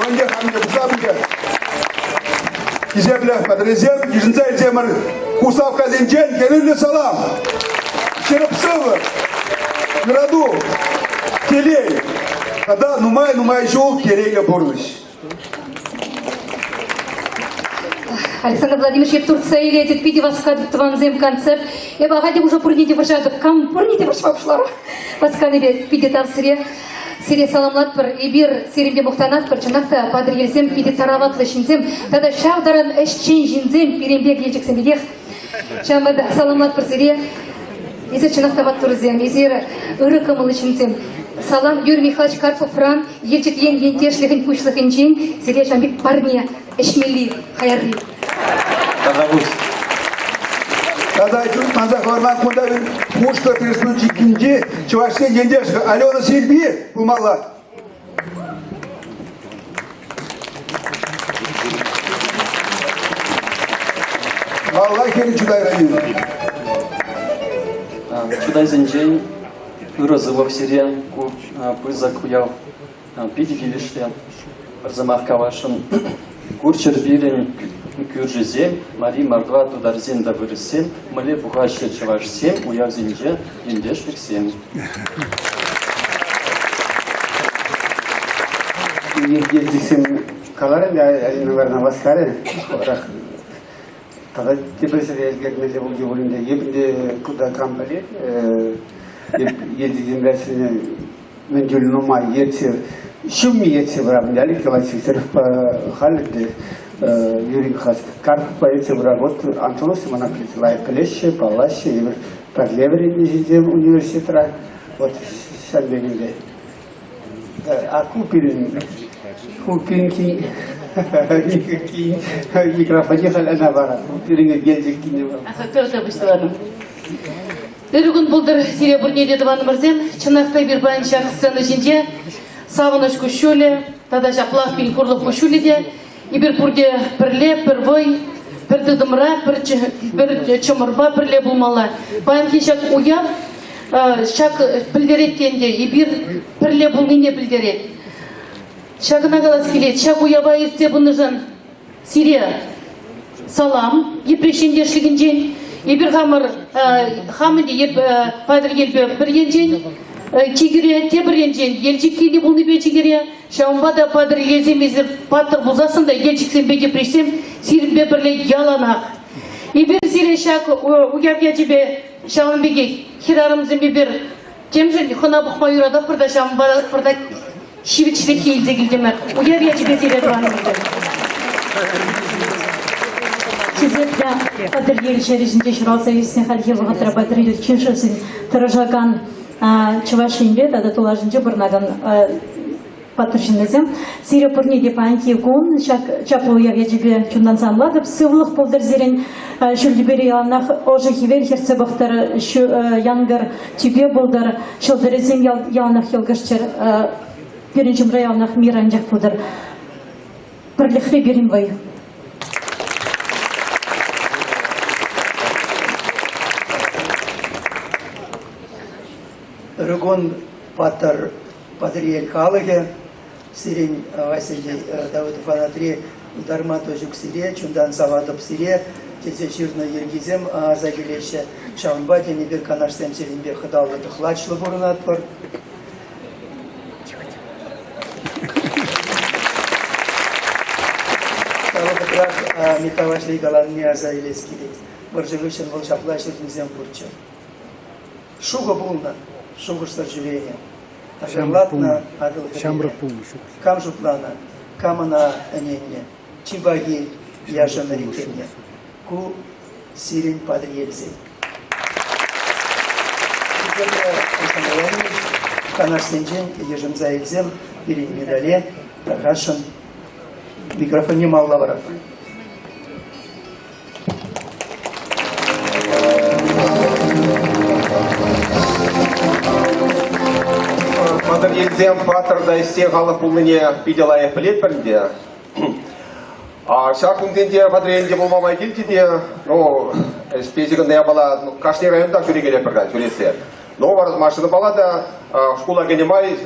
Ӗнтӗ хамне пуҫламӑшӗ. Хисеплӗ патӑрьелсем, йышӑнса илсемӗр Куславккасенчен хӗрӳллӗ салам! Ҫирӗп сывлӑх, юрату, телей тата нумай-нумай ҫул телейлӗ пурнӑҫ. Александр Владимирович, эп туртса илетӗп, питӗ васкатӑп тӑвансем концерт. Эп ахаль те уже пурне те вӑрҫатӑп. Кам пурне те вӑрҫма пуҫларӑм. Васканипе питӗ тав сире. Сире саламлатпӑр. Эпир сирӗнпе мухтанатпӑр. Чӑнах та Патӑрьелсем питӗ тараватлӑ ҫынсем тата ҫав таран ӗҫчен ҫынсем пирӗн пек елчӗксем пекех. Ҫавӑнпа та саламлатпӑр сире. Эсир чӑнах та маттурсем, эсир ырӑ кӑмӑллӑ ҫынсем. Салам Юрий Михайлович Карповран, Елчӗк ен ентешлӗхӗн пуҫлӑхӗнчен сире ҫавӑн пек парне ӗҫмелли хаярри. Тавтапуҫ. Тата манса хӑварман кунта Пушкӑрт Республикинчи чӑвашсен ентешӗ Алена Сильви пулмалла. Алла Хӗрлӗ Чутай районӗ. Чутайсенчен ырӑ сывлӑх сире ку пысӑк уяв питӗ килӗшрӗ. Пӗр сӑмах каласшӑн. Курччӑр пирӗн кӳршӗсем, Мари, Мордва, тутарсем та вырӑссем, мӗнле пухаҫҫӗ чӑвашсем уявсенче ентешлӗхсем. Ертӳҫӗсем каларӗ Алина Ивановна васкарӗ. Тата тепӗр ҫӗре ӗлкӗрмелле пулчӗ пулин те, эпӗ те кунта кам пӗлет, Елчӗк землячсене мӗн чуль нумай ертсе, ҫумми ертсе пырам, Олег Николаевич Викторовпа халӗ те Юрий Михайлович Карповпа ертсе пырам. Вот Антонов мана лайӑх пӗлеҫҫӗ, паллаҫҫӗ, эпир пӗрле вӗреннӗ ҫынсем университетра. Вот ҫав пек ӗнтӗ. А ку пирӗн, ку пирӗн микрофонне халь ӑна парать. Ку пирӗн Елчӗк кинӗ вӑл. Петр пуҫларӑм. Ырӑ кун пултӑр сире пурне те, тӑванӑмӑрсем. Чӑнах та эпир паян ҫак сцена ҫинче савӑнӑҫ куҫҫулӗ тата ҫаплах пин хурлӑх куҫҫулӗ те. Эпир пурте пӗрле, пӗр вӑй, пӗр тытӑмра, пӗр, пӗр чӑмӑрпа пӗрле пулмалла. Паянхи ҫак уяв ҫак пӗлтерет те ӗнтӗ, эпир пӗрле пулнине пӗлтерет. Ҫакна калас килет, ҫак уява иртсе пынӑшӑн Сире салам Йӗпреҫ ентешлӗхӗнчен. Эпир хамӑр хамӑн те Патӑрьелпе пӗр енчен. чикӗре, тепӗр енчен Елчӗк килнӗ пулнипе чикӗре. Ҫавӑнпа та Патӑрьелсем эсир паттӑр пулсассӑн та Елчӗксемпе Йӗпреҫсем сирӗнпе пӗрле яланах. Эпир сире ҫак уяв ячӗпе ҫавӑн пекех хӗрарӑмсем эпир темшӗн хӑна пӑхма юрататпӑр та ҫавӑнпа пӑртак ҫивӗчлӗхе илсе килтӗмӗр. Уяв ячӗпе сире тӑванӑмӑрсем. Хисеплӗ Патӑрьел ҫӗрӗ ҫинче ҫуралса ӳснӗ хальхи вӑхӑтра Патӑрьел чышӗсен тӑрӑшакан Чӑваш Енпе тата тулашӗнче пурӑнакан паттӑр ҫыннисем, сире пурне те паянхи кун ҫак чаплӑ уяв ячӗпе чунтан саламлатӑп. Сывлӑх пултӑр сирӗн. Ҫӳл тӳпере яланах ӑшӑ хӗвел хӗртсе пӑхтӑр, янкӑр тӳпе пултӑр, ҫӑлтӑрӗсем яланах йӑлкӑшчӑр. Пирӗн ҫумра яланах мир анчах пултӑр. Пӗрлӗхре пирӗн вӑй. Ырӑ кун, паттӑр Патӑрьел халӑхӗ. Сирӗн Василий Давыдов Анатри ытарма та ҫук сире, чунтан саватӑп сире тесе ҫырнӑ йӗркисем аса килеҫҫӗ. Ҫавӑнпа тен эпир канашсем сирӗнпе хӑталлӑ тӑхлачлӑ пурӑнатпӑр. Ҫав вӑхӑтрах Митта Ваҫлей каланине аса илес килет. Вӑрҫӑ хыҫҫӑн вӑл ҫапла ҫырнисем пурччӗ. Шухӑ пулнӑ, шухӑшсӑр ҫӳренӗ. Такӑрлатнӑ Атӑл Ҫамрӑк хӗррине. пулнӑ ҫук. Кам шутланӑ, кам ӑна ӗненнӗ, чи пахи яш ӗмӗр иккенне. Ку сирӗн Патӑрьелсен. Хисеплӗ Александр Леонидович, канашсенчен йышӑнса илсем пирӗн медале тархасшӑн микрофонне малалла паратпӑр. Патӑрьелсем паттӑр та ӗҫчен халӑх пулнине питӗ лайӑх пӗлетпӗр ӗнтӗ. Ҫак кунсенче Патӑрьелӗнче пулма май килчӗ те, ну, ӗҫпе ҫыхӑннӑ япала кашни районтах ҫӳрекелетпӗр-ха, ҫӳресе. Ну, вара машинӑпала та шкула кӗнӗ май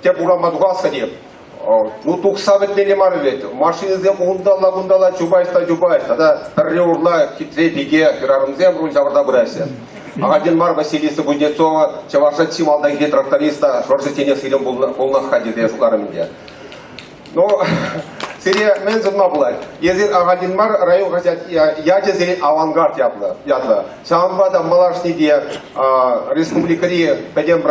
тӗп урама тухас-ха теп. Ну, тухса пӗтмелле мар вӗт. Машинӑсем унталла-кунталла чупаҫ та чупаҫ. Тата пӗрре урла хитре пике хӗрарӑмсем руль ҫавӑрса пыраҫҫӗ. Ахальтен мар Василиса Кузнецова чӑваша чи малтанхи тракториста вӑрҫӑчченех сирӗн пулнӑ-ха тесе шутларӑм ӗнтӗ. Ну, сире мӗн сунма пулать? Эсир ахальтен мар район хаҫат ячӗ сирӗн «Авангард» ятлӑ. ятлӑ. Ҫавӑнпа та малашне те республикӑри пӗтӗм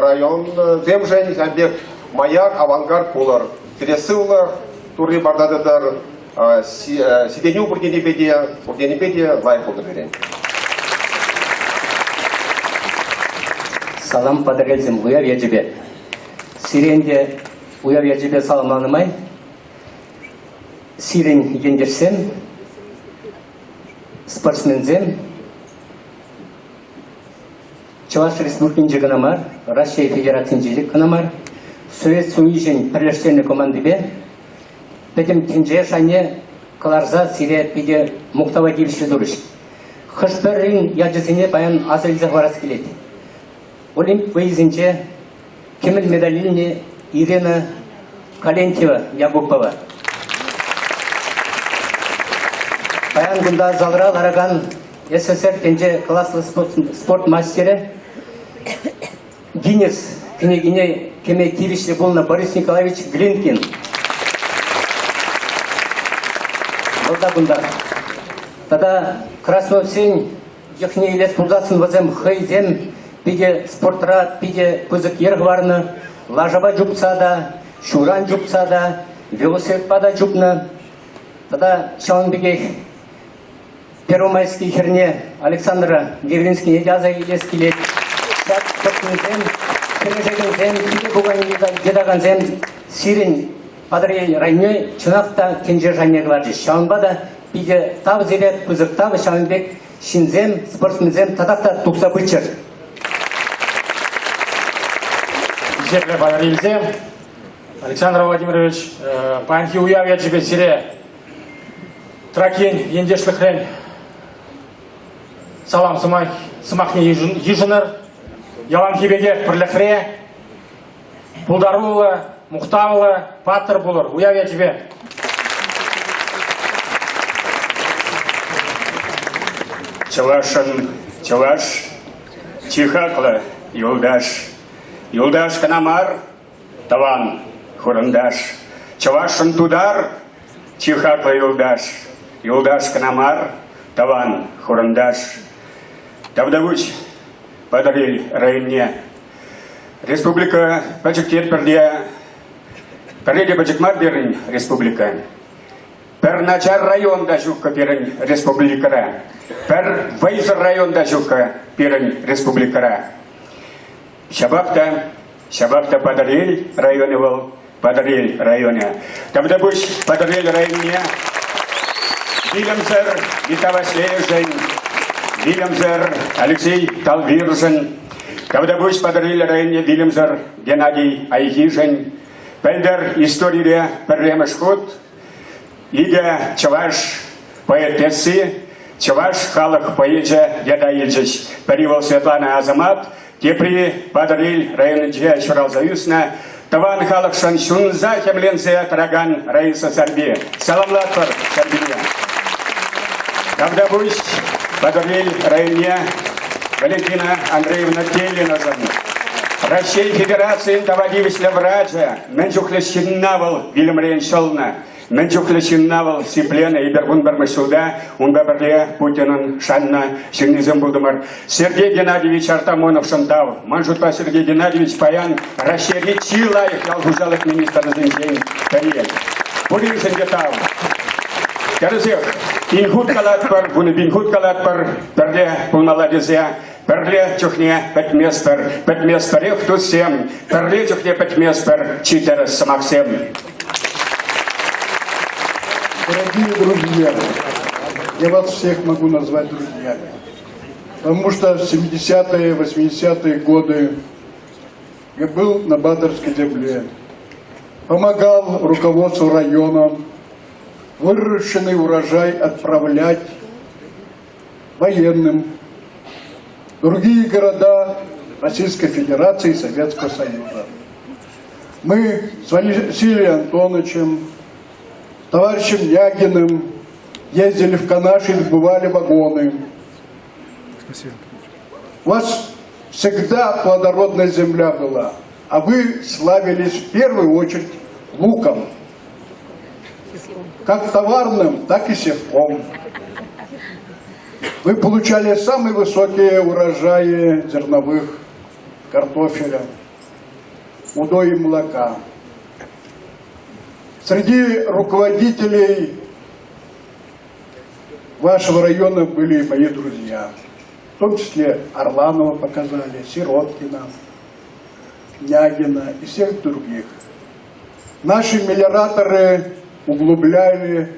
районсемшӗн ҫавӑн пек маяк, авангард пулӑр. Сире сывлӑх, Турри парса тӑтӑр, ҫитӗнӳ пур енӗпе те, пур енӗпе те лайӑх пултӑр пирӗн. Салам, Патӑрьелсем, уяв ячӗпе. Сире ӗнтӗ уяв ячӗпе саламланӑ май сирӗн ентешсем, спортсменсем Чӑваш Республикинче кӑна мар, Раҫҫей Федерацийӗнче кӑна мар, Совет Союзӗн пӗрлештернӗ командипе пӗтӗм тӗнче шайне кӑларса сире питӗ мухтава тивӗҫлӗ турӗҫ. Хӑш-пӗрин ячӗсене паян аса илсе хӑварас килет. Олимп вӑййисенче кӗмӗл медаль илнӗ Ирина Калентьева Ягупова. Паян кунта залра ларакан СССР тӗнче класлӑ спорт мастерӗ Гиннес кӗнекине кӗме тивӗҫлӗ пулнӑ Борис Николаевич Глинкин. Вӑл та кунта. Тата Красновсен йӑхне илес пулсассӑн вӗсем хӑйсем питӗ спортра питӗ пысӑк йӗр хӑварнӑ. Лашапа чупса та, ҫуран чупса та, велосипедпа та чупнӑ. Тата ҫавӑн пекех Первомайски хӗрне Александра Гевринскине те аса илес килет. Ҫак спортсменсем, кӗрешекенсем, кире пуканӗ йӑтакансем сирӗн Патӑрьел районне чӑнах та тӗнче шайне кӑларчӗҫ. Ҫавӑнпа та питӗ тав сире, пысӑк тав. Ҫавӑн пек ҫынсем, спортсменсем татах та тухса пыччӑр. Хисеплӗ Патӑрьелсем, Александр Владимирович, паянхи уяв ячӗпе сире Трак ен ентешлӗхрен салам сӑмах, сӑмахне йышӑнӑр. Яланхи пекех пӗрлӗхре пултаруллӑ, мухтавлӑ, паттӑр пулӑр. Уяв ячӗпе! Чӑвашӑн чӑваш, чи хаклӑ юлташ. Юлташ кӑна мар, тӑван хурӑнташ. Чӑвашшӑн тутар чи хаклӑ юлташ. Юлташ кӑна мар, тӑван хурӑнташ. Тавтапуҫ Патӑрьел районне. Республика пӗчӗк тетпӗр те, пӗрре те пӗчӗк мар пирӗн республика. Пӗр начар район та ҫуккӑ пирӗн республикӑра. Пӗр вӑйсӑр район та ҫуккӑ пирӗн республикӑра. Ҫапах та, ҫапах та Патӑрьел районӗ вӑл, Патӑрьел районӗ. Тавтапуҫ Патӑрьел районне вилӗмсӗр Вита Ваҫлейшӗн, вилӗмсӗр Алексей Талвиршӗн, Тавтапуҫ Патӑрьел районне вилӗмсӗр Геннадий Айхишӗн, пӗлтӗр историре пӗрремӗш хут Икӗ чӑваш поэтесси чӑваш халӑх поэчӗ ята илчӗҫ. Пӗри вӑл Светлана Асамат, тепри Патӑрьел районӗнче ҫуралса ӳснӗ тӑван халӑхшӑн ҫунса хӗмленсе тӑракан Раиса Сарпи. Саламлатпӑр Сарпине. Тавтапуҫ Патӑрьел районне Валентина Андреевна Теллинашӑн. Раҫҫей Федерацийӗн тава тивӗҫлӗ врачӗ мӗн чухлӗ ҫынна вӑл вилӗмрен ҫӑлнӑ. Мӗн чухлӗ ҫынна вӑл сипленӗ, эпир вунпӗрмӗш ҫулта унпа пӗрле Путинӑн шаннӑ ҫыннисем пултӑмӑр. Сергей Геннадьевич Артамоновшӑн тав. Ман шутпа, Сергей Геннадьевич паян Раҫҫейри чи лайӑх ял хуҫалӑх министрӗсенчен пӗри. Пуриншӗн те тав. Тӗрӗсех, пин хут калатпӑр, 10,000 хут калатпӑр, пӗрле пулмалла тесе. Пӗрле чухне пӗтместпӗр, пӗтместпӗрех туссем, пӗрле чухне пӗтместпӗр чи тӗрӗс сӑмахсем. Дорогие друзья, я вас всех могу назвать друзьями. Потому что в 70-е, 80-е годы я был на Баторской земле, помогал руководству района выращенный урожай отправлять военным, другие города Российской Федерации и Советского Союза. Мы с Василием Антоновичем, товарищем Ягиным ездили в Канаш и добывали вагоны. Спасибо. У вас всегда плодородная земля была, а вы славились в первую очередь луком. Как товарным, так и севком. Вы получали самые высокие урожаи зерновых, картофеля, удои молока. Среди руководителей вашего района были мои друзья. В том числе Орланова показали, Сироткина, Нягина и всех других. Наши мелиораторы углубляли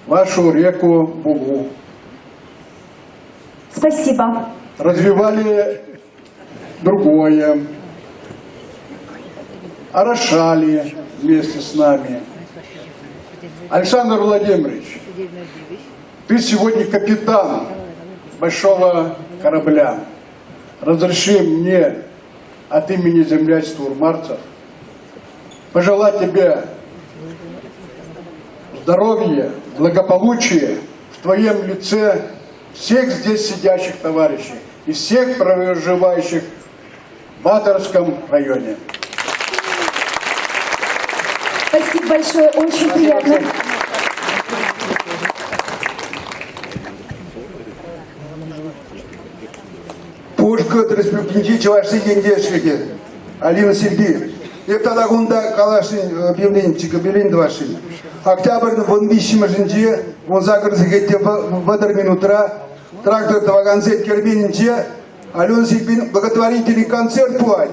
вашу реку Бугу. Спасибо. Развивали другое. Орошали вместе с нами. Александр Владимирович, ты сегодня капитан большого корабля. Разреши мне от имени землячества урмарцев пожелать тебе здоровья, благополучия в твоем лице всех здесь сидящих товарищей и всех проживающих в Баторском районе. Спасибо большое, очень приятно. Пушкӑрт Республикинчи чӑвашсен ентешлӗхӗ Алина Силпи. Эп тата кунта каласшӑн объявление, объявление тӑвасшӑн. Октябрьӑн вунвиҫҫӗмӗшӗнче 18 сехетте 30 минутра трактор тӑвакансен керменӗнче Алена Силпин благотворительный концерт пулать.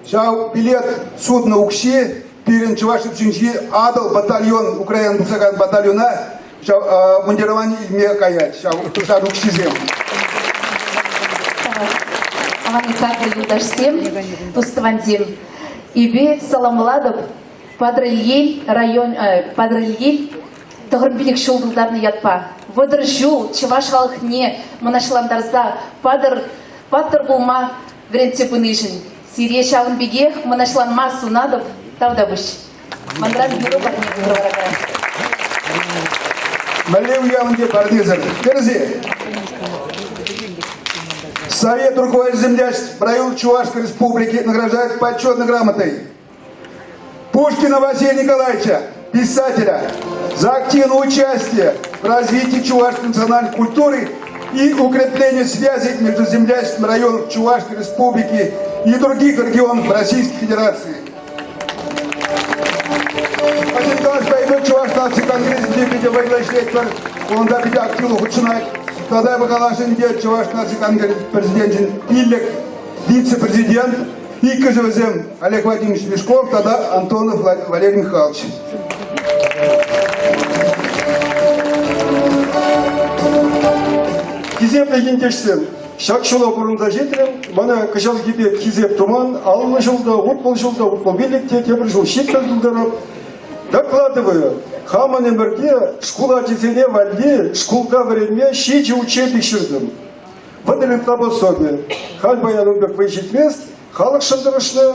Ҫав билет сутнӑ укҫи пирӗн Чӑваш Республикинчи Атӑл батальон, Украина тухса батальона ҫав мундировани илме каять, ҫав ҫар укҫисем. Аван юлташсем, тус-тӑвансем, эпӗ саламлатӑп Патӑрьел район, Патӑрьел тӑхӑр ҫул тултарнӑ ятпа. 30 ҫул чӑваш халӑхне мӑнаҫлантарса патӑр, паттӑр пулма вӗрентсе пынишӗн. Сире ҫавӑн пекех мӑнаҫланма сунатӑп. Тавтапуҫ. Манран юрӑ парне пултӑр Мӗнле уявӑнче парнесӗр? Тӗрӗс-и? Совет руководитель землячеств район Чувашской Республики награждает почетной грамотой Пушкина Василия Николаевича, писателя, за активное участие в развитии чувашской национальной культуры и укреплении связи между землячеством районов Чувашской Республики и других регионов Российской Федерации. Василий Николаевич пойдет Чуваш наци конгресӗнче питӗ вӑйлӑ ӗҫлетпӗр. Унта питӗ активлӑ хутшӑнать. Тата калашӗнче Чӑваш наци конгресс президенчӗн пиллӗк вице-президент Иккӗшӗ вӗсем Олег Владимирович Мешков тата Антонов Валерий Михайлович. Хисеплӗ ентешсем, ҫак ҫула пурӑнса ҫитрӗм. Мана кӑҫалхи пек хисеп туман. 50 ҫулта, 60 ҫулта, 65 те тепӗр ҫул 70 тултарап. Докладываю, хамӑн ӗмӗрте шкул ачисене валли шкулта вӗренме ҫичӗ учебник ҫыртӑм. Вӑтӑр ытла пособи. Халь паян ун пек вӑй ҫитмест, халӑхшӑн тӑрӑшнӑ.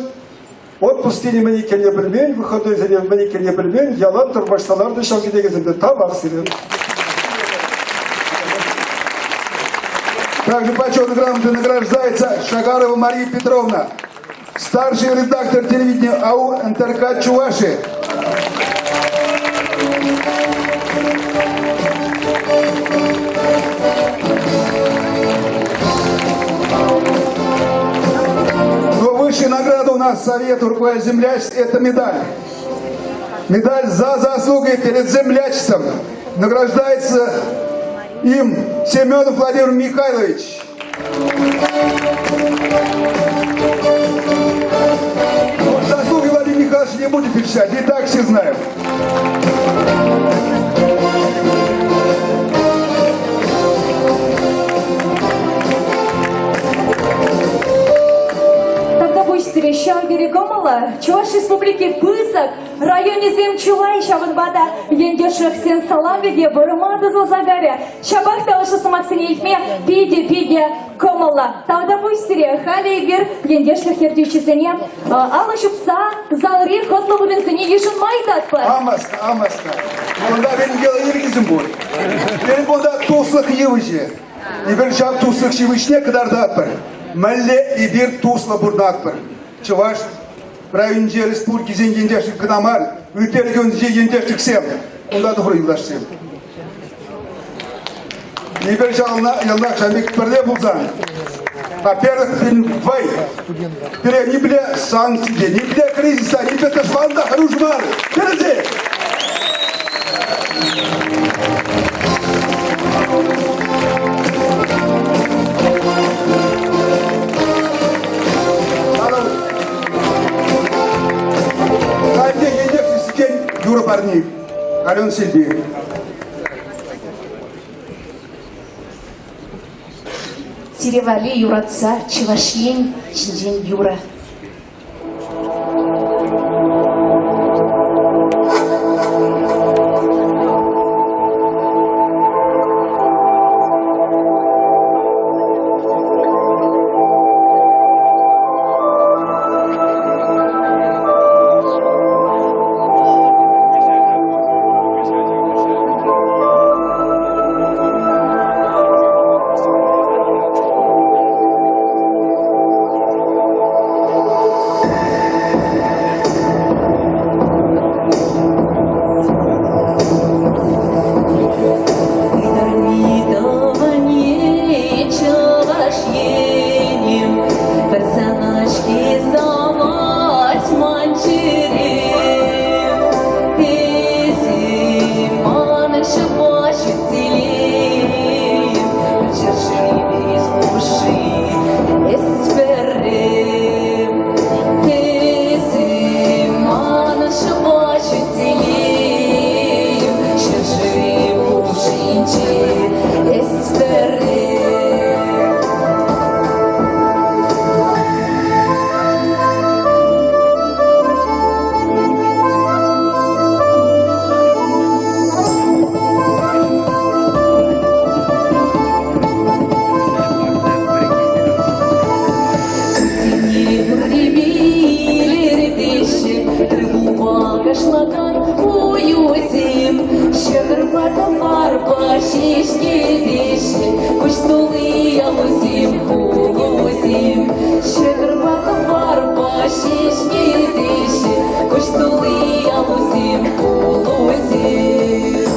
Отпуск тени мӗн иккенне пӗлмен, выходнойсене мӗн иккенне пӗлмен, ялан тӑрмашса ларнӑ ҫав кӗнекесемпе. Тавах сире. Также почетной грамотой награждается Шагарова Мария Петровна, старший редактор телевидения АУ НТРК Чуваши. Но высшая награда у нас Совет руководитель землячеств – это медаль. Медаль за заслуги перед землячеством награждается им Семенов Владимир Михайлович. Заслуги Владимир Михайлович не будет перечислять, и так все знаем. Тавтапуҫ сире ҫав тери кӑмӑллӑ. Чӑваш Республики пысӑк, районӗсем чылай ҫавӑнпа та ентешлӗхсен саламӗ те вӑрӑма тӑсӑлса кайрӗ. Ҫапах та ӑшӑ сӑмахсене илтме питӗ-питӗ кӑмӑллӑ. Тавтапуҫ сире. Халӗ эпир ентешлӗх ертӳҫисене алӑ ҫупса залри хӑтлӑ вырӑнсене йышӑнма ыйтатпӑр. Амаска, амаска. Кунта пирӗн йӑла-йӗркесем пур. Пирӗн кунта туслӑх йывӑҫӗ. Эпир ҫав туслӑх йывӑҫне кӑтартатпӑр. Мӗнле эпир туслӑ пурӑнатпӑр. Чӑваш районӗнче республикисен ентешлӗх кӑна мар, ытти регионсенчи ентешлӗхсем. Кунта тухрӗ юлташсем. Эпир ҫавна яланах ҫав пек пӗрле пулсан, во-первых, пирӗн вӑй, пире нипле санкци те, нипле кризиса, нипле тӑшман та хӑрушӑ мар. Тӗрӗс-и? Каллех енех сисекен юрӑ парни. Алена Сильви. Сире валли юратса Чӑваш Ен ҫинчен юрӑ. Чӑваш Енӗм, пӗр сана-ҫке савать ман чӗрем. Эсӗ манӑн шӑпа ҫут телейӗм, пӗр ҫӗршыв эс хушши, эс пӗрре. Эсӗ манӑн шӑпа ҫут телейӗм, ҫӗршыв хушшинче эс пӗрре. Илӗртеҫҫӗ тыр-пулпа кашлакан уйусем, ҫӑкӑрпа тӑварпа ҫеҫ килеҫҫӗ, куҫ тулли алӑсем хулусем. Куҫ тулли аллусем, кулусем.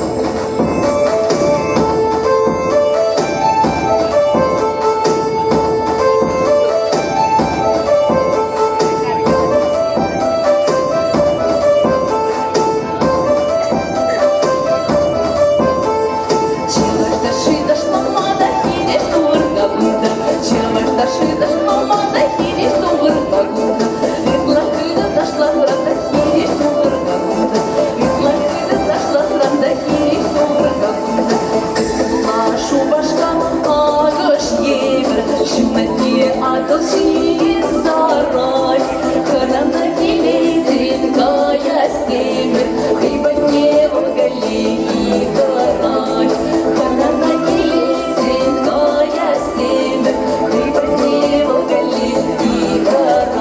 Чӑваш ташши ташлама та хирӗҫ тухӑр-ха кунта. Чӑваш ташши ташлама та хирӗҫ тухӑр-ха кунта. Ытла хытӑ ташласран та хирӗҫ тухӑр-ха кунта. Ытла хытӑ ташласран та хирӗҫ тухӑр-ха кунта. Ытла Шупашкар акӑш евӗр ҫунатне Атӑл ҫийӗн сарать. Хӑнана килесрен каяс темӗр, хӑй патне вӑл каллех тӑрать. Хӑнана килесрен каяс темӗр, хӑй патне вӑл каллех тӑрать.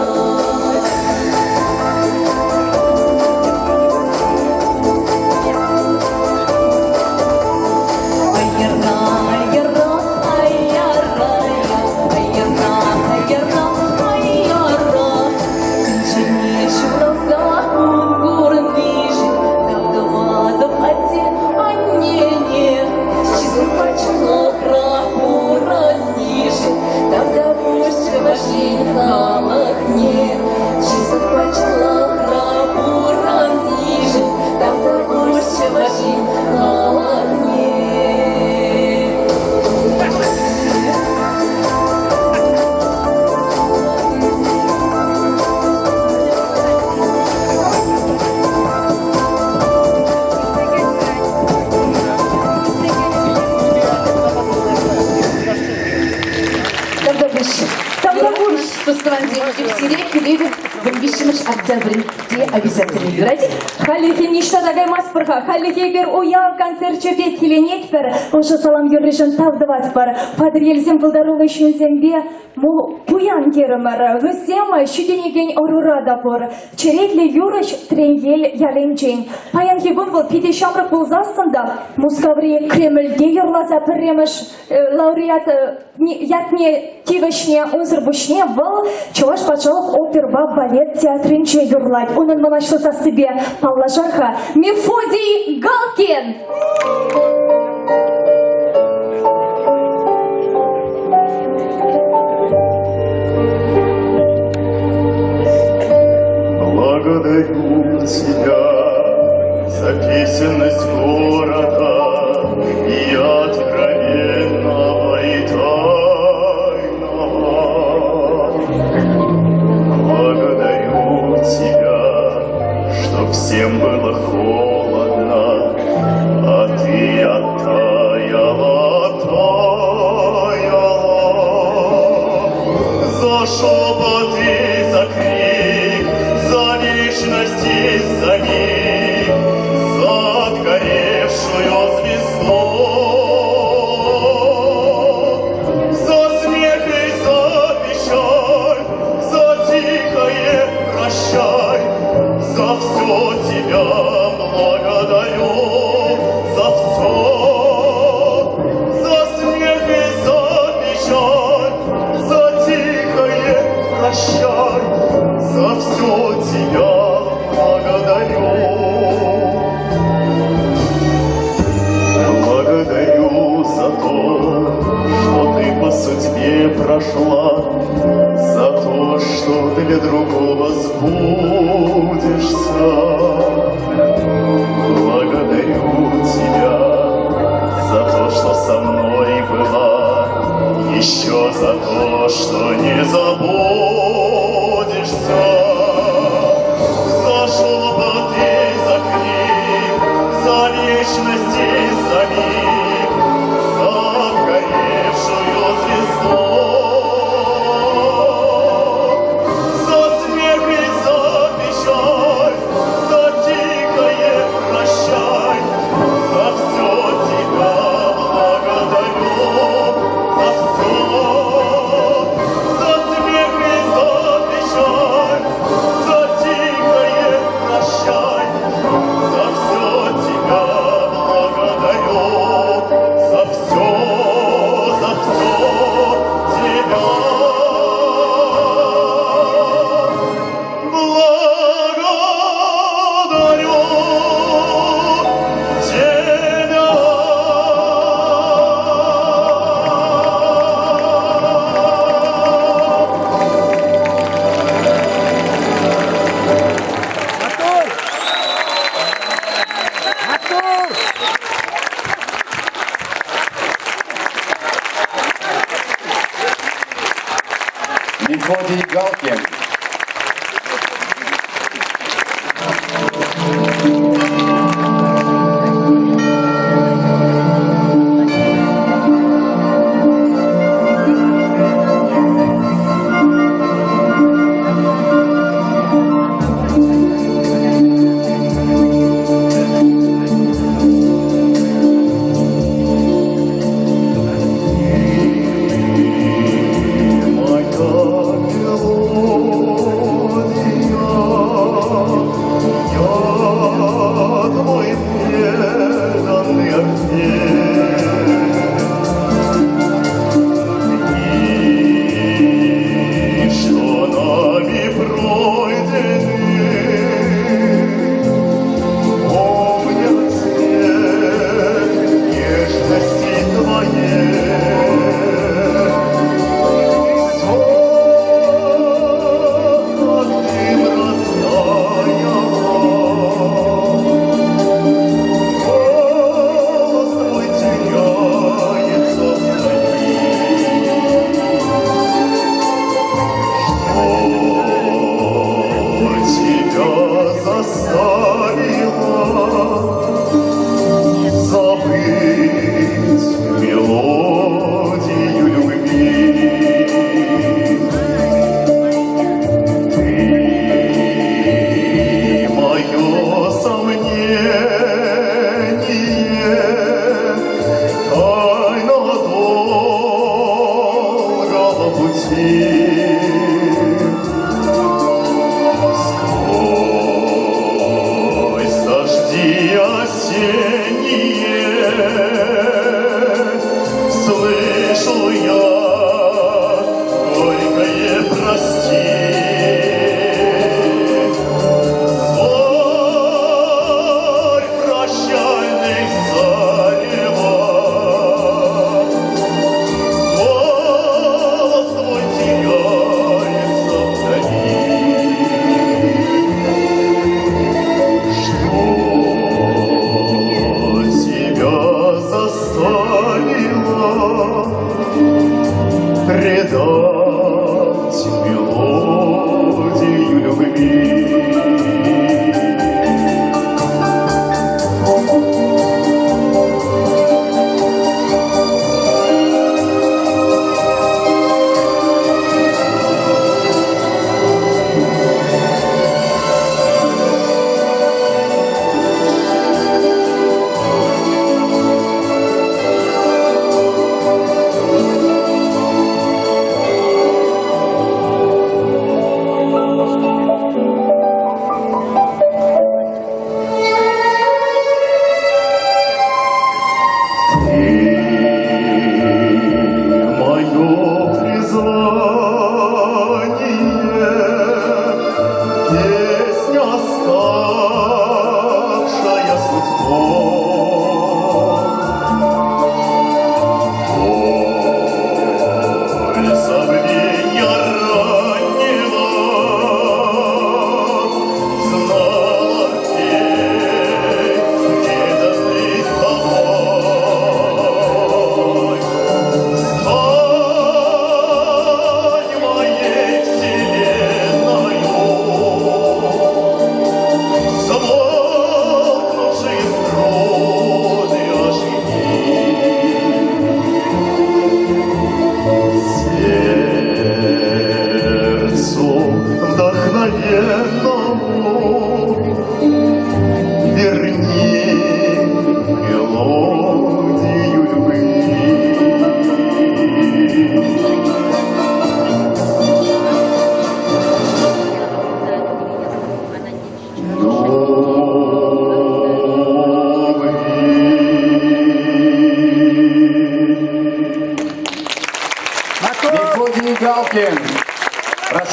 Айӑра, айӑра, айӑра, айӑра, айӑра, айӑра. Тӗнчене ҫуралса кун курнишӗн тав тӑватӑп атте-аннене. Чыслӑхпа чӑнлӑхра пурӑннишӗн тавтапуҫ Чӑваш Ен халӑхне. Чыслӑхпа чӑнлӑхра пурӑннишӗн тавтапуҫ Чӑваш Ен халӑхне. Тавтапуҫ. Тавтапуҫ. Тус-тӑвансем, сире килетӗп 13 октябрьте обязательно юрать. Хальлӗхе ниҫта та каймастпӑр-ха. Хальлӗхе эпир уяв концерчӗпе киленетпӗр. Ӑшӑ салам юрришӗн тав тӑватпӑр. Патӑрьелсем пултаруллӑ ҫынсемпе пуян терӗмӗр. Вӗсем ҫитӗнекен ӑрура та пур. Черетлӗ юрӑҫ Треньел ялӗнчен. Паянхи кун вӑл питӗ ҫамрӑк пулсассӑн та Мускаври Кремльте юрласа пӗрремӗш лауреат ятне тивӗҫнӗ. Унсӑр пуҫне вӑл Чӑваш патшалӑх оперӑпа балет театрӗнче юрлать. Унӑн мӑнаҫлӑ сассипе паллашар-ха. Мефодий Галкин! Благодарю тебя за песенность города и откровенного и тайного. Благодарю тебя, что всем было холодно, а ты оттаяла, оттаяла. За шепот и за крик, за вечность и за миг, за отгоревшую звезду. За смех и за печаль, за тихое прощай, за все тебя благодарю, за все. За смех и за печаль, за тихое прощай, за все тебя благодарю. Благодарю за то, что ты по судьбе прошла, за то, что для другого сбудешься. Благодарю тебя за то, что со мной была, еще за то, что не забудешься. За шепот и за крик, за вечность и за миг, за отгоревшую звезду. За смех и за печаль, за тихое прощай, за все тебя благодарю, за все. За смех и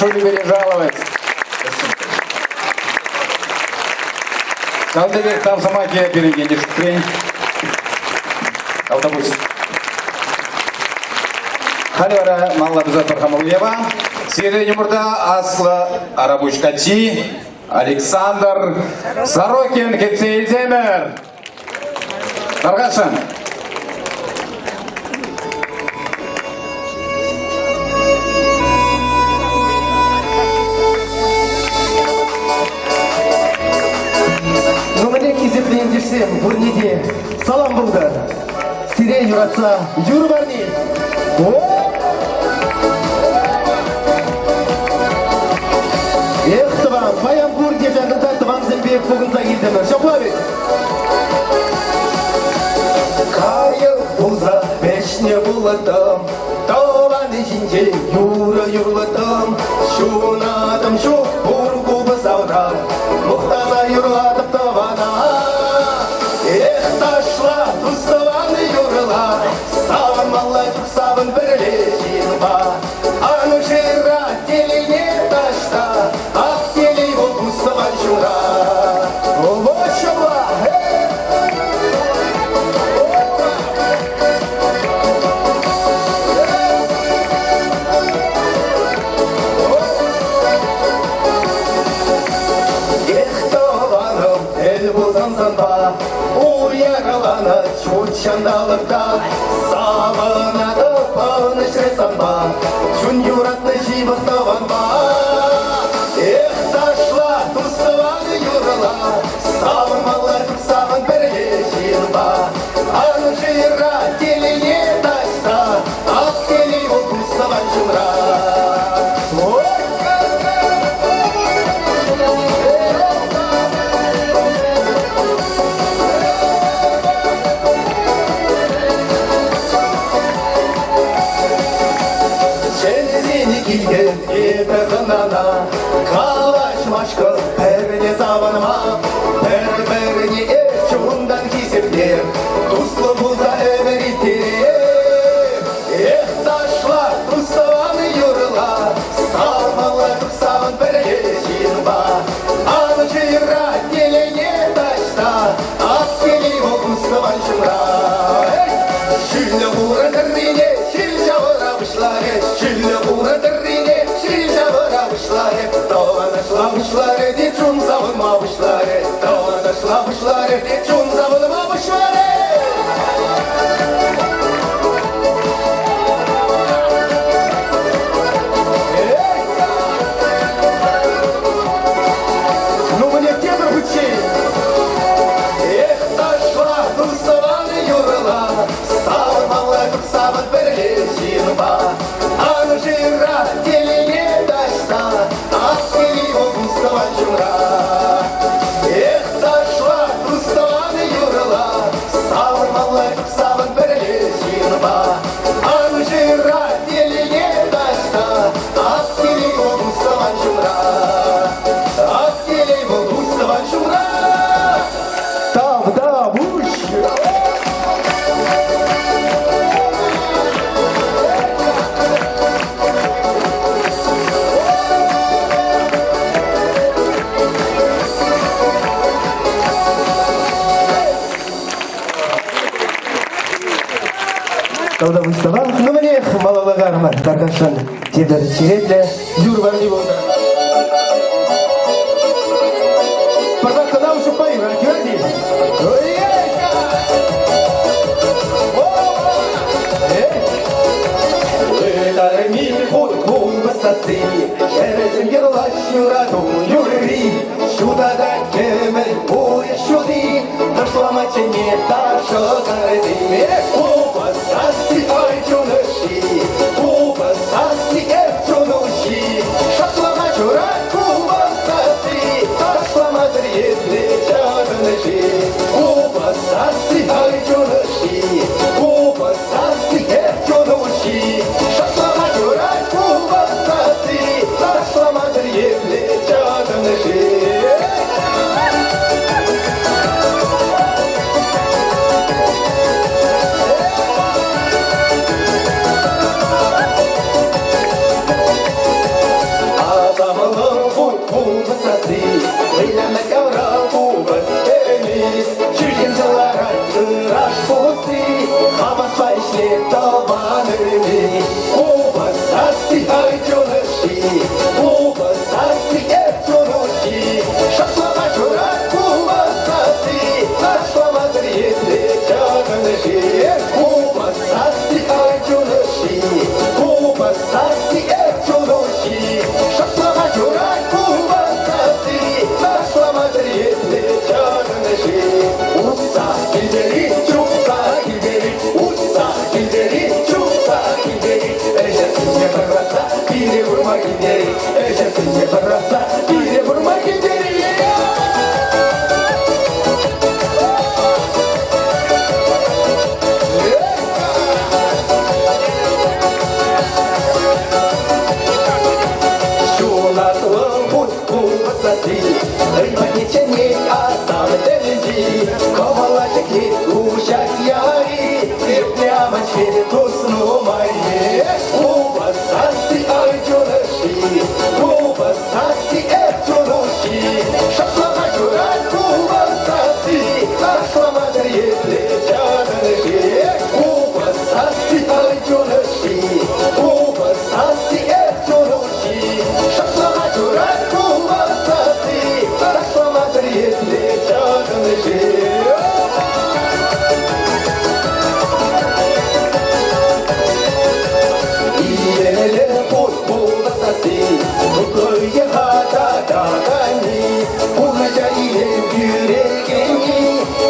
Прошу любить и жаловать. Ҫавӑн пекех тав сӑмахӗ пирӗн ентешсен. Тавтапуҫ. Халӗ вара малалла тӑсатпӑр хамӑр уява. Сирӗн умӑрта аслӑ Арапуҫ каччи Александр Сорокин кӗтсе илсемӗр. Тархасшӑн. Ну, мӗне хисеплӗ ентешсем, пурне те салам пултӑр. Сире юратса юр парни. Эх, тӑван, паян пурте ҫакӑнта тӑвансемпе пухӑнса килтӗмӗр. Ҫапла вӗт? Кайӑк пулса вӗҫнӗ пулӑттӑм, тӑван ҫинчен юрӑ юрлӑттӑм. Ҫунатӑм ҫук, пур купӑс авра, мухтаса юрлатӑп тӑвана. Эх, ташла, тус-тӑван юрла, савӑнмалла чух савӑн пӗрле ҫынпа. Ан шыра телейне таҫта, ах, телей вӑл тус-тӑван ҫумра. Вот ҫапла, Эх, тӑванӑм, тӗл пулсан санпа, уяраланӑ ҫут ҫанталӑк та савӑнатӑп ӑнӑҫрӗ санпа, чун юратнӑ ҫывӑх тӑванпа. Эх, ташла, тус-тӑван юрла, савӑнмалла чух савӑн пӗрле ҫынпа. Ан шыра телейне таҫта, ах, телей вӑл тус-тӑван ҫумра. Чӗнсен килтен эпӗ хӑнана, калаҫмашкӑн пӗрле савӑнма, пӗр-пӗрне эс чунтан хисепле, туслӑ пулса ӗмӗр ирттерер. Эх, ташла, тус-тӑван юрла, савмалла савӑн пӗрле ҫынпа. Ан шыра телейне таҫта, ас телей вӑл тус-тӑван ҫумра. Ҫӳллӗ хура тӑррине ҫил ҫавӑра пуҫларӗ, ҫӳллӗ хура тӑррине ҫил ҫавӑра пуҫларӗ, тӑван ташла пуҫларӗ те чун савӑнма пуҫларӗ, тӑван ташла пуҫларӗ те чун савӑнма пуҫларӗ. Ну, мне тепӗр хутчен. Эх, ташла, тус-тӑван юрла, савӑнмалла чух савӑн пӗрле ҫынпа. Ан шыра телейне таҫта, ас телей вӑл тус-тӑван ҫумра. Эх, ташла, тус-тӑван юрла, савӑнмалла чух савӑн пӗрле ҫынпа. Ан шыра телейне таҫта, ас телей вӑл тус-тӑван ҫумра. Ас телей вӑл тус-тӑван ҫумра. Тавтапуҫ! Тавтапуҫ сана. Ну, мӗнех, малалла карман, тархасшӑн тепӗр черетлӗ юр варри пултӑр. Пӑртак кӑна ушӑпа юрать, юрать-и? Ытарми хут купӑс сасси, хӗрсем юрлаҫ юрату юрри, ҫутатать кӗмӗл пуйӑс ҫути, ташлама чӗнет ташӑ карти. Купӑс сасси ай чун ӑшши, купӑс сасси эп чун уҫҫи, шартлама ҫурать купӑс сасси, ташламасӑр епле чарӑнӗ-ши? Купӑс сасси ай чун ӑшши, купӑс сасси эп чун уҫҫи, шартлама ҫурать купӑс сасси, ташламасӑр епле чарӑнӗ-ши? Хура купӑс тени, ҫӳҫенсе ларать ыраш пусси, хаваспа ӗҫлет тӑван ӗни. Купӑс сасси ай чун ӑшши, купӑс сасси эп чун уҫҫи, шӑплама шырать купӑс сасси, ташламасӑр епле чӑтӑн-ши? Купӑс сасси ай чун ӑшши, купӑс сасси эп чун уҫҫи, шӑплама шырать купӑс сасси, ташламасӑр епле чӑтӑн-ши? Утса килтери, чупса килтери, утса килтери, чупса килтери, ӗҫӗсене пӑрахса пире курма килтери, ӗҫӗсене пӑрахса пире курма килтери. Ҫунатлӑ вут купӑс сасси, хӑй патне чӗнет асам тӗлӗнчи, кӑмӑла ҫӗклет уҫать яри, епле аман-ҫке тус нумай. Купӑс сасси ай чун ӑшши, купӑс сасси эп чун уҫҫи, шӑплама шырать купӑс сасси, ташламасӑр епле чӑтӑн-ши? Купӑс сасси ай чун ӑшши, купӑс сасси эп чун уҫҫи, шӑплама шырать купӑс сасси, ташламасӑр епле чӑтӑн-ши? Илемлӗ пуҫ пулнӑ сасси, тутлӑ йӑха татаканни, пурнӑҫа илем кӳрекенни,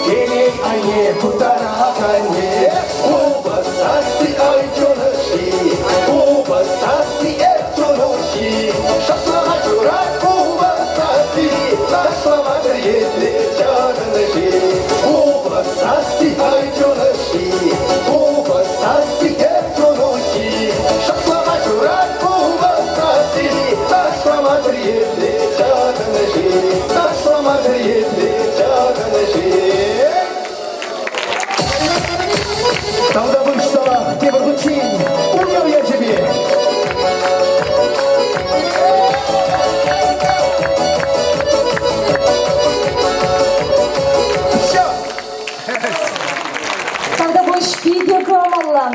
телей айне путараканни. Купӑс сасси ай чун ӑшши, купӑс сасси эп чун уҫҫи, шӑплама шырать купӑс сасси, ташламасӑр епле чӑтӑн-ши? Купӑс сасси ай чун ӑшши, купӑс сасси эп чун уҫҫи, шӑплама шырать купӑс сасси, ташламасӑр епле чӑтӑн-ши? Ташламасӑр епле чӑтӑн-ши? Тавтапуҫ тавах тепӗр хутчен уяв ячӗпе! Тавтапуҫ питӗ кӑмӑллӑ.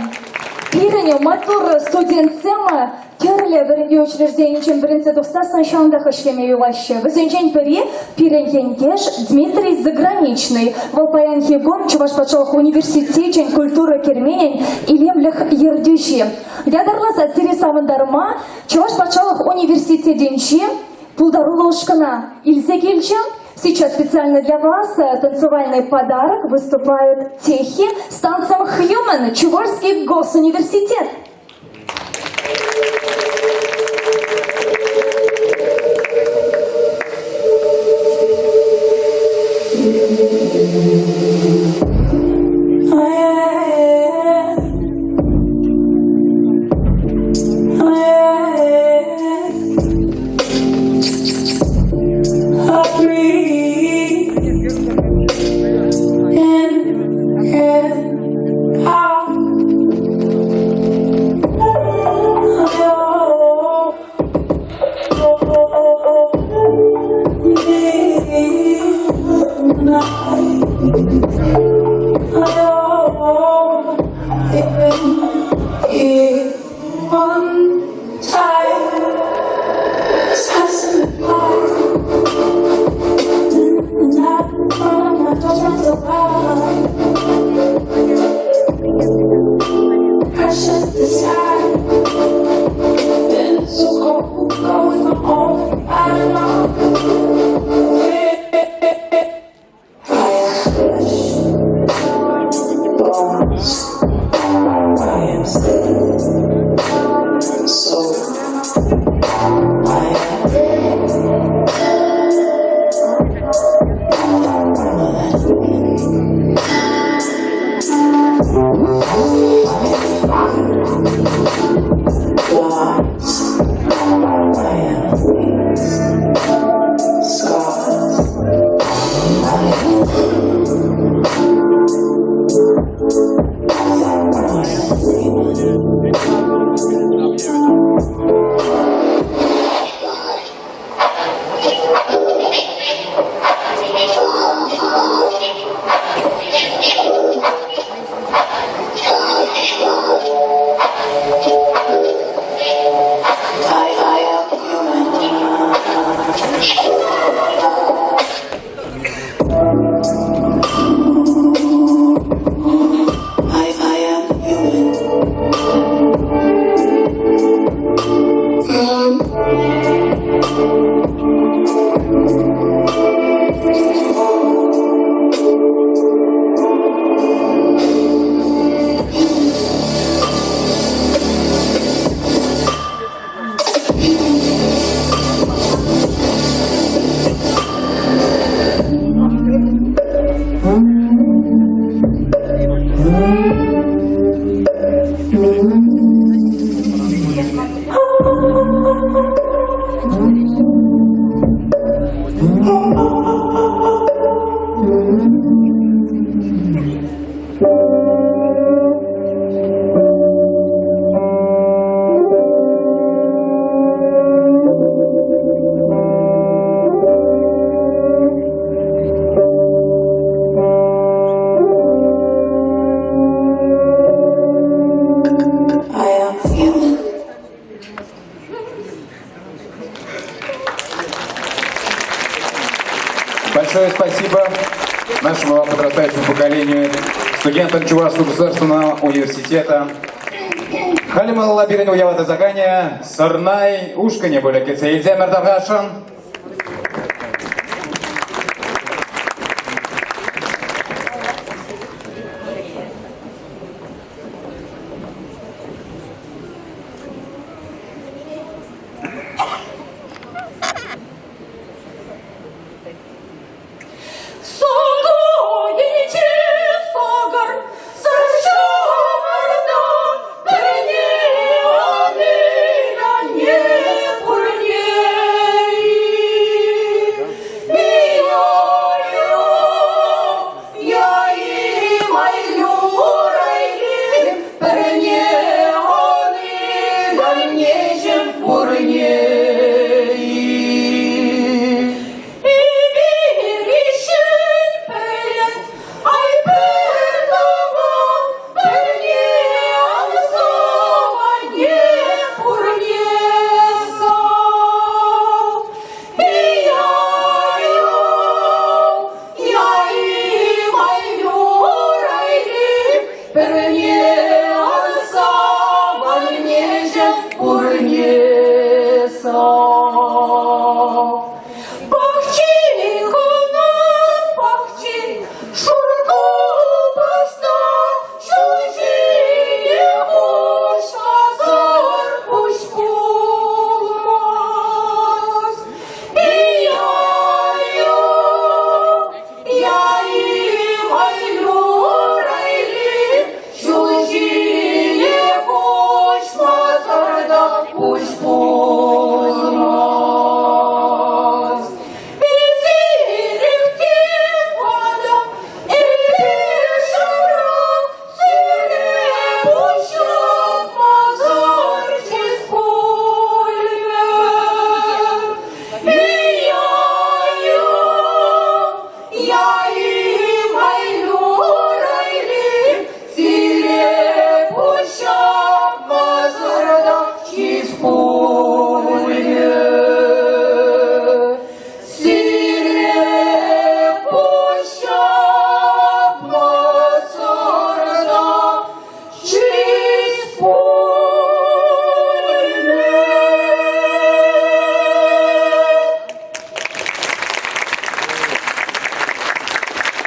Пирӗн маттур студентсем тӗрлӗ вӗрентӳ учрежденийӗнчен вӗренсе тухсассӑн ҫавӑнтах ӗҫлеме юлаҫҫӗ. Вӗсенчен пӗри пирӗн ентеш Дмитрий Заграничный. Вӑл паянхи кун Чӑваш патшалӑх университечӗн культура керменӗн илемлӗх ертӳҫи. Ятарласа сире савӑнтарма Чӑваш патшалӑх университетӗнчи пултаруллӑ ушкӑна илсе килчӗ. Сейчас специально для вас танцевальный подарок выступают техи с танцем Human, Чувашский госуниверситет. I breathe in and out. One time, it's Precious desire, been so cold, going on, I know. I am flesh, bones, I am still, so I am. Lies, I am wings, scars, I am. I am human. I am human. Большое спасибо нашему подрастающему поколению, студентам Чувашского государственного университета. Халӗ малалла пирӗн уява тӑсаканӗ Сӑрнай ушкӑнӗ пулӗ кӗтсе илсемӗр тархасшӑн.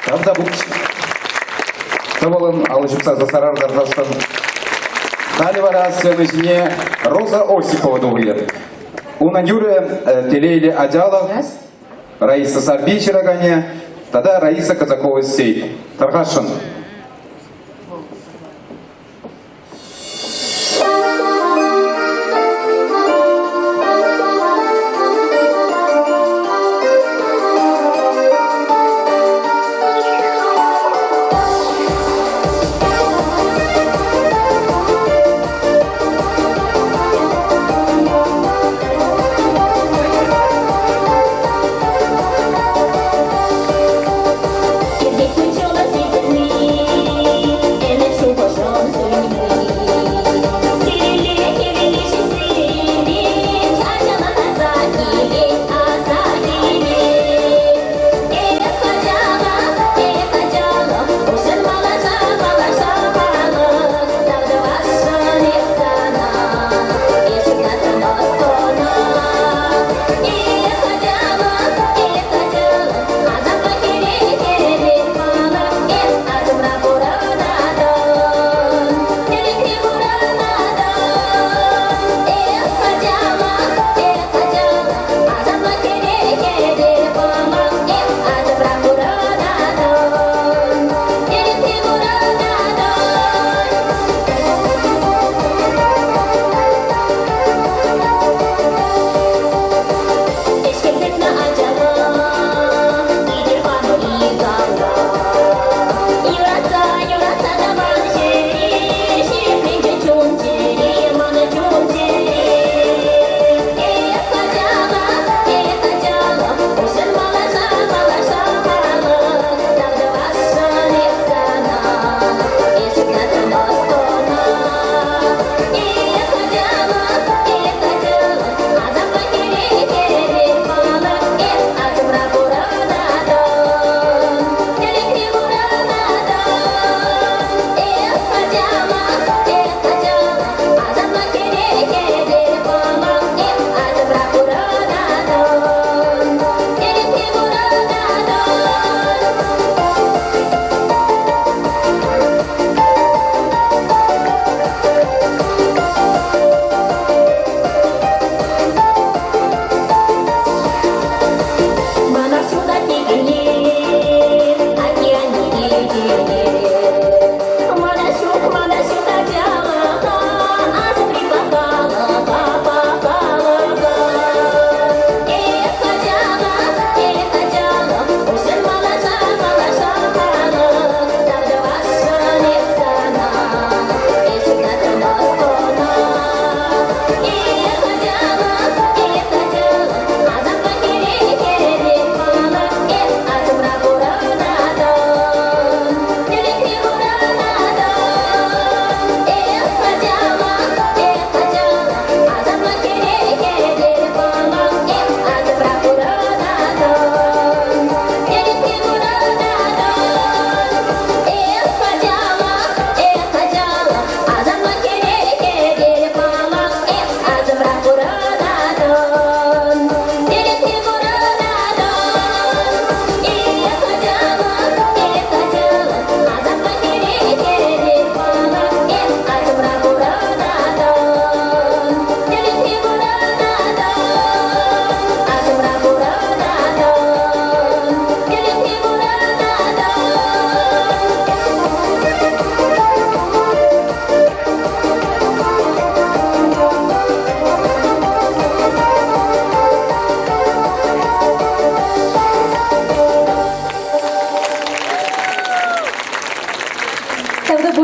Тавтапуҫ. Тӑвӑлӑн алӑ ҫупса сасарар тархасшӑн. Халӗ вара сцена ҫине Роза Осипова тухӗ. Унӑн юрӗ телейлӗ ачалӑх, Раиса Сарпи ҫыраканӗ тата Раиса Казакова сеть. Тархасшӑн. Кӗртет кун-ҫула сисӗнми.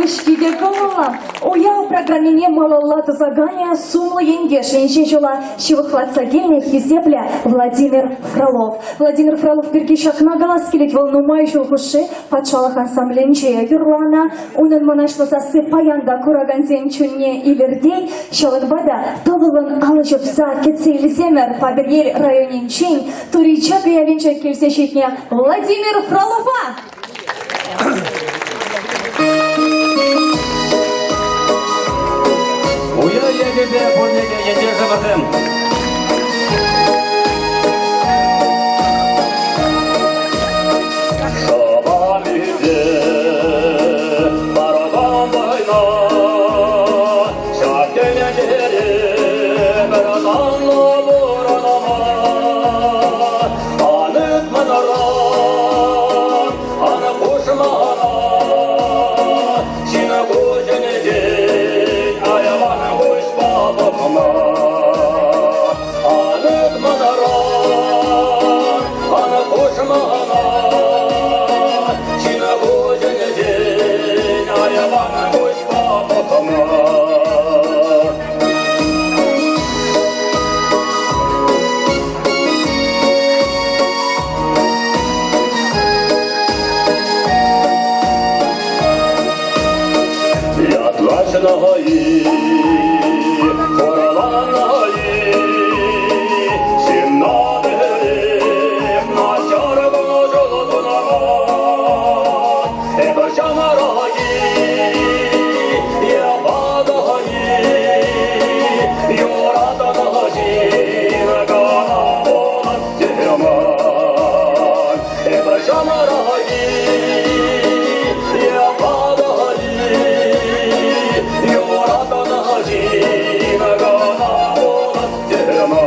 Тавтапуҫ питӗ кӑмӑллӑ. Уяв программине малалла тӑсаканӗ сумлӑ ентеш инҫе ҫула ҫывӑхлатса килнӗ хисеплӗ Владимир Фролов. Владимир Фролов пирки ҫакна калас килет, вӑл нумай ҫул хушши патшалӑх ансамблӗнче юрланӑ. Унӑн мӑнаҫлӑ сасси паян та куракансен чунне илӗртет. Ҫавӑнпа та тӑвӑллӑн алӑ ҫупса кӗтсе илсемӗр Патӑрьел районӗнчен Тури Чакӑ ялӗнчен килсе ҫитнӗ Владимир Фролова! Уяв ячӗпе пурне те ентешӗмӗрсем! Шӑпам паракан вӑйна, ҫак тӗнчере пӗр танлӑ пурӑнма. Ан ӳт манран, ан хуш мана, ҫын куҫӗнчен айван куҫпа пӑхма. Ан ӳт манран, ан хуш мана, ҫын куҫӗнчен айван куҫпа пӑхма. Ятлаҫнӑ-и, хурланнӑ-и, ҫынна пӗрех начар кун-ҫул тунӑран, эпӗ ҫамрӑк-и, е ватӑ-и, юратнӑ ҫын кӑна пулас теман. Эпӗ ҫамрӑк-и, е ватӑ-и, юратнӑ ҫын кӑна пулас теман.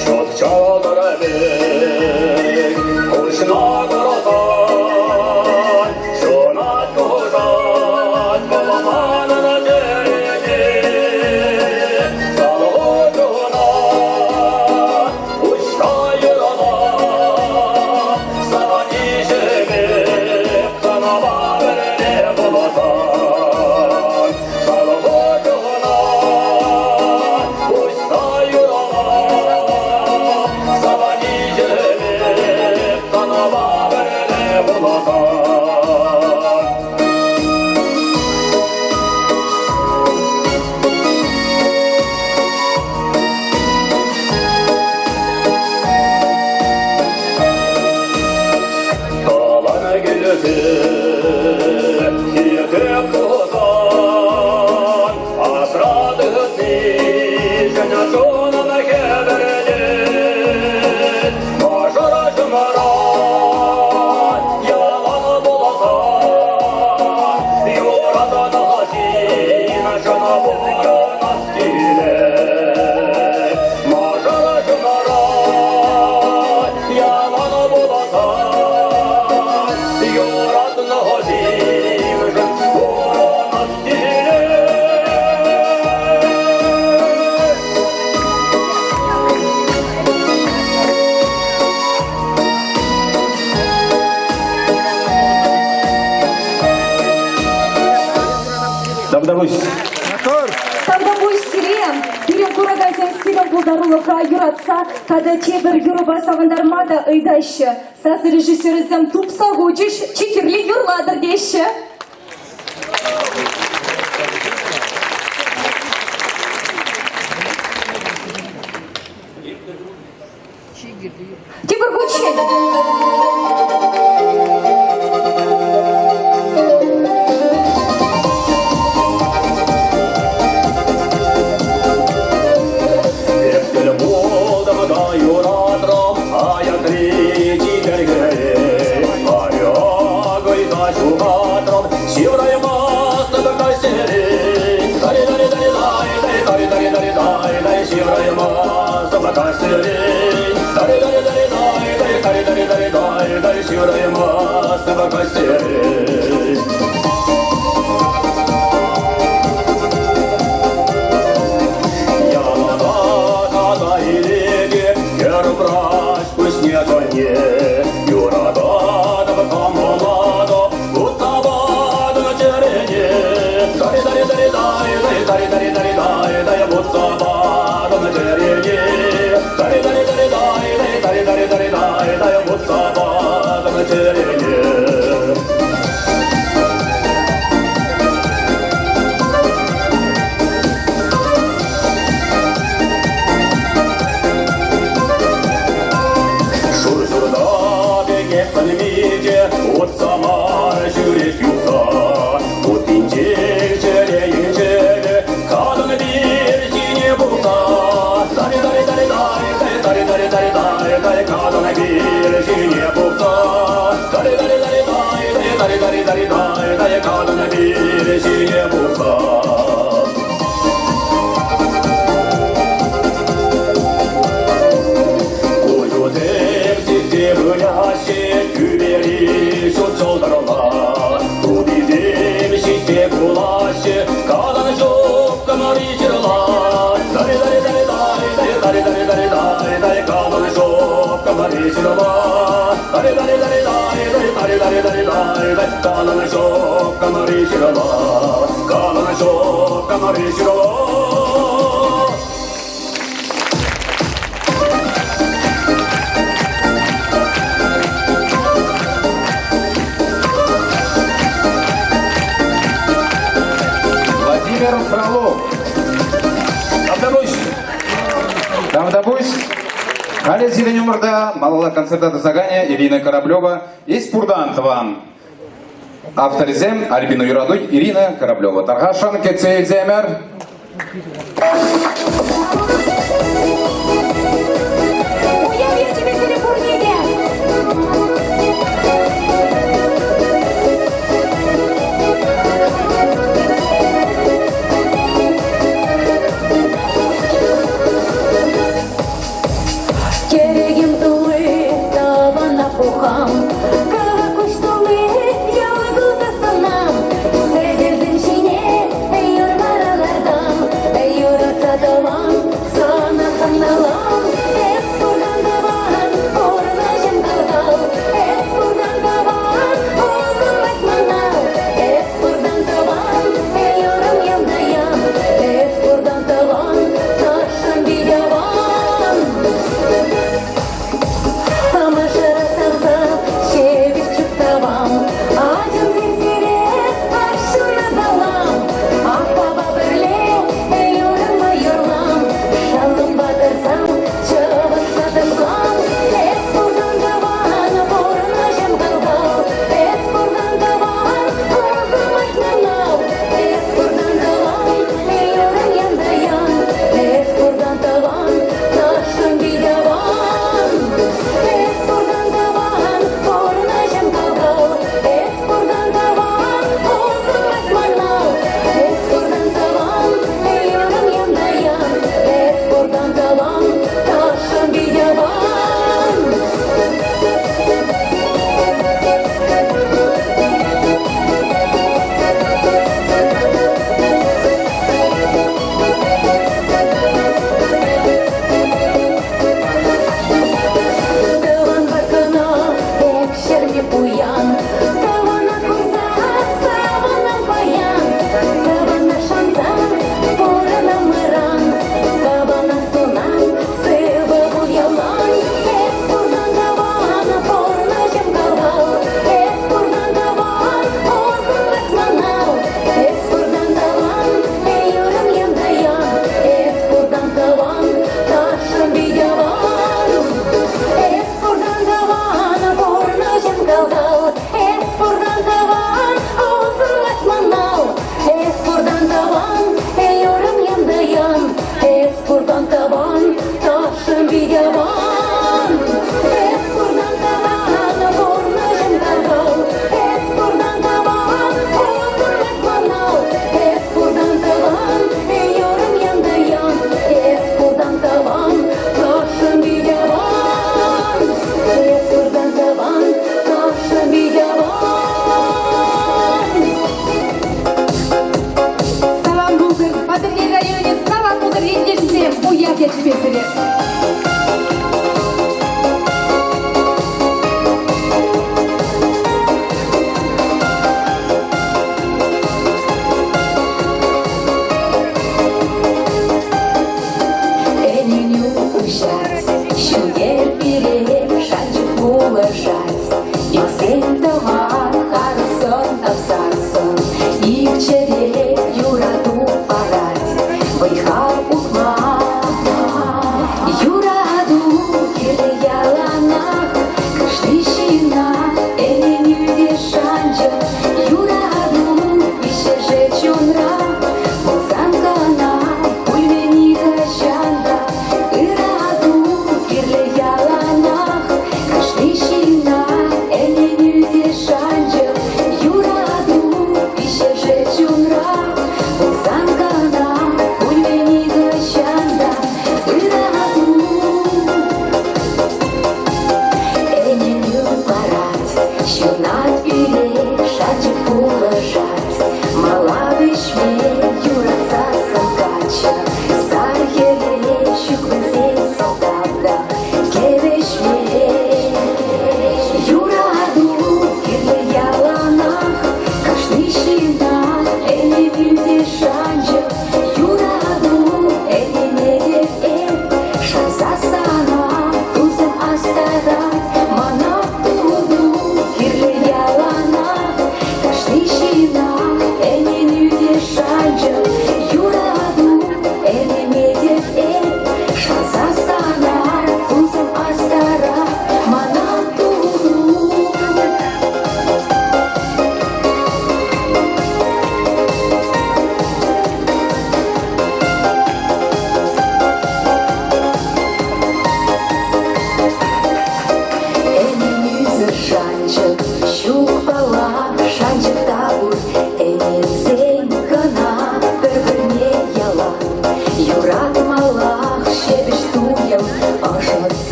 Ҫут чатӑр пек куҫна курсан, ҫунать кушать вӑл манӑн чӗрене. Салху чуна уҫса юрла, савӑнӑҫӗпе сӑнапа пӗрле пулсан. Салху чуна уҫса юрла, савӑнӑҫӗпе сӑнапа пӗрле пулсан. Тӑван килсе хитре пулсан, асра тытнишӗн чунӑм хӗпӗртет. Мӑшӑр ҫумра ялан пулсан, юратнӑ ҫын чун пурӑнас килет. Мӑшӑр ҫумра ялан пулсан, юратнӑ ҫыншӑн пурӑнас килет. Тавтапуҫ. Тавтапуҫ сире! Пирӗн куракансем сирӗн пултарулӑха юратса тата тепӗр юрӑпа савӑнтарма та ыйтаҫҫӗ. Сасӑ режиссерӗсем тупса хучӗҫ, чи кирли юрлатӑр теҫҫӗ. Тепӗр хутчен. Эп тӗл пултӑм та юратрӑм аякри чиперкере. Аяк ыйта ҫухатрӑм, ҫывраймастӑп каҫсерен. Тари-тари-тари-тай, ҫывраймастӑп каҫсерен. Тари-тари-тари-тай, тари-тари-тари-тай, ҫывраймастӑп каҫсерен. Калӑн пире ҫине пулса. Куҫусем сиксе выляҫҫӗ тӳпери ҫут ҫӑлтӑрла. Тутисем ҫиҫсе кулаҫҫӗ, калан ҫук кӑмӑри ҫырла. Тари-тари-тари-тари, тари-тари-тари-тари-тари, калан ҫук кӑмӑри ҫырла. Тари-тари-тари-тари, тари-тари-тари-тари-тари, калан ҫук кӑмӑри ҫырла. Калан ҫук кӑмӑри ҫырла. Владимир Фролов. Тавтапуҫ. Тавтапуҫ. Халӗ сирӗн умӑрта малалла концерта тӑсаканӗ Ирина Кораблева Эс пуртан тӑван. Авторӗсем Альбина Юрату, Ирина Кораблева. Тархасшӑн кӗтсе илсемӗр. Уяв ячӗпе сире пурне те! Кӗрекем тулли тӑвана пухам, Кӑвак куҫ тулли ял кулса сӑнам, Сӗтелсем ҫине юр вара лартам, Юратса тӑван.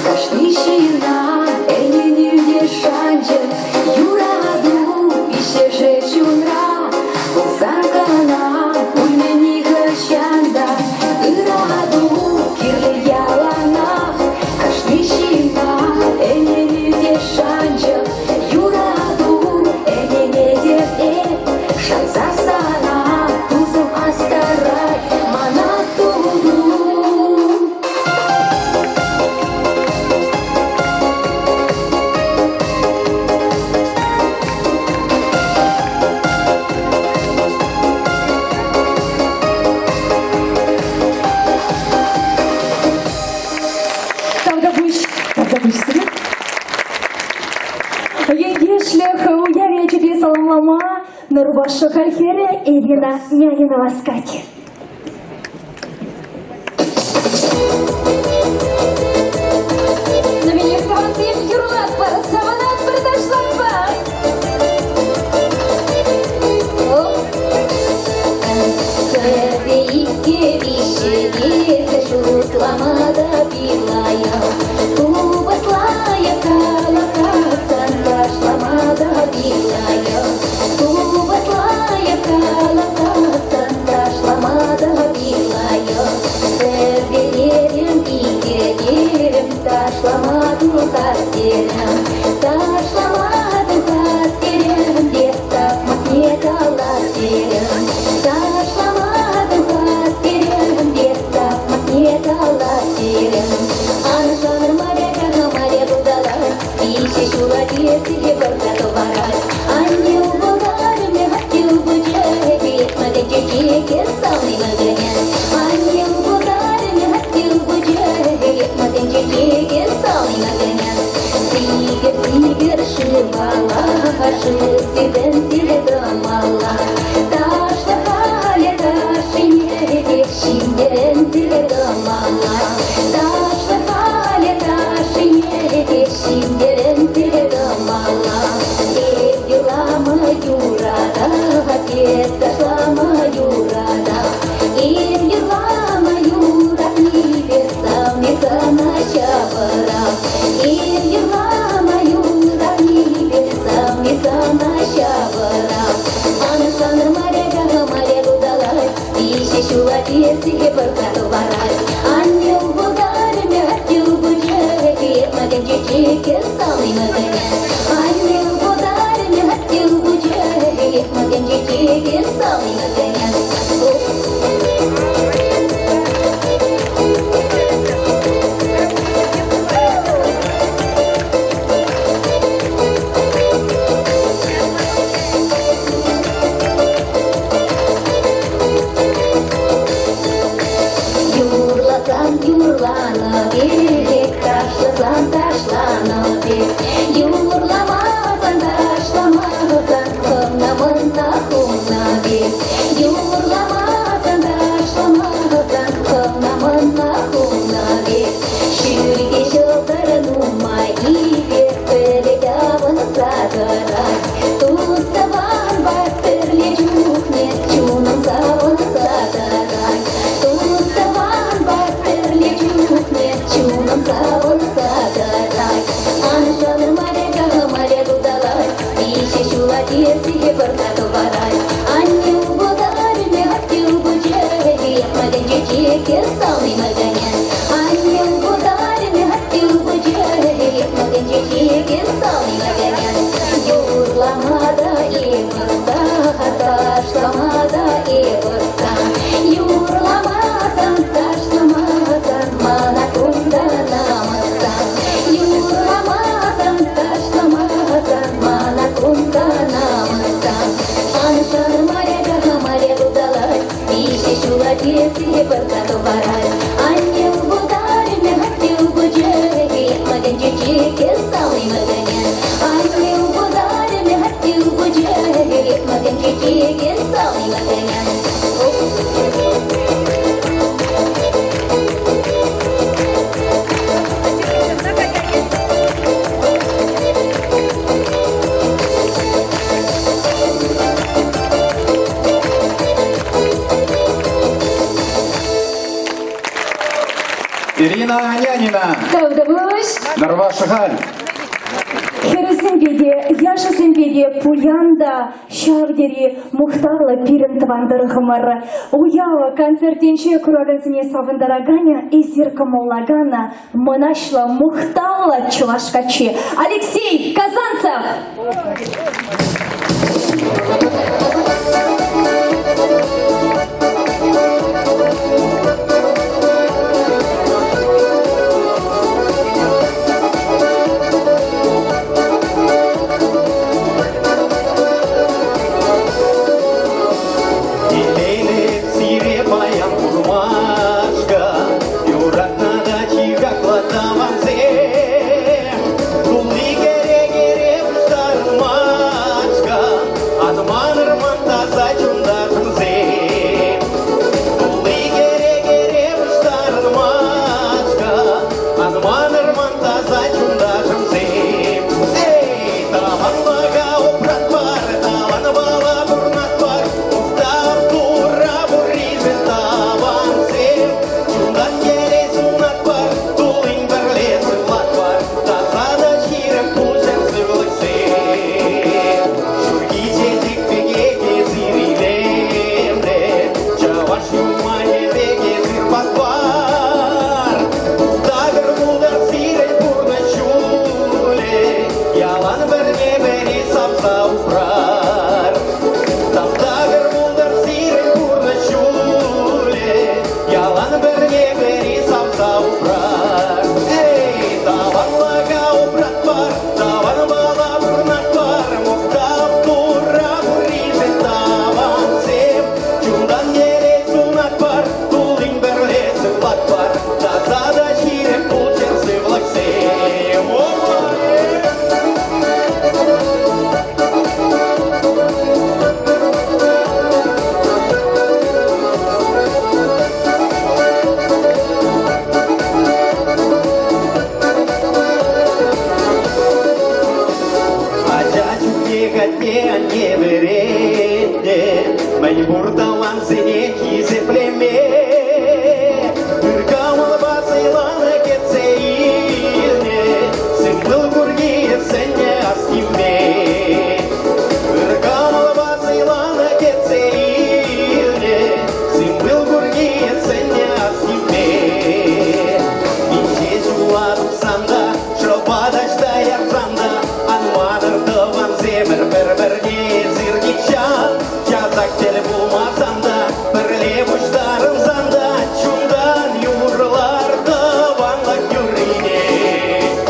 Кашни ҫынна ӗненӳ те шанчӑк, юрату виҫҫӗшӗ чунра. Пулсан кӑна пулмӗ нихӑҫан та ырату кирлӗ яланах. Кашни ҫынна ӗненӳ те шанчӑк, юрату ӗненетӗп эп. Шанса сана тусӑм астарать мана туту. Тавтапуҫ, тавтапуҫ сире. Ентешлӗх уяв ячӗпе саламлама Нӑрваш Шӑхаль хӗрӗ Ирина Нянина васкать. Мӗнех тӑвансем юрлатпӑр, савӑнатпӑр, ташлатпӑр. Пӗрре, иккӗ, виҫҫӗ тесе шутлама та пилая. Купӑслая каласасан ташлама та пилая. Купӑслая каласасан ташлама та пилая. Пӗркелерӗм, иккӗлерӗм, ташлама тухас терӗм. Ташлама тухас терӗм те такмакне калас терӗм. Ташлама тухас терӗм те такмакне калас терӗм. Ан шанӑр моряка, моря пулталать, виҫӗ ҫула тиесе пӑрса хӑварать. Анне упӑлтарӑмӗ атте упӑчӗ, мӑкӑнчӗ чеке савни мӑкӑнӗ. Анне упӑлтарӑмӗ атте упӑчӗ, мӑкӑнчӗ чеке савни мӑкӑнӗ. Сикӗр, сикӗр шывалла, шыв сивӗн-сивӗ тӑмалла. Ташлӑ халӗ ташшине те ҫинтерен-сивӗ тӑмалла. Ташлӑ халӗ ташшине те ҫинтерен-сивӗ тӑмалла. Эп юрлама юратап, эп ташлама юратап. Эп юрлама юратнипе савни сана ҫавӑрап. Эп юрлама юратнипе савни сана ҫавӑрап. Ан шанӑр моряка, моряк улталать, виҫӗ ҫула тиесе пӑрса хӑварать. Анне упӑлтармӗ, атте упӑчӗ, мӑкӑнчӗ чикӗ савни мӑкӑнӗ. Анне упӑлтармӗ, атте упӑчӗ, мӑкӑнчӗ чикӗ савни мӑкӑнӗ. Юрласан юрланӑ пек, ташласан ташланӑ пек, юрламасан ташламасан хӑвна мӑнна хунӑ пек. Юрламасан ташламасан хӑвна мӑнна хунӑ пек. Ҫӳлте ҫӑлтӑр нумай-и пек пӗлӗт авӑнса тӑрать. Тус-тӑванпа пӗрле чухне чунӑм савӑнса тӑрать. Тус-тӑванпа пӗрле чухне чунӑм савӑнса тӑрать. Ан шанӑр моряка, моряк улталать, виҫӗ ҫула тиесе пӑрса хӑварать. Анне упӑтарӗ, атте упӑчӗ, мӑкӑнчӗ чеке савни мӑкӑнӗ. Анне упӑтарӗ, атте упӑчӗ, мӑкӑнчӗ чеке савни мӑкӑнӗ. Юрлама та эп ӑста, ташлама та эп ӑста. Юрламасан, ташламасан мана кунта намӑста. Юрламасан, ташламасан мана кунта намӑста. Ан шанӑр моряка, моряк улталать, виҫӗ ҫула тиесе пӑрса хӑварать. Анне упӑтарӗ, атте упӑчӗ, мӑкӑнчӗ чеке савни мӑкӑнӗ. Анне упӑтарӗ, атте упӑчӗ, мӑкӑнчӗ чеке савни мӑкӑнӗ. Ирина Анянина. Тавтапуҫ. Нӑрваш Шӑхаль. Хӗрӗсемпе те, яшӗсемпе те пуян та ҫав тери мухтавлӑ пирӗн тӑван тӑрӑхӑмӑр. Уяв концертӗнче куракансене савӑнтараканӗ эсир кӑмӑллакан мӑнаҫлӑ, мухтавлӑ чӑваш каччи Алексей Казанцев! Телейлӗ сире паян курмашка, юратнӑ та чи хаклӑ тӑвансем. Тулли кӗрекере пуҫтарӑнмашка, ан манӑр ман таса чунташӑмсем. Тулли кӗрекере пуҫтарӑнмашка, ан манӑр ман таса чунташӑмсем. Эй, тӑванлӑха упратпӑр, тӑванпала пурӑнатпӑр, мухтав Турра пурришӗн тӑвансем. Чунтан телей сунатпӑр, туллин пӗрле сывлатпӑр, таса та ҫирӗп пулчӑр сывлӑхсем. Ҫурхи чечек пекех эсир илемлӗ, чӑваш юманӗ пек эсир патвар. Такӑр пултӑр сирӗн пурнӑҫ ҫулӗ, ялан пӗрне-пӗри савса упрар. Тап-такӑр пултӑр сирӗн пурнӑҫ ҫулӗ, ялан пӗрне-пӗри савса упрар. Эй, тӑванлӑха упратпӑр, тӑванпала пурӑнатпӑр, мухтав Турра пурришӗн тӑвансем. Чунтан телей сунатпӑр, туллин пӗрле сывлатпӑр, таса та ҫирӗп пулччӑр сывлӑхсем. Ача чухне атте-анне вӗрентнӗ, мӗн пур тӑвансене хисеплеме. Ыр кӑмӑлпа сӑйланӑ кӗтсе илнӗ, сывлӑх курки сӗннӗ астивме. Ыр кӑмӑлпа сӑйланӑ кӗтсе илнӗ, сывлӑх курки сӗннӗ астивме. Инҫе ҫула тухсан та, шӑпа таҫта ярсан та, ан манӑр тӑвансемӗр пӗр-пӗрне эсир нихҫан. Часах тӗл пулмасан та, пӗрле пуҫтарӑнсан та, чунтан юрлар тӑванлӑх юррине.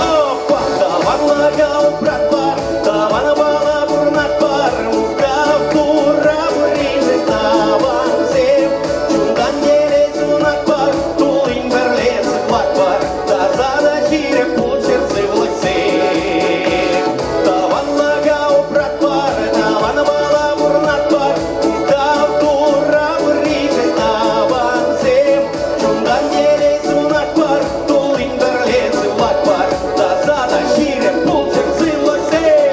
Опа, тӑванлӑха упратпӑр, тӑванпала пурӑнатпӑр, мухтав Турра пурришӗн тӑвансем. Чунтан телей сунатпӑр, туллин пӗрле сыхлатпӑр, таса та ҫирӗп пулччӑр сывлӑхсем. Тӑванлӑха упратпӑр, тӑванпала пурӑнатпӑр, мухтав Турра пурришӗн тӑвансем. Чунтан телей сунатпӑр, туллин пӗрле сывлатпӑр, таса та ҫирӗп пулччӑр сывлӑхсем.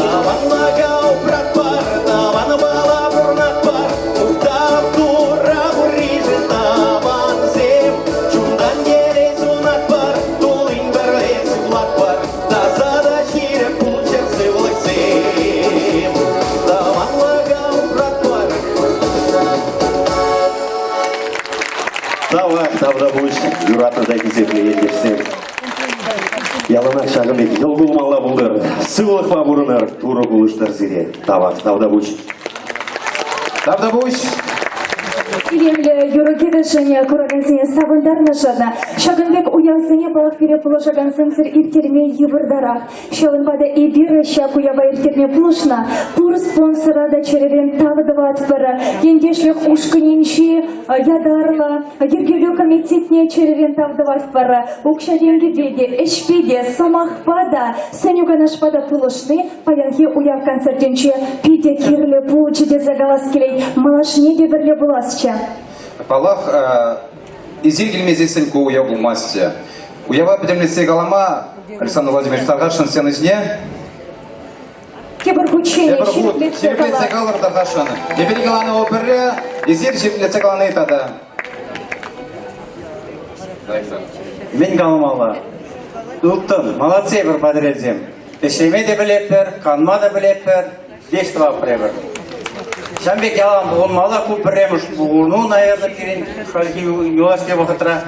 Тӑванлӑха упратпӑр, тӑванпала пурӑнатпӑр, мухтав Турра пурришӗн тӑвансем. Чунтан телей сунатпӑр, туллин пӗрле сывлатпӑр, таса та ҫирӗп пулччӑр сывлӑхсем. Тӑванлӑха упратпӑр. Тавах, тавтапуҫ, юратнӑ та хисеплӗ ентешсем. Яланах ҫакӑн пек йӑл кулмалла пултӑр. Сывлӑхпа пурӑнӑр, Турӑ пулӑштӑр сире. Тавах, тавтапуҫ. Тавтапуҫ. Илемлӗ юрӑ-кӗвӗшӗн куракансене савӑнтарнӑшӑн, ҫакӑн пек уявсене паллах пире пулӑшакансемсӗр ирттерме йывӑртарах. Ҫавӑнпа та эпир ҫак уява ирттерме пулӑшнӑ пур спонсора та чӗререн тав тӑватпӑр. Ентешлӗх ушкӑнӗнчи ятарлӑ йӗркелӳ комитетне чӗререн тав тӑватпӑр. Укҫа-тенкӗпе те, ӗҫпе те, сӑмахпа та, сӗнӳ-канашпа та пулӑшни паянхи уяв концертӗнче питӗ кирлӗ пулчӗ тесе калас килет. Малашне те пӗрле пуласчӗ. Паллах, Эсир килмесессӗн ку уяв пулмастчӗ. Уява пӗтӗмлетсе калама Александр Владимирович тархасшӑн сцена ҫине Тепӗр хутчен Тепӗр хут ҫирӗплетсе ҫирӗплетсе калар. калӑр тархасшӑн. Эпир каланӑ вӑл пӗрре, эсир ҫирӗплетсе калани тата. Мӗн каламалла? Ылтӑн, молодцы эпир патӑрьелсем. Ӗҫлеме те пӗлетпӗр, канма та пӗлетпӗр, веҫ тӑватпӑр эпир. Ҫавӑн пек ялан пухӑнмалла, ку пӗрремӗш пухӑну, наверное, пирӗн хальхи юлашки вӑхӑтра.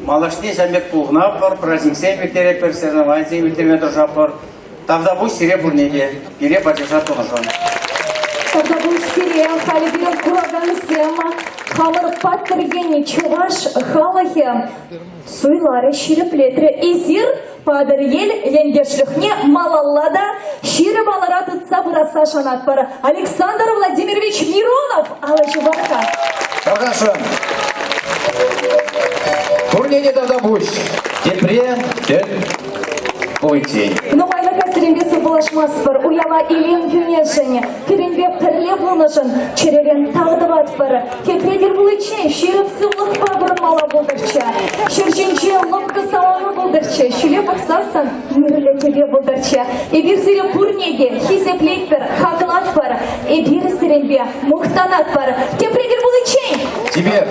Малашне ҫавӑн пек пухӑнатпӑр, праздниксем ирттеретпӗр, соревнованисем ирттерме тӑрӑшатпӑр. Тавтапуҫ сире пурне те, пире пачӑша тунӑшӑн. Тавтапуҫ сире, халӗ пирӗн куракансем, хамӑр паттӑр ен чӑваш халӑхӗ суйларӗ, ҫирӗплетрӗ. Эсир Патӑрьел ентешлӗхне малалла та ҫирӗп алӑра тытса пырасса шанатпӑр. Александр Владимирович Миронов алӑ ҫупар-ха. Тархасшӑн. Пурне те тавтапуҫ. Тепре тӗл пуличчен. Нумайлӑха сирӗнпе сывпуллашмастпӑр. Уява илем кӳнӗшӗн, пирӗнпе пӗрле пулнӑшӑн чӗререн тав тӑватпӑр. Тепре тӗл пуличчен ҫирӗп сывлӑхпа пурӑнмалла пултӑрччӗ. Ҫӗр ҫинче лӑпкӑ саламу пултӑрччӗ. Ҫӳле пӑхсассӑн мирлӗ тӳпе пултӑрччӗ. Эпир сире пурне те хисеплетпӗр, хаклатпӑр. Эпир сирӗнпе мухтанатпӑр. Тепре тӗл пуличчен! Чипер!